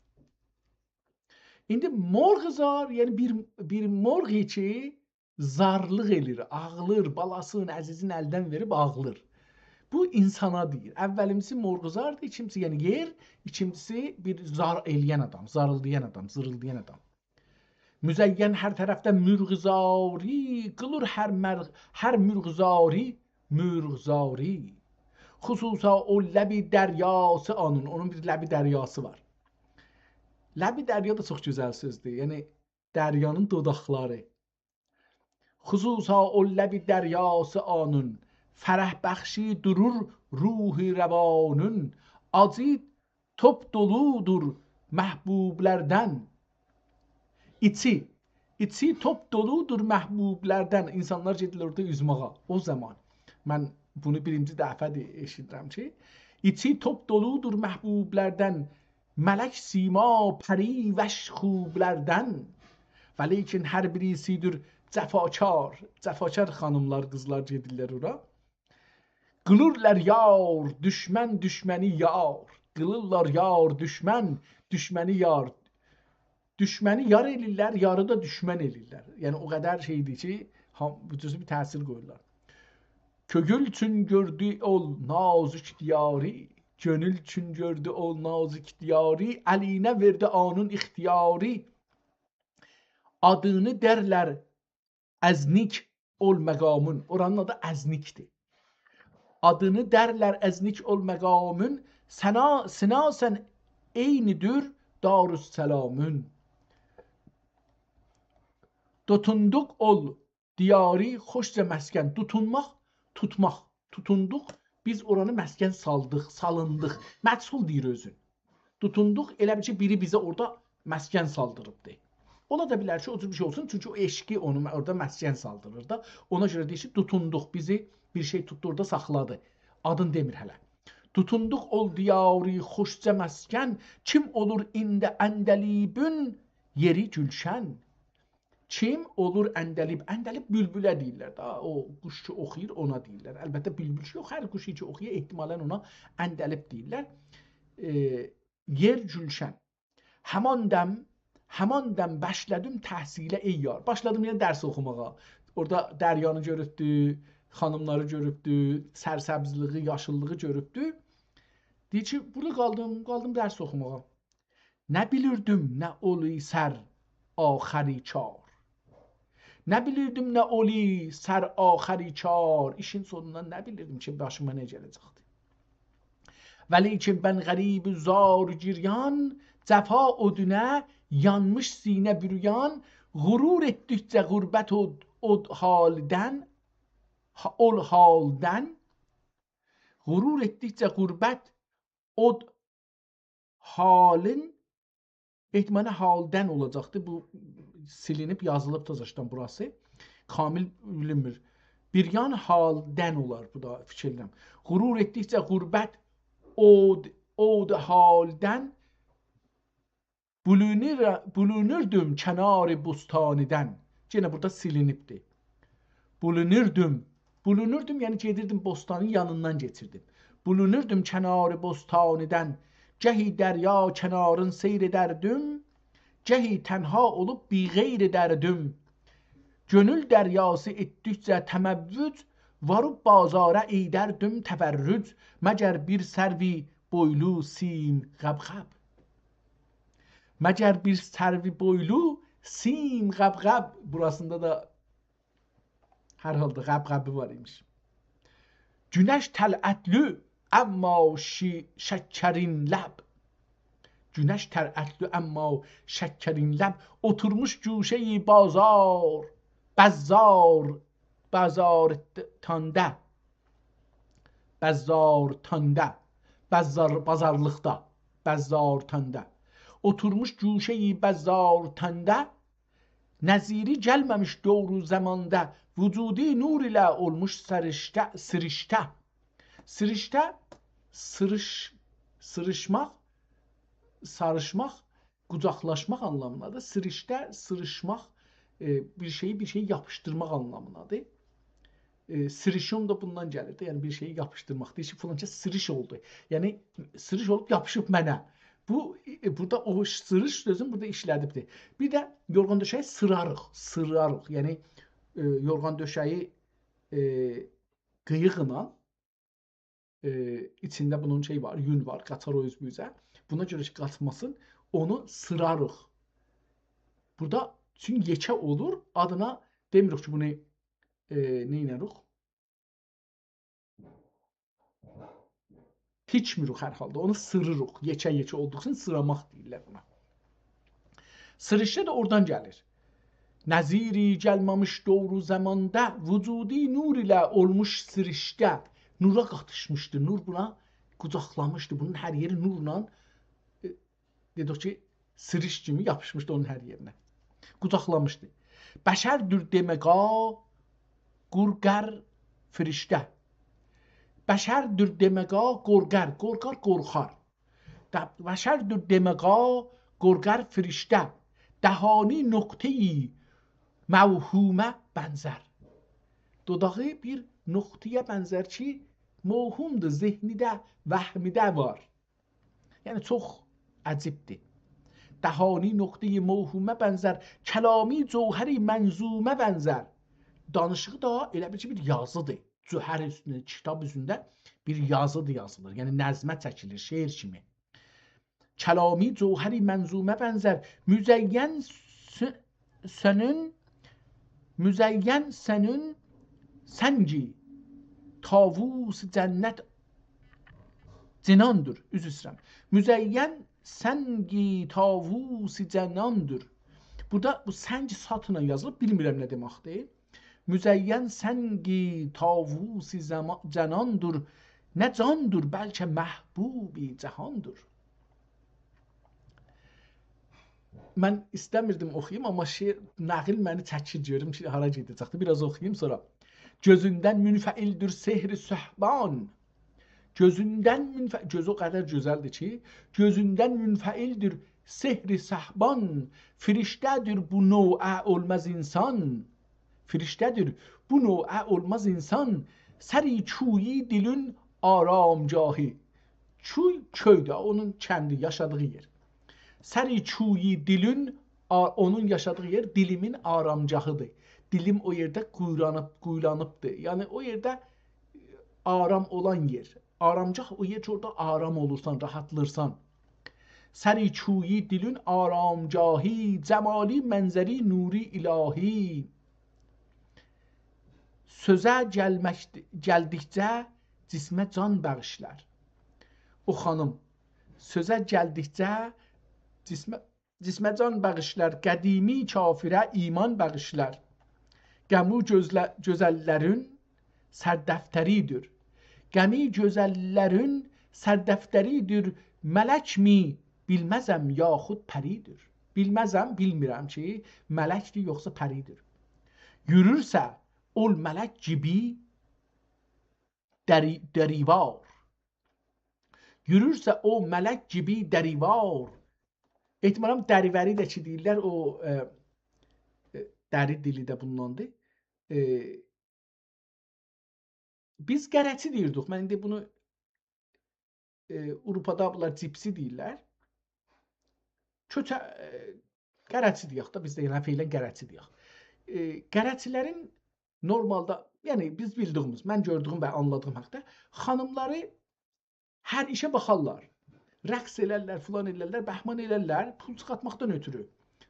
ایندی مرغزار، یعنی بیر، بیر مرغ کی، زارلیق ائله‌ییر، آغلیر، بالاسینین، عزیزین الدن وئریب آغلیر. بو اینسانا دئییر. اوّلینجیسی مرغزاردیر، ایکینجیسی، یعنی یئر، ایکینجیسی بیر زار ائله‌ین آدام، زاریلدایان آدام، زیریلدایان آدام. مزین هر طرفده مرغزاری، قیلیر هر مرغ-، هر مرغزاری، مرغزاری. خصوصا او لب دریاسی آنین، اونون بیر لب دریاسی وار. لب دریا دا چوخ گؤزل سؤزدور. یعنی، دریانین دوداقلاری. خصوصا او لب دریاسی آنین، فرح بخشی دورور روح روانین. آجی توپ دولودور محبوبلردن. ایچی، ایچی توپ دولودور محبوبلردن. اینسانلار گئدیرلر اورادا اوزماغا. او زامان من بونو بیرینجی دفعه‌دیر ائشیدیرم کی، ایچی توپ دولودور محبوبلردن، ملک سیما پری وش خوبلردن. ولیکن هر بیریسی‌دیر جفاکار. جفاکار خانیملار، قیزلار گئدیرلر اورا. قیلیرلار یار دوشمن، دوشمنی یار. قیلیرلار یار دوشمن، دوشمنی یار. دوشمنی یار ائله‌ییرلر، یاری دا دوشمن ائله‌ییرلر. یعنی، او قدر شئیدیر کی، هام-، بو جور بیر تأثیر قویورلار. کؤنول چون گؤردو اول نازیک دیاری، کؤنول چون گؤردو اول نازیک دیاری، الینه وئردی آنین اختیاری. آدینی درلر ازنیک اول مقامین. اورانین آدی ازنیکدیر. آدینی درلر ازنیک اول مقامین، سنا-، سناسن عینی‌دیر دارالسلامین. توتوندوق اول دیاری خوشجا مسکن. توتونماق، توتماق. توتوندوق، بیز اورانی مسکن سالدیق، سالیندیق. مجهول دئییر اؤزون. توتوندوق، ائله بیل کی، بیری بیزه اورادا مسکن سالدیریبدی. اولا دا بیلر کی، او جور بیر شئی اولسون، چونکی او عشقی اونو اورادا مسکن سالدیریر دا. اونا گؤره دئییر کی، توتوندوق، بیزی بیر شئی توتدو اورادا، ساخلادی. آدین دئمیر هله. توتوندوق اول دیاری خوشجا مسکن، کیم اولور ایندی عندلیبین یئری گولشن. کیم اولور عندلیب؟ عندلیب بولبوله دئییرلر دا، او قوش کی اوخویور، اونا دئییرلر. البته، بولبول یوخ، هر قوش کی اوخویور، احتمالاً اونا عندلیب دئییرلر. ائ، یئر گولشن. همان دم، همان دم بشلدیم تحصیله ای یار. باشلادیم، یعنی، درس اوخوماغا. اورادا دریانی گؤروبدو، خانیملاری گؤروبدو، سرسبزلیگی، یاشیللیغی گؤروبدو. دئییر کی، بورادا قالدیم، قالدیم درس اوخوماغا. نه بیلیردیم، نه اولی سر آخری کار. نه بیلیردیم، نه اولی سر آخری کار. ایشین سونوندا نه بیلیردیم کی، باشیما نه گله‌جکدی. ولیکن من غریب زار گریان، جفا اودونه یانمیش سینه بورویان، غرور ائتدیکجه غربت اود، اود حالدن، ها-، اول حالدن، غرور ائتدیکجه غربت اود حالین، احتمالاً حالدن اولاجاقدی. بو سیلینیب یازیلیب تازاشدان بوراسی. کامل بیلینمیر. بوریان حالدن اولار، بو دا فیکر ائدیرم. غرور ائتدیکجه غربت اود، اود حالدن، بولونور-، بولونوردوم کنار بستانیدن. یئنه بورادا سیلینیبدی. بولونوردوم. بولونوردوم، یعنی گئدیردیم بوستانین یانیندان کئچیردیم. بولونوردوم کنار بستانیدن. گهی دریا کنارین سیر ائدردیم، گهی تنها اولوب بی‌غیر ائدردیم. گؤنول دریاسی ائتدیکجه تموج، واروب بازارا ائیدردیم تفرج. مگر بیر سروی بویلو سیم غبغب. مگر بیر سروی بویلو سیم غبغب. بوراسیندا دا هر حالدا غبغبی وار ایمیش. گونش طلعتلی، اما شی-، شکرین لب. گونش طلعتلی، اما شکرین لب. اوتورموش گوشه‌ی بازار، بازار، بازار تاندا. بازار تاندا، بازار، بازارلیقدا، بازار تاندا. اوتورموش گوشه‌ی بازار تاندا، نظیری گلمه‌میش دور و زماندا، وجودی نور ایله اولموش سرشته، سرشته. سرشته، سرش، سرشماق، ساریشماق، قوجاقلاشماق آنلامیندادیر. سرشته، سریشماق، ائ، بیر شئیی بیر شئیه یاپیشدیرماق آنلامیندادیر. ائ، سریشون دا بوندان گلیر ده، یعنی بیر شئیی یاپیشدیرماق. دئییر کی، فلان کس سریش اولدو. یعنی سریش اولوب یاپیشیب منه. بو، ائ، بورادا او سریش سؤزون بورادا ایشله‌دیبدیر. بیر ده یورغان دؤشه‌یی سیراریق، سیراریق. یعنی، ائ، یورغان دؤشه‌یی، ائ، قیییقلا، ائ، ایچینده بونون شئی وار، یون وار، قاچار او اوز بو اوزه. بونا گؤره کی، قاچماسین، اونو سیراریق. بورادا چون یئکه اولور، آدینا دئمیریک کی، بونو، ائ، نئینه‌ریک؟ تیکمیریک هر حالدا، اونو سیریریق. یئکه-یئکه اولدوغو اوچون سیراماق دئییرلر بونا. سرشته ده اورادان گلیر. نظیری گلمه‌میش دور و زماندا، وجودی نور ایله اولموش سرشته. نورا قاتیشمیشدی، نور بونا قوجاقلامیشدی. بونون هر یئری نورلا، ائ، دئدیک کی، سریش کیمی یاپیشمیشدی اونون هر یئرینه. قوجاقلامیشدی. بشردیر دئمگا قورقر فرشته. بشردیر دئمگا قورقر، قورقار، قورخار. ده، بشردیر دئمگا قورقر فرشته. دهانی نقطه‌ی موهومه بنزر. دوداغی بیر نقطه‌یه بنزر کی، موهومدور، ذهنیده، وهمیده وار. یعنی، چوخ عجیبدیر. دهانی نقطه‌ی موهومه بنزر، کلامی جوهری منظومه بنزر. دانیشیغی دا ائله بیل کی، بیر یازیدیر. جوهر اوستونده، کیتاب اوستونده بیر یازیدیر یازیلیر. یعنی، نظمه چکیلیر، شعر کیمی. کلامی جوهری منظومه بنزر، مزین س-، سنون، مزین سنون سنگی طاووس جنت جناندور. عذر ایسته‌ییرم. مزین سنگی طاووس جناندور. بورادا بو سنگ سات‌لا یازیلیب، بیلمیرم نه دئمکدیر. مزین سنگی طاووس زما-، جناندور، نه جاندور، بلکه محبوب جهاندور. من ایسته‌میردیم اوخویوم، آمما شعر، نقل منی چکیر، گؤروم کی، هارا گئده‌جکدیر. بیر آز اوخویوم، سونرا. گؤزوندن منفعلدیر سحر سحبان. گؤزوندن منف-، گؤزو او قدر گؤزلدیر کی، گؤزوندن منفعلدیر سحر سحبان. فرشته‌دیر بو نوعه اولماز انسان. فرشته‌دیر بو نوعه اولماز انسان. سری کویی دیلین آرامگاهی. کوی، کؤی ده، اونون کندی، یاشادیغی یئر. سری کویی دیلین، آ-، اونون یاشادیغی یئر دیلیمین آرامگاهیدیر. دیلیم او یئرده قویولانیب، قویولانیبدیر. یعنی، او یئرده آرام اولان یئر. آرامگاه او یئر کی، اورادا آرام اولورسان، راحاتلیرسان. سری کویی دیلین آرامگاهی، جمالی منظری نوری الهی. سؤزه گلمک، گلدیکجه جسمه جان باغیشلار. او خانیم، سؤزه گلدیکجه جسمه، جسمه جان باغیشلار، قدیمی کافره ایمان باغیشلار. غمی گؤزله-، گؤزللرین سردفتریدیر. غمی گؤزللرین سردفتریدیر. ملک‌می، بیلمزم، یاخود پریدیر. بیلمزم، بیلمیرم کی، ملکدیر، یوخسا پریدیر. یوروسه اول ملک کیمی دری-، دریوار. یوروسه او ملک کیمی دریوار. احتمالاً دریوری ده کی دئییرلر، او، ائ، ائ، دری دیلی ده بونداندیر. ائ، بیز قره‌چی دئییردیک. من ایندی بونو، ائ، آوروپادا بونلار جیپسی دئییرلر. کؤچه-، ائ، قره‌چی دئیک ده، بیز ده یعنی فعلاً قره‌چی دئیک. ائ، قره‌چیلرین نورمالدا، یعنی بیز بیلدیگیمیز، من گؤردویوم و آنلادیغیم حاقدا، خانیملاری هر ایشه باخارلار. رقص ائلرلر، فلان ائلرلر، بهمان ائلرلر، پول چیخارتماقدان اؤترو.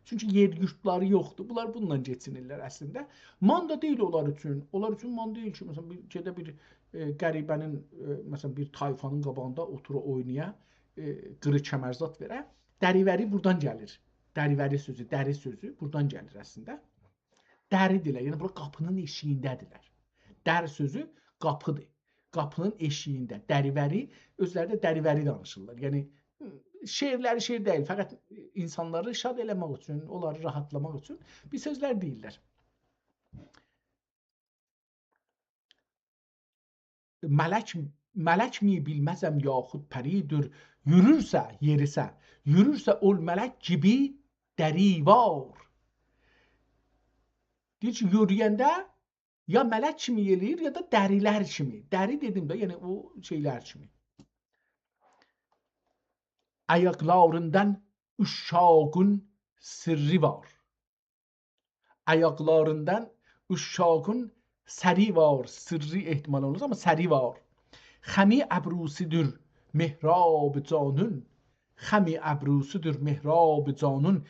چونکی یئر یوردلاری یوخدور. بونلار بونونلا کئچینیرلر اصلینده. مان دا دئییل اونلار اوچون. اونلار اوچون مان دئییل کی، مثلاً، بیر، گئده بیر، ائ، غریبه‌نین، ائ، مثلاً، بیر طایفانین قاباغیندا اوتورا اوینایا، ائ، قیری کمر زاد وئره. دریوری بورادان گلیر. دریوری سؤزو، دری سؤزو بورادان گلیر اصلینده. دری‌دیرلر، یعنی بورا قاپینین ائشیگینده‌دیرلر. در سؤزو قاپی‌دیر. قاپینین ائشیگینده، دریوری، اؤزلری ده دریوری دانیشیرلار. یعنی شعرلری شعر دئییل، فقط اینسانلاری شاد ائله‌مک اوچون، اونلاری راحاتلاماق اوچون بیر سؤزلر دئییرلر. ملک، ملک می بیلمزم یاخود پری‌دور، یوروسه، یئریسه، یوروسه اول ملک کیمی دری‌وار. دئییر کی، یوروینده یا ملک کیمی یئرییر، یا دا دری‌لر کیمی. دری دئدیم ده، یعنی او شئیلر کیمی. آیاقلاریندان عشاقین سری وار. آیاقلاریندان عشاقین سری وار. سری احتمال اولور، آمما سری وار. خمی ابروسودور محراب جانین. خمی ابروسودور محراب جانین.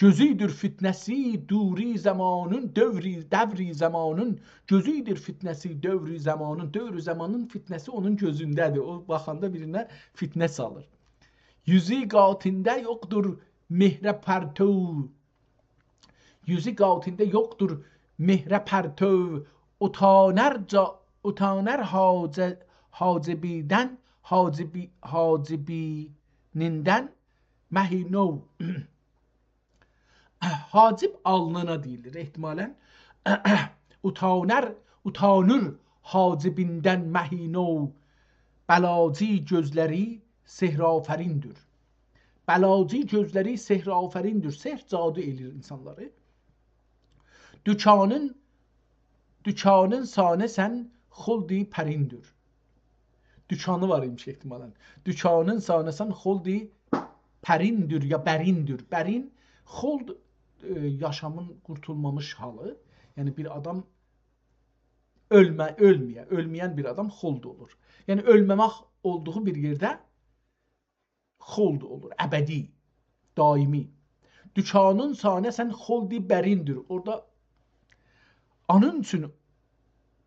گؤزودور فتنه‌سی دور زمانین، دور، دور زمانین. گؤزودور فتنه‌سی دور زمانین. دور زمانین فتنه‌سی اونون گؤزونده‌دیر. او باخاندا بیرینه فتنه سالیر. یوزو قاتینده یوخدور مهره پرتو. یوزو قاتینده یوخدور مهره پرتو. اوتانار جا-، اوتانار حاج-، حاجبیندن، حاجبی-، حاجبینیندن مه نو. حاجب آلنینا دئییلیر احتمالاً. اوتانار، اوتانیر حاجبیندن مه نو. بلاجی گؤزلری سحرآفریندیر. بلاجی گؤزلری سحرآفریندیر. سحر، جادو ائله‌ییر اینسانلاری. دوکانین، دوکانین سانه‌سن خلد پریندیر. دوکانی وار ایمیش احتمالاً. دوکانین سانه‌سن خلد پریندیر یا بریندیر. برین، خلد، ائ، یاشامین قورتولمامیش حالی. یعنی بیر آدام اؤلمه-، اؤلمه‌یه، اؤلمه‌ین بیر آدام خلد اولور. یعنی اؤلمه‌مک اولدوغو بیر یئرده خلد اولور، ابدی، دائمی. دوکانین سانه‌سن خلد بریندیر. اورادا اونون اوچون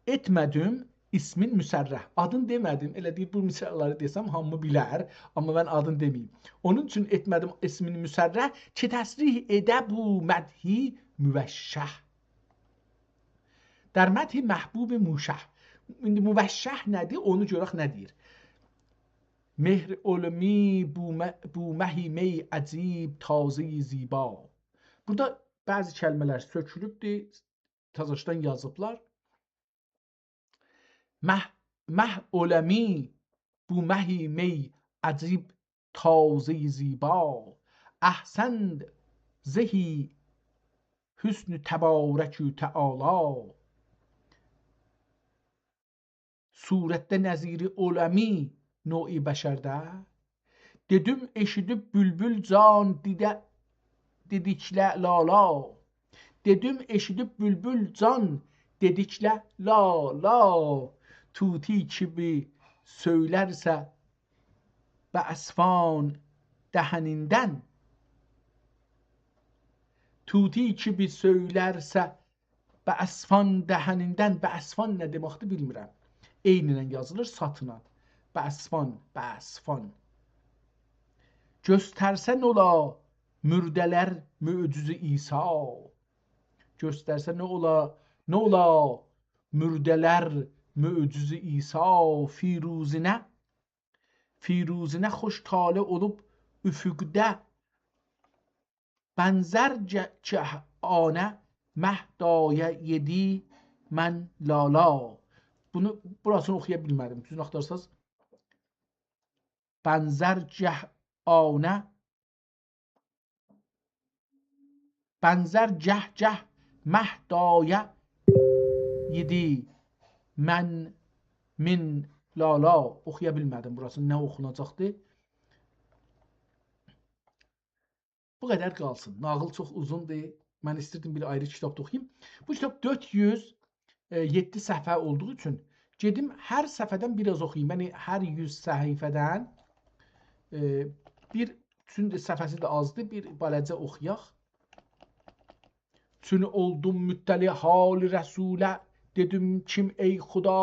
ائتمه‌دیم اسمین مصرح. آدین دئمه‌دیم. ائله دئییر، بو مصرع‌لری دئسم هامی بیلر، آمما من آدین دئمه‌ییم. اونون اوچون ائتمه‌دیم اسمین مصرح، کی تصریح ائده بو مدحی موشح. در مدح محبوب موشح. ایندی موشح نه‌دیر؟ اونو گؤرک نه دئییر. مهر علمی بو مه-، بو مه می عجیب تازه‌ی زیبا. بورادا بعضی کلمه‌لر سؤکولوبدور، تازاشدان یازیبلار. مه، مه علمی بو مه می عجیب تازه‌ی زیبا، احسنت زهی حسن تبارک تعالی. صورتده نظیر علمی نوع بشرده. دئدیم ائشیدیب بولبول جان دیده دئدیکله لالا. دئدیم ائشیدیب بولبول جان دئدیکله لالا. طوطی کیمی سؤیلرسه به اسفان دهنیندن. طوطی کیمی سؤیلرسه به اسفان دهنیندن. به اسفان نه دئمکدیر، بیلمیرم. عینینن یازیلیر، ساتینا. به اسفان، به اسفان. گؤسترسه نولا مرده‌لر معجز عیسی. گؤسترسه نولا، نولا مرده‌لر معجز عیسی. فیروزینه، فیروزینه خوش طالع اولوب افقده. بنظر گه-، گهانه مه دایه یئدی من لالا. بونو، بوراسینی اوخویا بیلمه‌دیم. دوزونو آختارساز. بنظر گهانه، بنظر گه گه مه دایه یئدی من من لالا. اوخویا بیلمه‌دیم بوراسینی، نه اوخوناجاقدی. بو قدر قالسین. ناغیل چوخ اوزوندور. من ایستیردیم بیر آیری کیتاب دا اوخویوم. بو کیتاب دؤرد یوز یئددی صفحه اولدوغو اوچون گئدیم هر صفحه‌دن بیر آز اوخویوم. یعنی هر یوز صفحه‌دن، ائ، بیر، چونکی صفحه‌سی ده آزدیر، بیر بالاجا اوخویاق. چون اولدوم مطلع حال رسوله، دئدیم کیم ای خدا،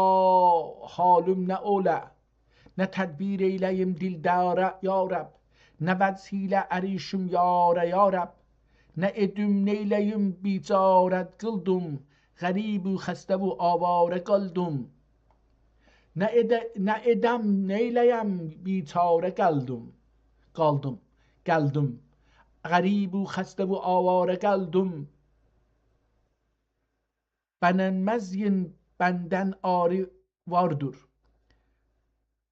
حالیم نه اوله؟ نه تدبیر ائیله‌ییم دلداره، یا رب؟ نه وجه ایله اریشم یاره، یا رب؟ نه ائدیم، نئیله‌ییم، بیچاره قیلدیم، غریب و خسته و آواره قالدیم. نه ائده-، نه ائدم، نئیله‌یم، بیچاره قالدیم، قالدیم، قالدیم. غریب و خسته و آواره قالدیم. بگنمز بین بندن عاری واردیر.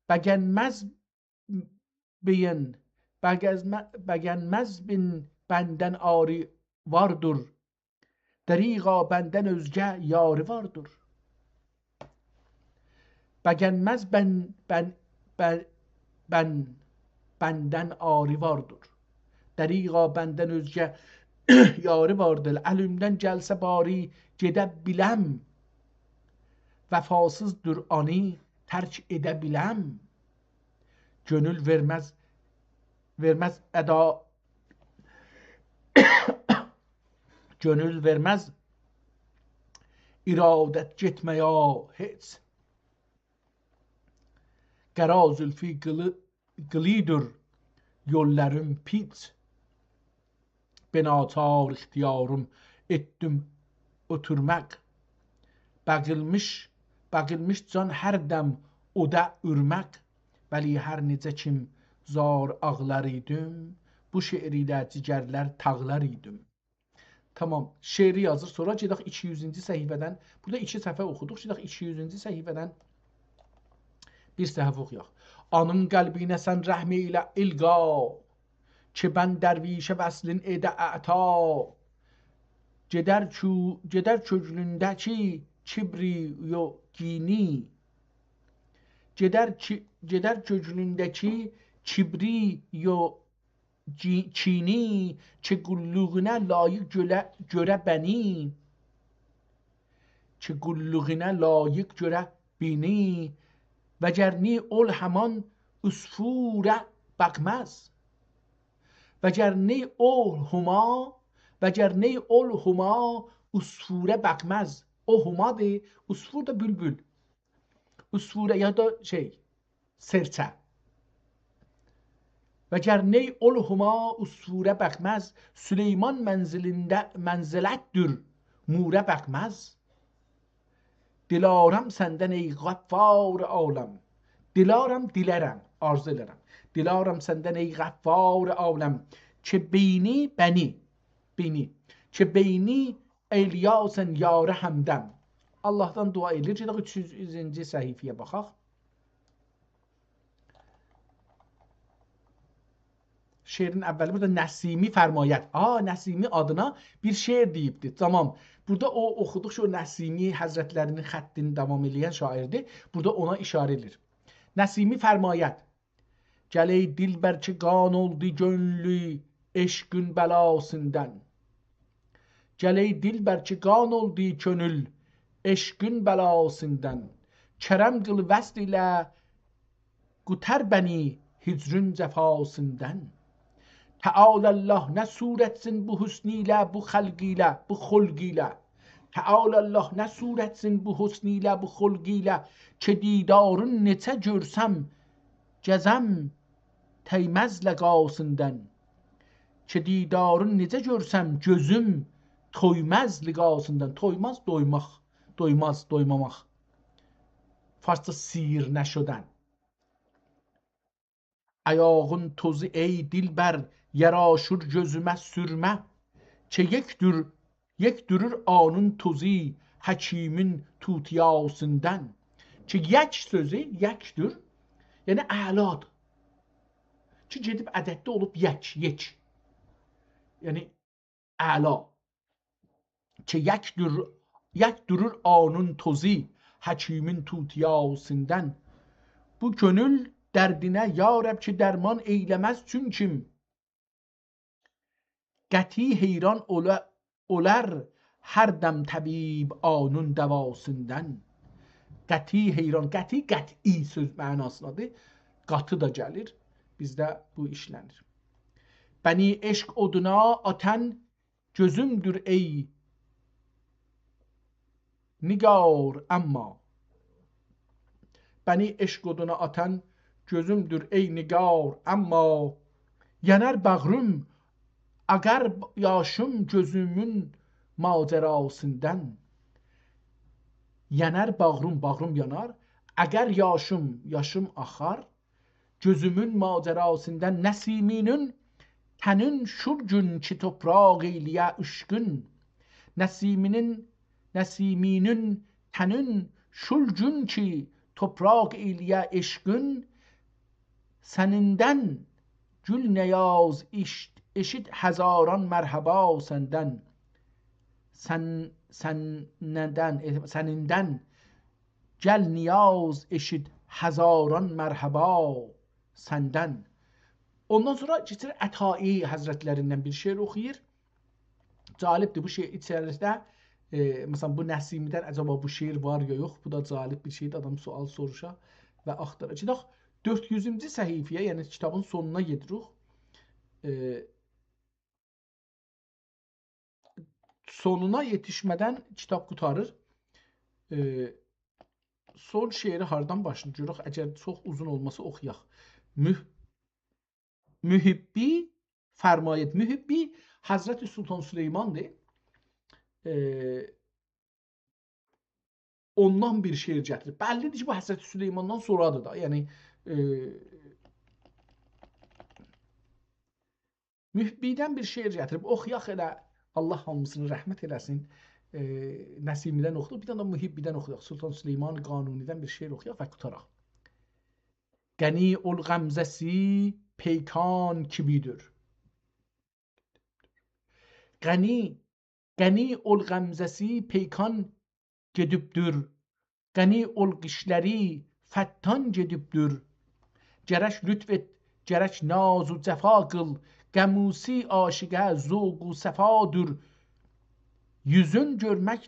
بگنمز بین، بگزم-، بگنمز بین بندن عاری واردیر. دریغا بندن اؤزگه یاری واردیر. بگنمز بین، بین، بین، بین، بندن عاری واردیر. دریغا بندن اؤزگه یاری واردیر. الیمدن گلسه باری گئده بیلم، وفاسیزدیر، اونو ترک ائده بیلم. کؤنول وئرمز، وئرمز ادا، کؤنول وئرمز ارادت گئتمه‌یه هئچ. قارا زولفو قیلی-، قیلیدیر یوللاریم پیچ. به ناچار اختیاریم ائتدیم اوتورماق. باغیلمیش، باغیلمیش جان هر دم اودا اورماق. ولی هر نئجه کیم زار آغلار ایدیم، بو شعر ایله جیگرلر تاغلار ایدیم. تامام، شعری یازیر. سونرا گئدک ایکی یوزونجو صفحه‌دن. بورادا ایکی صفحه اوخودوق. گئدک ایکی یوزونجو صفحه‌دن بیر صفحه اوخویاق. آنیم قلبینه سن رحم ائیله القا، کی بند درویشه وصلین ائده اعطا. گئدر کو-، گئدر کؤنلونده‌کی کبری و گینی. گئدر کی-، گئدر کؤنلونده‌کی کبری و گی-، کینی، کی قوللوغونا لایق گؤره، گؤره بنی. کی قوللوغونا لایق گؤره بینی. وگر نی اول همان عصفوره باخماز. وگر نی اول هما، وگر نی اول هما عصفوره باخماز. او همادیر، عصفور دا بولبول. عصفوره یا دا شئی، سئرچه. وگر نی اول هما عصفوره باخماز، سلیمان منزلینده، منزلتدیر موره باخماز. دلارم سندن ای غفار عالم. دلارم، دیلرم، آرزو ائلرم. دلارم سندن ای غفار عالم، کی بینی، بنی، بینی، کی بینی ائلیه‌سن یاره همدم. آللاهدان دعا ائله‌ییر. گئدک اوچ یوزونجو صفحه‌یه باخاق. شعرین اولی بورادا: نسیمی فرماید. آ، نسیمی آدینا بیر شعر دئییبدی. تامام. بورادا او اوخودوق کی، او نسیمی حضرتلری‌نین خطینی داوام ائله‌ین شاعیردیر. بورادا اونا ایشاره ائله‌ییر. نسیمی فرماید: گل ای دلبر کی قان اولدو کؤنلو عشقین بلاسیندان. گل ای دلبر کی قان اولدو کؤنول عشقین بلاسیندان. کرم قیل وصل ایله قوتار بنی هجرین جفاسیندان. تعالی الله نه صورتسین بو حسن ایله، بو خلق ایله، بو خلق ایله. تعالی الله نه صورتسین بو حسن ایله، بو خلق ایله، کی دیدارین نئچه گؤرسم، گزم تویماز لقاسیندان. کی دیدارین نئجه گؤرسم، گؤزوم تویماز لقاسیندان. تویماز، دویماق. دویماز، دویماماق. فارسجا سیر نشدن. آیاغین توزو ای دلبر، یاراشیر گؤزومه سورمه. کی یک دور-، یک دورور اونون توزو حکیمین توتیاسیندان. کی یک سؤزو، یکدور، یعنی اعلادیر. کی گئدیب عددده اولوب یک، یک. یعنی اعلا. کی یک دور-، یک دورور اونون توزو حکیمین توتیاسیندان. بو کؤنول دردینه، یا رب، کی درمان ائیله‌مز چونکیم، قطعی حیران اولا-، اولار هر دم طبیب اونون دواسیندان. قطعی حیران، قطعی، قطعی سؤز معناسیندادیر. قاتی دا گلیر، بیزده بو ایشله‌نیر. بنی عشق اودونا آتان گؤزومدور ای نگار، اما. بنی عشق اودونا آتان گؤزومدور ای نگار، اما. یانار باغریم، آقار یاشیم گؤزومون ماجراسیندان. یانار باغریم، باغریم یانار. آقار یاشیم، یاشیم آخار. گؤزومون ماجراسیندان. نسیمینین تنین شول گون کی توپراق ائیله‌یه عشقین. نسیمینین، نسیمینین تنین شول گون کی توپراق ائیله‌یه عشقین. سنیندن گل نیاز ائشیت، ائشیت هزاران مرحبا سندن. سن، سنیندن، ائ، سنیندن گل نیاز ائشیت هزاران مرحبا سندن. اوندان سونرا کئچیر عطایی حضرتلریندن بیر شعر اوخویور. جالبدیر بو شعر ایچریسینده، ائ، مثلا، بو نسیمی‌دن عجبا بو شعر وار یا یوخ؟ بو دا جالب بیر شئیدیر، آدام سؤال سوروشا و آختارا. گئدک دؤرد یوزونجو صفحه‌یه، یعنی کیتابین سونونا گئدیریک. ائ، سونونا یئتیشمه‌دن کیتاب قوتاریر. ائ، سون شعری هاردان باشلاییم؟ گؤرک، اگر چوخ اوزون اولماسا اوخویاق. مح-، محبی فرمایید. محبی حضرت سلطان سلیمان‌دیر. ائ، اوندان بیر شعر گتیریب. بللی‌دیر کی، بو حضرت سلیماندان سونرادیر دا. یعنی، ائ، محبی‌دن بیر شعر گتیریب. اوخویاق ائله، الله هامیسینی رحمت ائله‌سین. ائ، نسیمی‌دن اوخودوق. بیر دنه ده محبی‌دن اوخویاق. سلطان سلیمان قانونی‌دن بیر شعر اوخویاق و قوتاراق. غنی اول غمزه‌سی پیکان کیمی‌دیر. غنی، غنی اول غمزه‌سی پیکان گئدیبدیر. غنی اول قیشلاری فتان گئدیبدیر. گرک لطف ائت، گرک ناز و جفا قیل، غموسی عاشقه ذوق و صفادیر. یوزون گؤرمک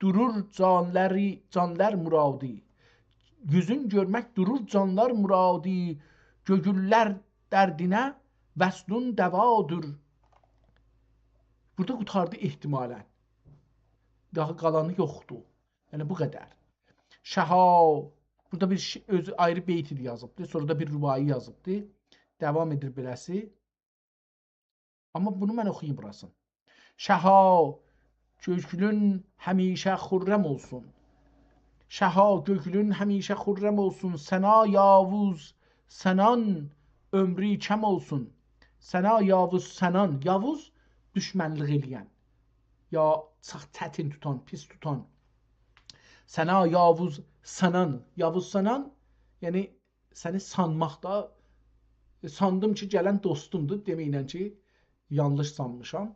دورور جانلاری، جانلار مرادی. یوزون گؤرمک دورور جانلار مرادی، گؤیللر دردینه وصلون دوادیر. بورادا قوتاردی احتمالا. داها قالانی یوخدور. یعنی بو قدر. شها، بورادا بیر شی-، اؤزو آیری بیت ایدی یازیبدی، سونرا دا بیر رباعی یازیبدی. داوام ائدیر بئله‌سی. آمما بونو من اوخویوم بوراسینی. شها، گؤیلون همیشه خرم اولسون. شها، گؤیلون همیشه خرم اولسون. سنا یاووز سنان عؤمرو کم اولسون. سنا یاووز سنان. یاووز دوشمنلیک ائله‌ین، یا چوخ چتین توتان، پیس توتان. سنا یاووز سنان. یاووز سنان، یعنی سنی سانماق دا، ساندیم کی، گلن دوستومدور، دئمه‌یینن کی، یانلیش سانمیشام.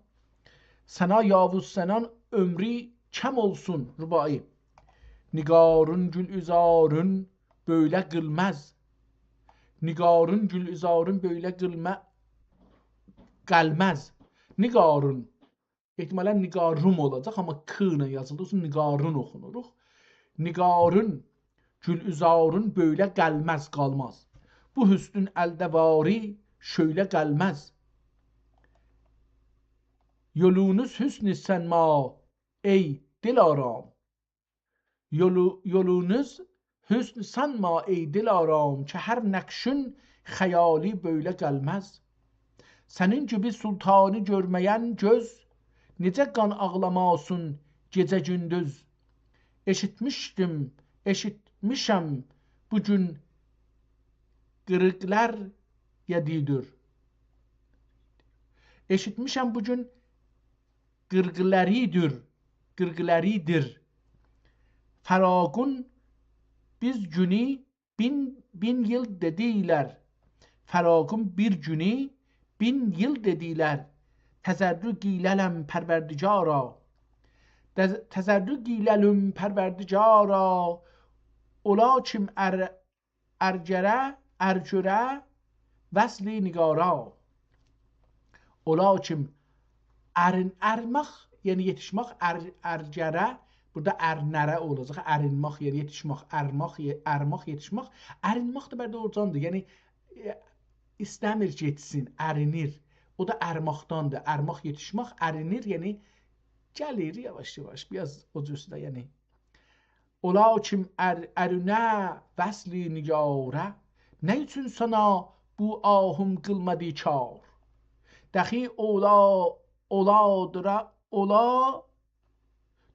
سنا یاووز سنان عؤمرو کم اولسون، رباعی. نگارین گلعذارین بؤیله قیلمز. نگارین گلعذارین بؤیله قیلمه-، قلمز. نگارین احتمالا نگارون اولاجاق، آمما ک ایله یازیلدیغی اوچون نگارون اوخونوروق. نگارون، گلعذارون بؤیله قلمز، قالماز. بو حسنون الده واری شؤیله قلمز. یولونوز حسن سنما، ای دل‌آرام. یولو-، یولونوز حسن سنما، ای دل‌آرام، کی هر نقشون خیالی بؤیله قلمز. سنین گیبی سلطانی گؤرمه‌ین گؤز نئجه قان آغلاماسین گئجه گوندوز؟ ائشیتمیشدیم، ائشیتمیشم بو گون قیریقلار یئدیدیر. ائشیتمیشم بو گون قیریقلاریدیر، قیریقلاریدیر. فراقون بیر گونو بین، بین ایل دئدیلر. فراقون بیر گونو بین ایل دئدیلر. تضرع گیله‌لم پروردگارا. دز-، تضرع گیله‌لم پروردگارا. اولا کیم ار-، ار گره، ار گؤره وصل نگارا. اولا کیم ارین-، ارماق، یعنی یئتیشمک، ار-، ار گره، بورادا ار نره اولاجاق، ارینماق، یعنی یئتیشمک، ارماق، یئ-، ارماق، یئتیشمک. ارینماق دا بیر ده اوراداندیر، یعنی، ائ، ایسته‌میر گئتسین، ارینیر. او دا ارماقداندیر، ارماق یئتیشمک، ارینیر، یعنی گلیر یاواش-یاواش، بیر آز او جورسو ده، یعنی. اولا کیم ار-، ارونه وصل نگاره، نه اوچون سانا بو آهوم قیلمادی کار. داهی اولا، اولادیرا، اولا،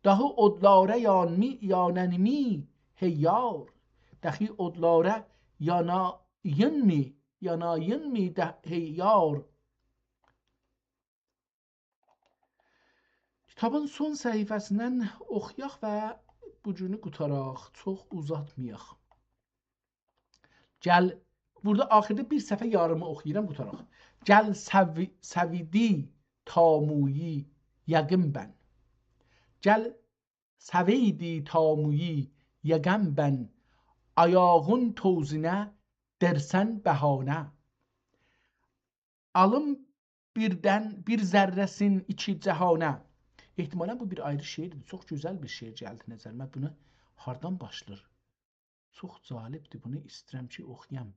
داهی اودلارا یانمی، یاننمی، هئی یار. داهی اودلارا یانایینمی، یانایینمی، ده، هئی یار. کیتابین سون صفحه‌سیندن اوخویاق و بو گونو قوتاراق، چوخ اوزاتمایاق. گل، بورادا آخیردا بیر صفحه یاریمی اوخویورام، قوتاراق. گل سوی-، سویدی تامویی یقین بن. گل سویدی تامویی یقین بن، آیاغین توزینه درسن بهانه. آلیم بیردن بیر ذره‌سین ایکی جهانه. احتمالاً بو بیر آیری شعردیر. چوخ گؤزل بیر شعر گلدی نظریمه. بونو هاردان باشلاییر؟ چوخ جالبدیر. بونو ایسته‌ییرم کی، اوخویام.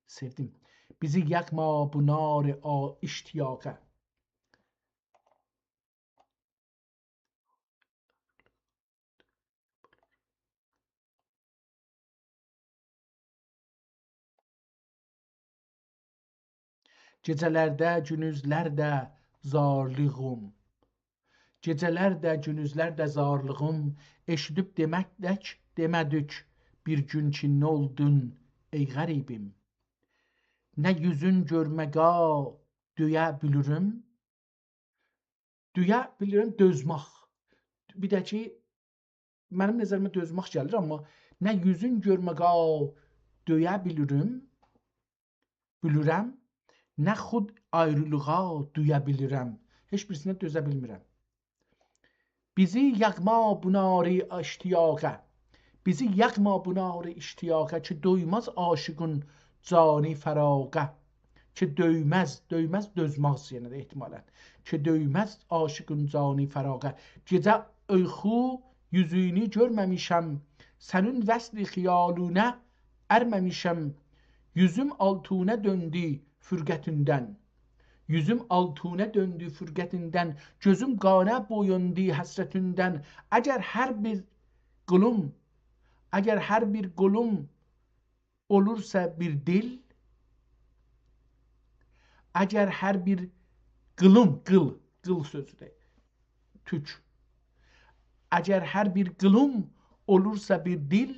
سئودیم. بیزی یاقما بو نار آ-، اشتیاقه. گئجه‌لرده، گونوزلرده زارلیغیم. گئجه‌لرده، گونوزلرده زارلیغیم، ائشیدیب دئمک تک دئمه‌دیک بیر گون کی، نولدون، ای غریبیم؟ نه یوزون گؤرمه‌یه دؤیه بیلیرم، دؤیه بیلیرم، دؤزمک. بیر ده کی، منیم نظریمه دؤزمک گلیر، آمما نه یوزون گؤرمه‌یه دؤیه بیلیرم، بیلیرم، نه خود آیریلیغا دؤیه بیلیرم. هئچ بیریسینه دؤزه بیلمیرم. بیزی یاقما بو نار اشتیاقه. بیزی یاقما بو نار اشتیاقه، کی دویماز عاشیقین جانی فراقه. کی دویماز، دویماز، دؤزماز یئنه ده احتمالاً. کی دویماز عاشیقین جانی فراقه. گئجه یوخو یوزونو گؤرمه‌میشم، سنین وصل خیالینه ارمه‌میشم. یوزوم آلتونه دؤندو فرقتیندن. یوزوم آلتونه دؤندو فرقتیندن، گؤزوم قانه بویاندی حسرتیندن. اگر هر بیر قولوم، اگر هر بیر قولوم اولورسا بیر دیل، اگر هر بیر قیلیم، قیل، قیل سؤزودور، توک. اگر هر بیر قیلیم اولورسا بیر دیل،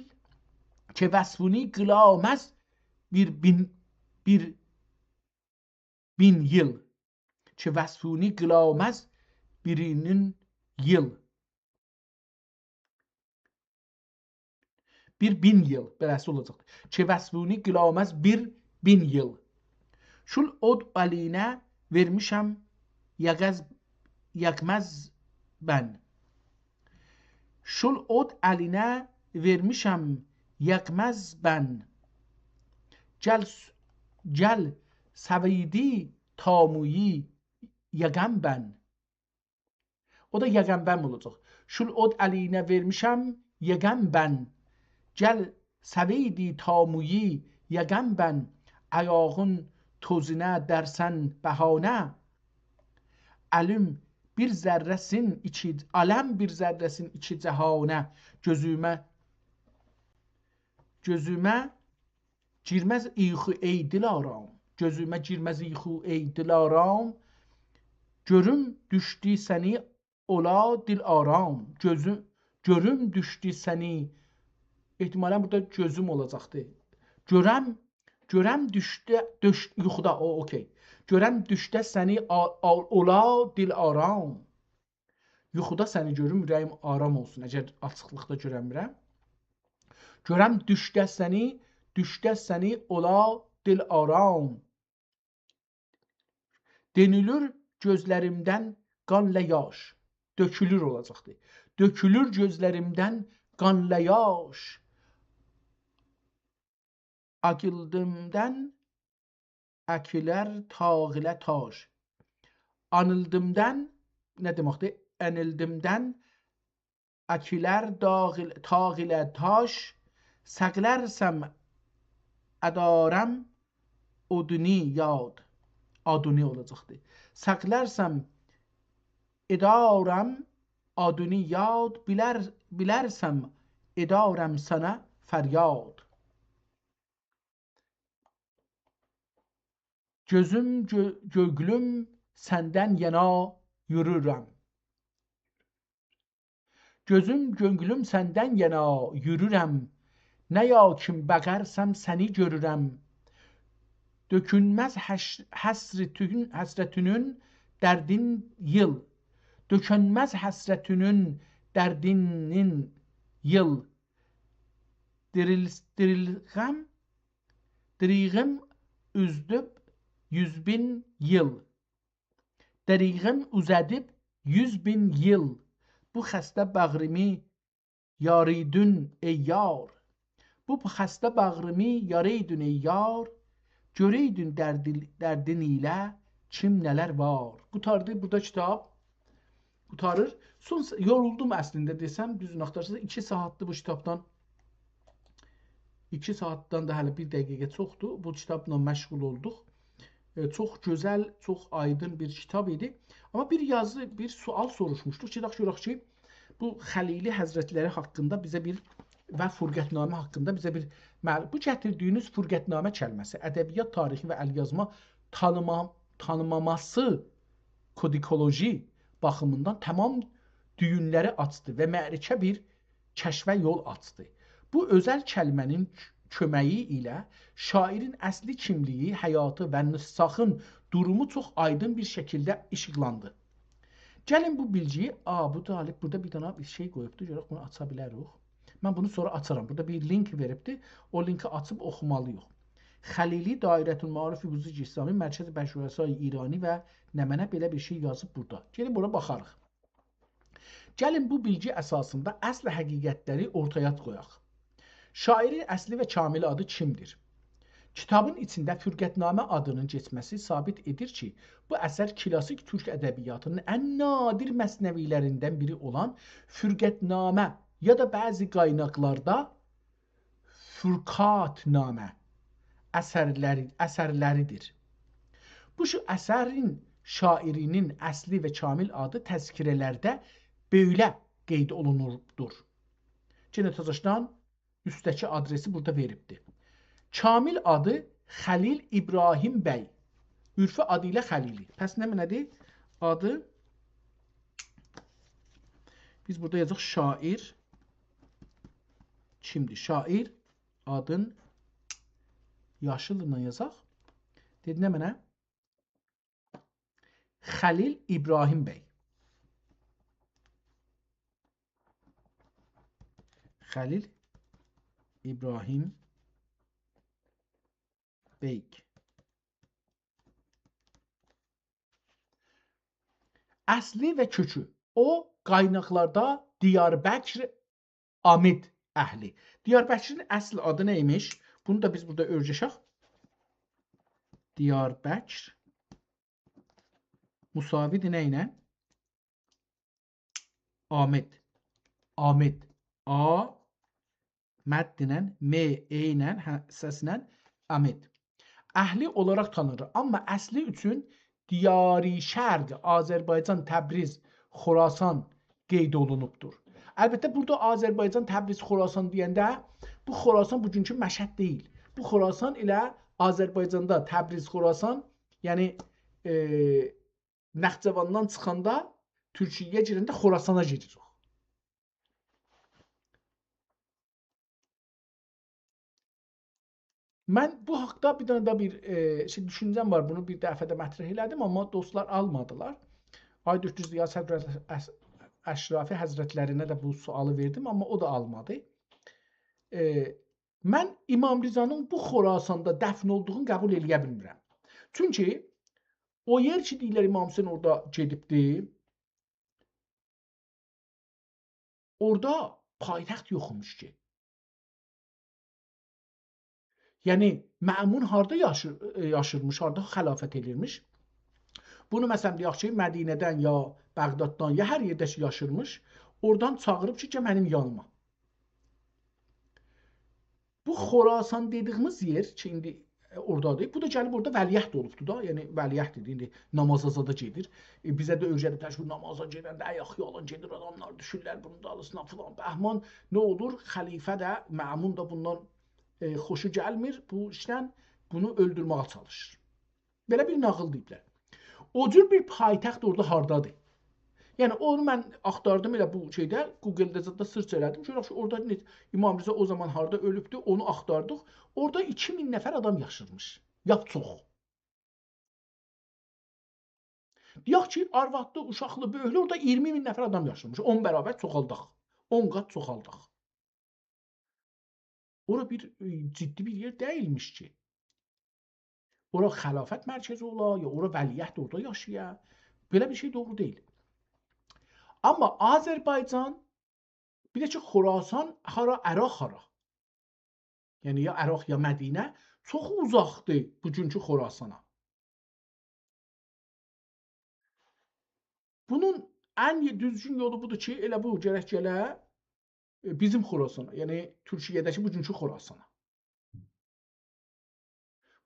کی وصفونی قیلاماز بیر بین، بیر بین ییل. کی وصفونی قیلاماز بیرینین ییل. بیر بین ییل، بئله‌سی اولاجاقدیر. کی وصفونی قیلاماز بیر بین ییل. شول اود الینه وئرمیشم، یاغاز، یاقماز بن. شول اود الینه وئرمیشم، یاقماز بن. گل س-، گل سویدی تامویی یاقان بن. او دا یاقان بن اولاجاق. شول اود الینه وئرمیشم، یاقان بن. گل سویدی تامویی یاقان بن. آیاغین توزونه درسن بهانه. الیم بیر ذره‌سین ایکی، آلیم بیر ذره‌سین ایکی جهانه. گؤزومه، گؤزومه گیرمز یوخو ای دل‌آرام. گؤزومه گیرمز یوخو ای دل‌آرام. گؤروم دوشدو سنی اولا دل‌آرام. گؤزو-، گؤروم دوشدو سنی. احتمالاً بورادا گؤزوم اولاجاقدی. گؤرم، گؤرم دوشده، دوش-، یوخودا، او، اوکی. گؤرم دوشده سنی آ-، آ-، اولا دل‌آرام. یوخودا سنی گؤروم، اوره‌ییم آرام اولسون، اگر آچیقلیقدا گؤرنمیرم. گؤرم دوشده سنی، دوشده سنی اولا دل‌آرام. دؤنولور گؤزلریمدن قانلا یاش. دؤکولور اولاجاقدی. دؤکولور گؤزلریمدن قانلا یاش. آگیلدیمدان اکیلر تاغ ایله تاش. آنیلدیمدان، نه دئمکدیر؟ آنیلدیمدان اکیلر داغ ایل-، تاغ ایله تاش. ساخلارسام ادارم اودونی یاد. آدونی اولاجاقدی. ساخلارسام ادارم آدونی یاد، بیلر-، بیلرسم ادارم سنه فریاد. گؤزوم، گؤ-، گؤنلوم سندن یانا یورویورم. گؤزوم، گؤنلوم سندن یانا یورویورم. نه یاکیم بقارسام سنی گؤرورم. دؤکونمز حش-، حسرتون-، حسرتونون دردین ییل. دؤکونمز حسرتونون دردینین ییل. دیریل-، دیریلغم، دیریغیم اوزدوب یوز بین ییل. دیریغیم اوزادیب یوز بین ییل. بو خسته باغریمی یاریدون، ای یار. بو خسته باغریمی یاریدون، ای یار. گؤریدون دردی-، دردین ایله کیم نه‌لر وار. قوتاردی بورادا کیتاب. قوتاریر. سون س-، یورولدوم اصلینده دئسم، دوزونو آختارسانیز، ایکی ساعاتدیر بو کیتابدان، ایکی ساعاتدان دا هله بیر دقیقه چوخدور. بو کیتابلا مشغول اولدوق. ائ، چوخ گؤزل، چوخ آیدین بیر کیتاب ایدی. آمما بیر یازی، بیر سؤال سوروشموشدوق. گئدک گؤرک کی، بو خلیلی حضرتلری حاقیندا بیزه بیر و فرقت‌نامه حاقیندا بیزه بیر معل-، بو گتیردیگینیز فرقت‌نامه کلمه‌سی، ادبیات تاریخی و الیازما تانیما-، تانیماماسی کودیکولوژی باخیمیندان تمام دویونلری آچدی و معرکه بیر کشفه یول آچدی. بو اؤزل کلمه‌نین کؤمه‌یی ایله شاعرین اصلی کیملیگی، حیاتی و نوسخین دورومو چوخ آیدین بیر شکیلده ایشیقلاندی. گلین بو بیلگی‌یی، آ، بو طالب بورادا بیر دنه بیر شئی قویوبدو، گؤرک بونو آچا بیلریک. من بونو سونرا آچارام. بورادا بیر لینک وئریبدی. او لینکی آچیب اوخومالی‌ییق. خلیلی، دایرة‌المعارف بزرگ اسلامی، مرکز پژوهش‌های ایرانی و نمنه، بئله بیر شئی یازیب بورادا. گئدیب اورا باخاریق. گلین بو بیلگی اساسیندا اصل حقیقتلری اورتایا قویاق. شاعرین اصلی و کامل آدی کیمدیر؟ کیتابین ایچینده فرقت‌نامه آدینین کئچمه‌سی ثابت ائدیر کی، بو اثر کلاسیک تورک ادبیاتینین ان نادر مثنوی‌لریندن بیری اولان فرقت‌نامه یا دا بعضی قایناقلاردا فرقت‌نامه اثرلری، اثرلریدیر. بو شو اثرین شاعرینین اصلی و کامل آدی تذکره‌لرده بئله قید اولونوردور. یئنه تازاشدان اوستده‌کی آدرسی بورادا وئریبدی. کامل آدی خلیل ابراهیم بی. عرفی آدی ایله خلیلی. پس نمنه‌دیر؟ آدی، بیز بورادا یازاق شاعر کیمدیر؟ شاعر آدین یاشیللا یازاق. دئدی نمنه؟ خلیل ابراهیم بی. خلیل ابراهیم بیگ. اصلی و کؤکو. او، قایناقلاردا دیاربکر آمد اهلی. دیاربکرین اصل آدی نه ایمیش؟ بونو دا بیز بورادا اؤیره‌شک. دیاربکر مساوی‌دیر نه ایله؟ آمد. آمد. آ، مد ایله، م، ائ ایله، هه، سسله، آمد. اهلی اولاراق تانینیر. آمما اصلی اوچون دیاری شرق، آذربایجان، تبریز، خراسان قید اولونوبدور. البته، بورادا آذربایجان، تبریز، خراسان دئینده بو خراسان بوگونکو مشهد دئییل. بو خراسان ائله آذربایجاندا تبریز، خراسان، یعنی، ائ، نخجواندان چیخاندا، تورکیه‌یه گیرنده خراسانا گیریر. من بو حاقدا بیر دنه ده بیر، ائ، شئی، دوشونجه‌م وار. بونو بیر دفعه ده مطرح ائله‌دیم، آمما دوستلار آلمادیلار. آقای دکتر ضیاء صدر اش-، اشرافی حضرتلرینه ده بو سؤالی وئردیم، آمما او دا آلمادی. ائ، من امام رضانین بو خراساندا دفن اولدوغونو قبول ائله‌یه بیلمیرم. چونکی او یئر کی، دئییرلر امام حسین اورادا گئدیبدی، اورادا پایتخت یوخ ایمیش کی. یعنی، مأمون هاردا یاشیر-، یاشیرمیش، هاردا خلافت ائدیرمیش. بونو، مثلا، دئیک کی، مدینه‌دن یا بغداددان، یا هر یئرده کی، یاشیرمیش، اورادان چاغیریب کی، گل منیم یانیما. بو خراسان دئدیگیمیز یئر کی، ایندی، ائ، اورادادیر. بو دا گلیب اورادا ولیعهد اولوبدور دا. یعنی، ولیعهددیر. ایندی نامازا زادا گئدیر. ائ، بیزه ده اؤیره‌دیبلر کی، بو نامازا گئدنده آیاق یالین گئدیر، آداملار دوشورلر بونون دالیسینا فلان. بهمان نه اولور؟ خلیفه ده، مأمون دا بوندان، ائ، خوشو گلمیر. بو ایشدن بونو اؤلدورمه‌یه چالیشیر. بئله بیر ناغیل دئییبلر. او جور بیر پایتخت اورادا هاردادیر؟ یعنی اونو من آختاردیم ائله بو شئیده، گوگلده زاددا سئرچ ائله‌دیم. گؤرک کی، اورادا نه، امام رضا او زامان هاردا اؤلوبدو، اونو آختاردیق. اورادا ایکی مین نفر آدام یاشیرمیش. یا چوخ. دئیک کی، آروادلی، اوشاقلی، بؤیوکلو، اورادا اییرمی مین نفر آدام یاشیرمیش. اون برابر چوخالداق. اون قات چوخالداق. اورا بیر، ائ، جدی بیر یئر دئییلمیش کی. اورا خلافت مرکزی اولا، یا اورا ولیعهد اورادا یاشایا. بئله بیر شئی دوغرو دئییل. آمما آذربایجان، بیر ده کی، خراسان هارا، عراق هارا؟ یعنی یا عراق، یا مدینه چوخ اوزاقدیر بوگونکو خراسانا. بونون ان دوزگون یولو بودور کی، ائله بو گرک گله، ائ، بیزیم خراسانا، یعنی تورکیه‌ده‌کی بوگونکو خراسانا.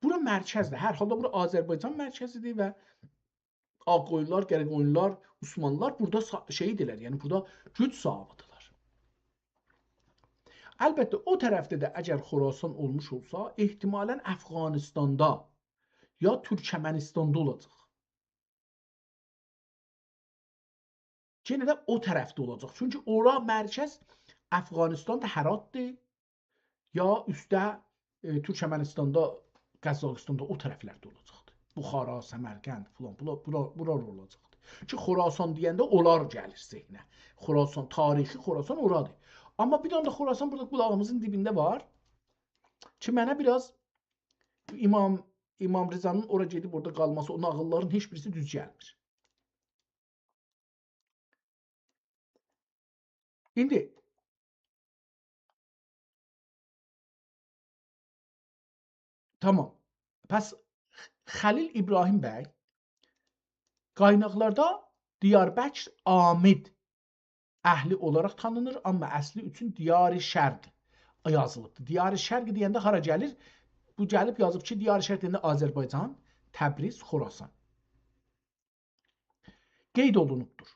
بورا مرکزدیر. هر حالدا بورا آذربایجان مرکزیدیر و آغ‌قویونلار، قره‌قویونلار، عثمانلیلار بورادا سا-، شئیدیرلر، یعنی بورادا گوج صاحیبیدیرلر. البته، او طرفده ده اگر خراسان اولموش اولسا، احتمالاً افغانستاندا یا تورکمنستاندا اولاجاق. یئنه ده او طرفده اولاجاق. چونکی اورا مرکز افغانستان دا هراتدیر، یا اوسته، ائ، تورکمنستاندا، قزاقستاندا او طرفلرده اولاجاقدیر. بخارا، سمرقند، فلان، بورا، بورا، بورا اولاجاقدیر. کی، خراسان دئینده اونلار گلیر ذهنه. خراسان، تاریخی خراسان اورادیر. آمما بیر دنه ده خراسان بورادا قولاغیمیزین دیبینده وار. کی، منه بیر آز امام، امام رضانین اورا گئدیب اورادا قالماسی، او ناغیللارین هئچ بیریسی دوز گلمیر. ایندی، تامام. پس خلیل ابراهیم بی قایناقلاردا دیاربکر آمید اهلی اولاراق تانینیر، آمما اصلی اوچون دیار شرق یازیلیبدیر. دیار شرق دئینده هارا گلیر؟ بو گلیب یازیب کی، دیار شرق دئینده آذربایجان، تبریز، خراسان قید اولونوبدور.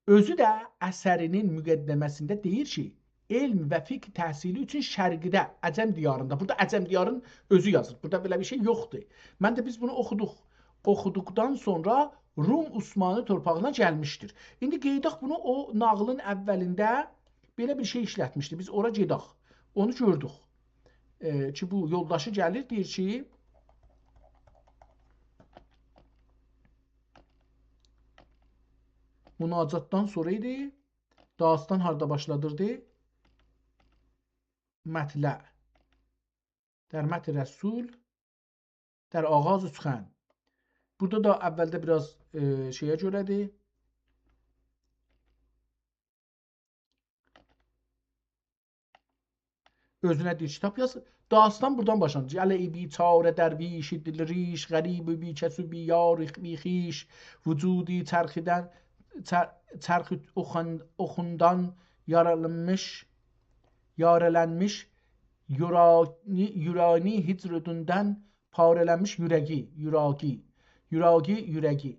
اؤزو ده اثرینین مقدمه‌سینده دئییر کی، علم و فقه تحصیلی اوچون شرقده، عجم دیاریندا، بورادا عجم دیارین اؤزو یازیر. بورادا بئله بیر شئی یوخدور. من ده بیز بونو اوخودوق. اوخودوقدان سونرا روم عثمانی تورپاغینا گلمیشدیر. ایندی قئییداق بونو، او ناغیلین اولینده بئله بیر شئی ایشلتمیشدی. بیز اورا گئدک. اونو گؤردوک. ائ، کی، بو یولداشی گلیر، دئییر کی، مناجاتدان سونرا ایدی. داستان هاردا باشلادیردی؟ مطلع. در مدح رسول، در آغاز سخن. بورادا دا اولده بیر آز، ائ، شئیه گؤره‌دیر. اؤزونه دئییر کیتاب یاز. داستان بورادان باشلانیر. جله‌ای بیچاره درویش دلریش، غریب و بی‌کس و بی‌یار و بی‌خویش، وجودی چرخیدن، چر-، چرخ اوخان-، اوخوندان یارالانمیش، یارالانمیش، یورانی، یورانی هجر اودوندان پاره‌لنمیش یورگی، یوراگی، یوراگی، یورگی،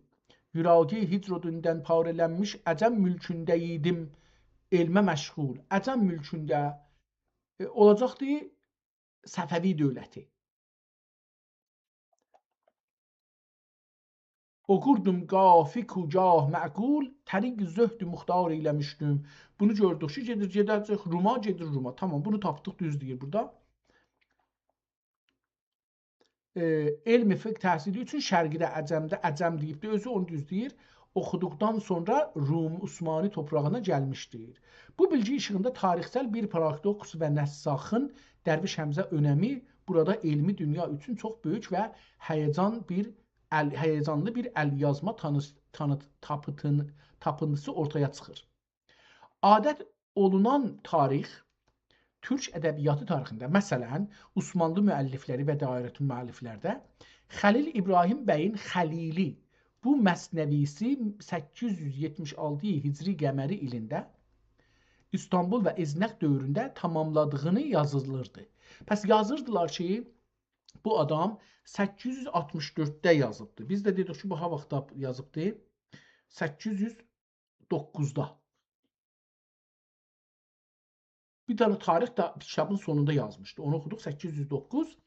یوراگی هجر اودوندان پاره‌لنمیش عجم مولکونده ایدیم علمه مشغول. عجم مولکونده، ائ، اولاجاقدی صفوی دؤولتی. اوخوردوم گاه فقه و گاه معقول، طریق زهد مختار ائیله‌میشدیم. بونو گؤردوک کی، گئدیر، گئده‌جک روما، گئدیر روما. تامام، بونو تاپدیق، دوز دئییر بورادا. ائ، علم فقه تحصیلی اوچون شرقده، عجمده، عجم دئییبدی، اؤزو اونو دوز دئییر. اوخودوقدان سونرا روم عثمانی تورپاغینا گلمیشدیر. بو بیلگی ایشیغیندا تاریخسل بیر پارادوکس و نساخین درویش حمزه اؤنمی بورادا علمی دونیا اوچون چوخ بؤیوک و هیجان بیر ال-، هیجانلی بیر ال‌یازما تانیس-، تانیت-، تاپیتین-، تاپینتیسی اورتایا چیخیر. عادت اولونان تاریخ تورک ادبیاتی تاریخینده، مثلا، عثمانلی مؤلفلری و دایرة‌المعارفلرده خلیل ابراهیم بیین خلیلی، بو مثنوی‌سی سککیز یوز یئتمیش آلتی هجری قمری ایلینده ایستانبول و ازنک دؤورونده تاماملادیغینی یازیلیردی. پس یازیردیلار کی، بو آدام سککیز یوز آلتمیش دؤردده یازیبدی. بیز ده دئدیک کی، بو ها واختدا یازیبدی؟ سککیز یوز دوققوزدا. بیر دنه تاریخ ده کیتابین سونوندا یازمیشدی. اونو اوخودوق، سککیز یوز دوققوز.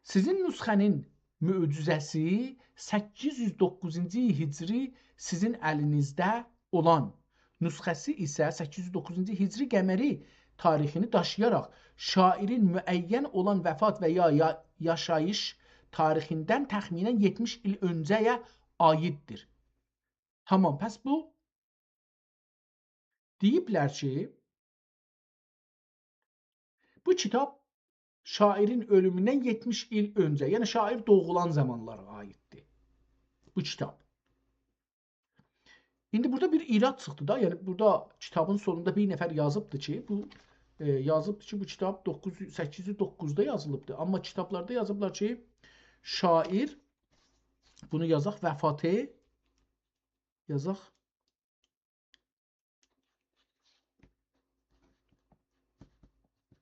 سیزین نسخه‌نین معجزه‌سی سککیز یوز دوققوزونجو هجری سیزین الینیزده اولان نسخه‌سی ایسه سککیز یوز دوققوزونجو هجری قمری تاریخینی داشییاراق شاعرین معین اولان وفات و یا، یا یاشاییش تاریخیندن تخمینا یئتمیش ایل اؤنجه‌یه عاییددیر. تامام، پس بو دئییبلر کی، بو کیتاب شاعرین اؤلوموندن یئتمیش ایل اؤنجه، یعنی شاعر دوغولان زامانلارا عاییددیر بو کیتاب. ایندی بورادا بیر ایراد چیخدی دا، یعنی بورادا کیتابین سونوندا بیر نفر یازیبدی کی، بو، ائ، یازیبدی کی، بو کیتاب دوققوز یوز، سککیز یوز دوققوزدا یازیلیبدی. آمما کیتابلاردا یازیبلار کی، شاعر، بونو یازاق، وفاتی، یازاق،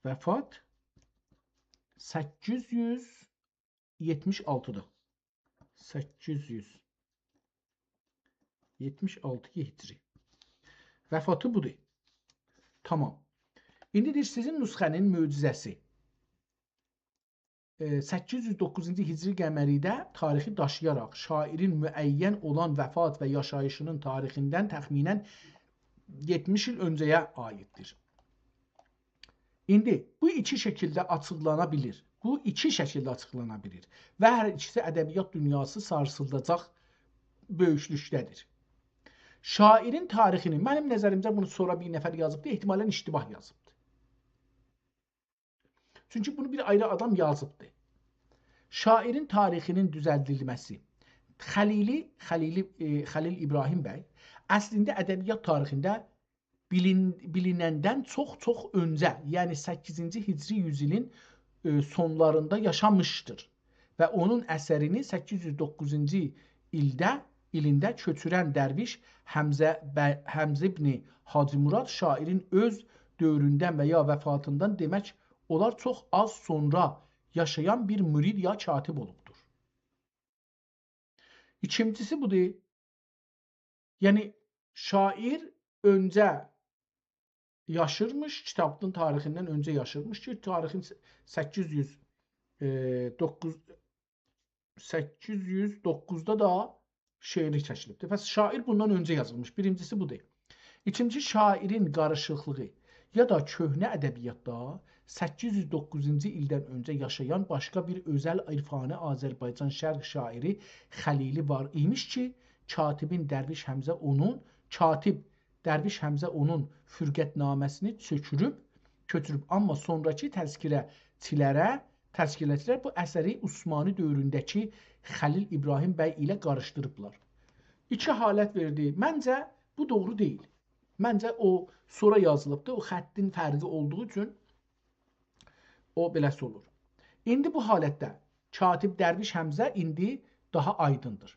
وفات سککیز یوز یئتمیش آلتیدا. سککیز یوز یئتمیش آلتی هجری. وفاتی بودور. تامام. ایندی دئییر، سیزین نسخه‌نین معجزه‌سی. ائ، سککیز یوز دوققوزونجو هجری قمریده تاریخی داشییاراق شاعرین معین اولان وفات و یاشاییشینین تاریخیندن تخمینا یئتمیش ایل اؤنجه‌یه عاییددیر. ایندی بو ایکی شکیلده آچیقلانا بیلیر. بو ایکی شکیلده آچیقلانا بیلیر. و هر ایکیسی ادبیات دونیاسی سارسیلداجاق بؤیوکلوکده‌دیر. شاعرین تاریخینی، منیم نظریمجه بونو سونرا بیر نفر یازیبدی، احتمالا اشتباه یازیبدی. چونکی بونو بیر آیری آدام یازیبدی. شاعرین تاریخینین دوزلدیلمه‌سی. خلیلی، خلیلی، ائ، خلیل ابراهیم بی اصلینده ادبیات تاریخینده بیلین-، بیلینندن چوخ-چوخ اؤنجه، یعنی سککیزینجی هجری یوزایلین، ائ، سونلاریندا یاشامیشدیر. و اونون اثرینی سککیز یوز دوققوزونجو ایلده، ایلینده کؤچورن درویش حمزه ب-، حمزه ابن حاجی مراد شاعرین اؤز دؤوروندن و یا وفاتیندان، دئمک اولار، چوخ آز سونرا یاشایان بیر مرید یا کاتب اولوبدور. ایکینجیسی بودور. یعنی، شاعر اؤنجه یاشیرمیش، کیتابین تاریخیندن اؤنجه یاشیرمیش کی، تاریخین س-، سککیز یوز، ائ، دوققوز، سککیز یوز دوققوزدا دا شعری چکیلیبدیر. پس شاعر بوندان اؤنجه یازیلمیش. بیرینجیسی بودور. ایکینجی، شاعرین قاریشیقلیغی یا دا کؤهنه ادبیاتدا سککیز یوز دوققوزونجو ایلدن اؤنجه یاشایان باشقا بیر اؤزل عرفانی آذربایجان شرق شاعری خلیلی وار ایمیش کی، کاتبین درویش حمزه اونون، کاتب درویش حمزه اونون فرقت‌نامه‌سینی چؤکوروب، کؤچوروب، آمما سونراکی تذکره‌چیلره، تذکره‌چیلر بو اثری عثمانی دؤورونده‌کی خلیل ابراهیم بی ایله قاریشدیریبلار. ایکی حالت وئردی. منجه، بو دوغرو دئییل. منجه، او سونرا یازیلیبدی، او خطین فرقی اولدوغو اوچون او بئله‌سی اولور. ایندی بو حالتده کاتب درویش حمزه ایندی داها آیدیندیر.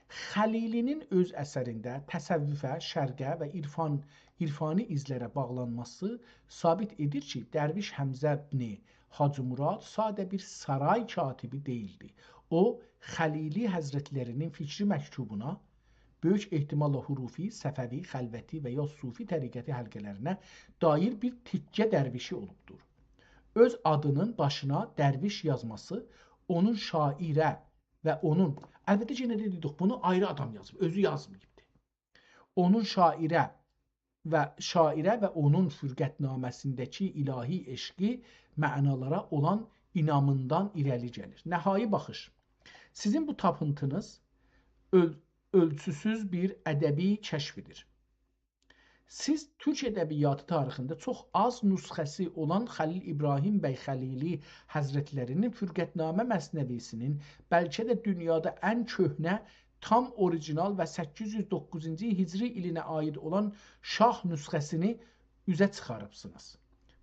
خلیلی‌نین اؤز اثرینده تصوفه، شرقه و عرفان، عرفانی ایزلره باغلانماسی ثابت ائدیر کی، درویش حمزه ابن حاجی مراد ساده بیر سارای کاتبی دئییلدی. او، خلیلی حضرتلری‌نین فکری مکتوبونا، بؤیوک احتماللا حروفی، صفوی، خلوتی و یا صوفی طریقتی حلقه‌لرینه دایر بیر تکه درویشی اولوبدور. اؤز آدی‌نین باشینا درویش یازماسی اونون شاعره و اونون، البته، یئنه ده دئدیک، بونو آیری آدام یازیب، اؤزو یازماییبدی. اونون شاعره و شاعره و اونون فرقت‌نامه‌سینده‌کی الهی عشقی، معنالارا اولان اینامیندان ایره‌لی گلیر. نهایی باخیش. سیزین بو تاپینتینیز اؤل-، اؤلچوسوز بیر ادبی کشفیدیر. سیز تورک ادبیاتی تاریخینده چوخ آز نسخه‌سی اولان خلیل ابراهیم بی خلیلی حضرتلری‌نین فرقت‌نامه مثنوی‌سی‌نین، بلکه ده دونیادا ان کؤهنه، تام اوریجینال و سککیز یوز دوققوزونجو هجری ایلینه عایید اولان شاه نسخه‌سینی اوزه چیخاریبسینیز.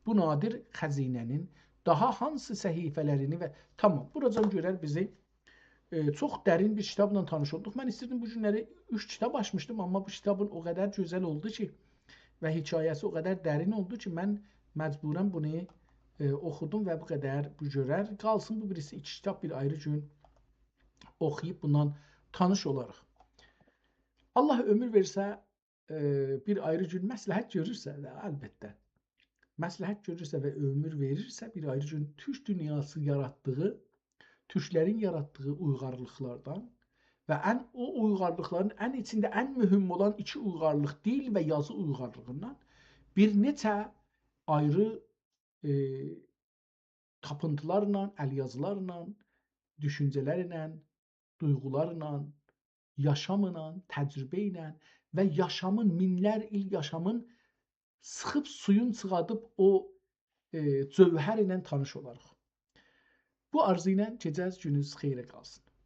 بو نادر خزینه‌نین داها هانسی صفحه‌لرینی و، تامام، بوراجان گؤرر بیزی، ائ، چوخ درین بیر کیتابلا تانیش اولدوق. من ایستیردیم بو گونلری اوچ کیتاب آچمیشدیم، آمما بو کیتابین او قدر گؤزل اولدو کی و حکایه‌سی او قدر درین اولدو کی، من مجبورم بونو، ائ، اوخودوم و بو قدر بو گؤرر. قالسین بو بیریسی ایکی کیتاب بیر آیری گون اوخویوب بوندان تانیش اولاریق. آللاه عؤمور وئرسه، ائ، بیر آیری گون مصلحت گؤرورسه ده، البته. مصلحت گؤرورسه و عؤمور وئریرسه، بیر آیری گون تورک دونیاسی یاراتدیغی، تورکلرین یاراتدیغی اویغارلیقلاردان و ان، او اویغارلیقلارین ان ایچینده ان مهم اولان ایکی اویغارلیق، دیل و یازی اویغارلیغیندان بیر نئچه آیری، ائ، تاپینتیلارلا، ال یازیلارلا، دوشونجه‌لرله، دویغولارلا، یاشاملا، تجربه ایله و یاشامین، مینلر ایل یاشامین سیخیب سویون چیخادیب او، ائ، جوهر ایله تانیش اولاریق. بو آرزو ایله گئجه‌ز، گونوز خئیره قالسین.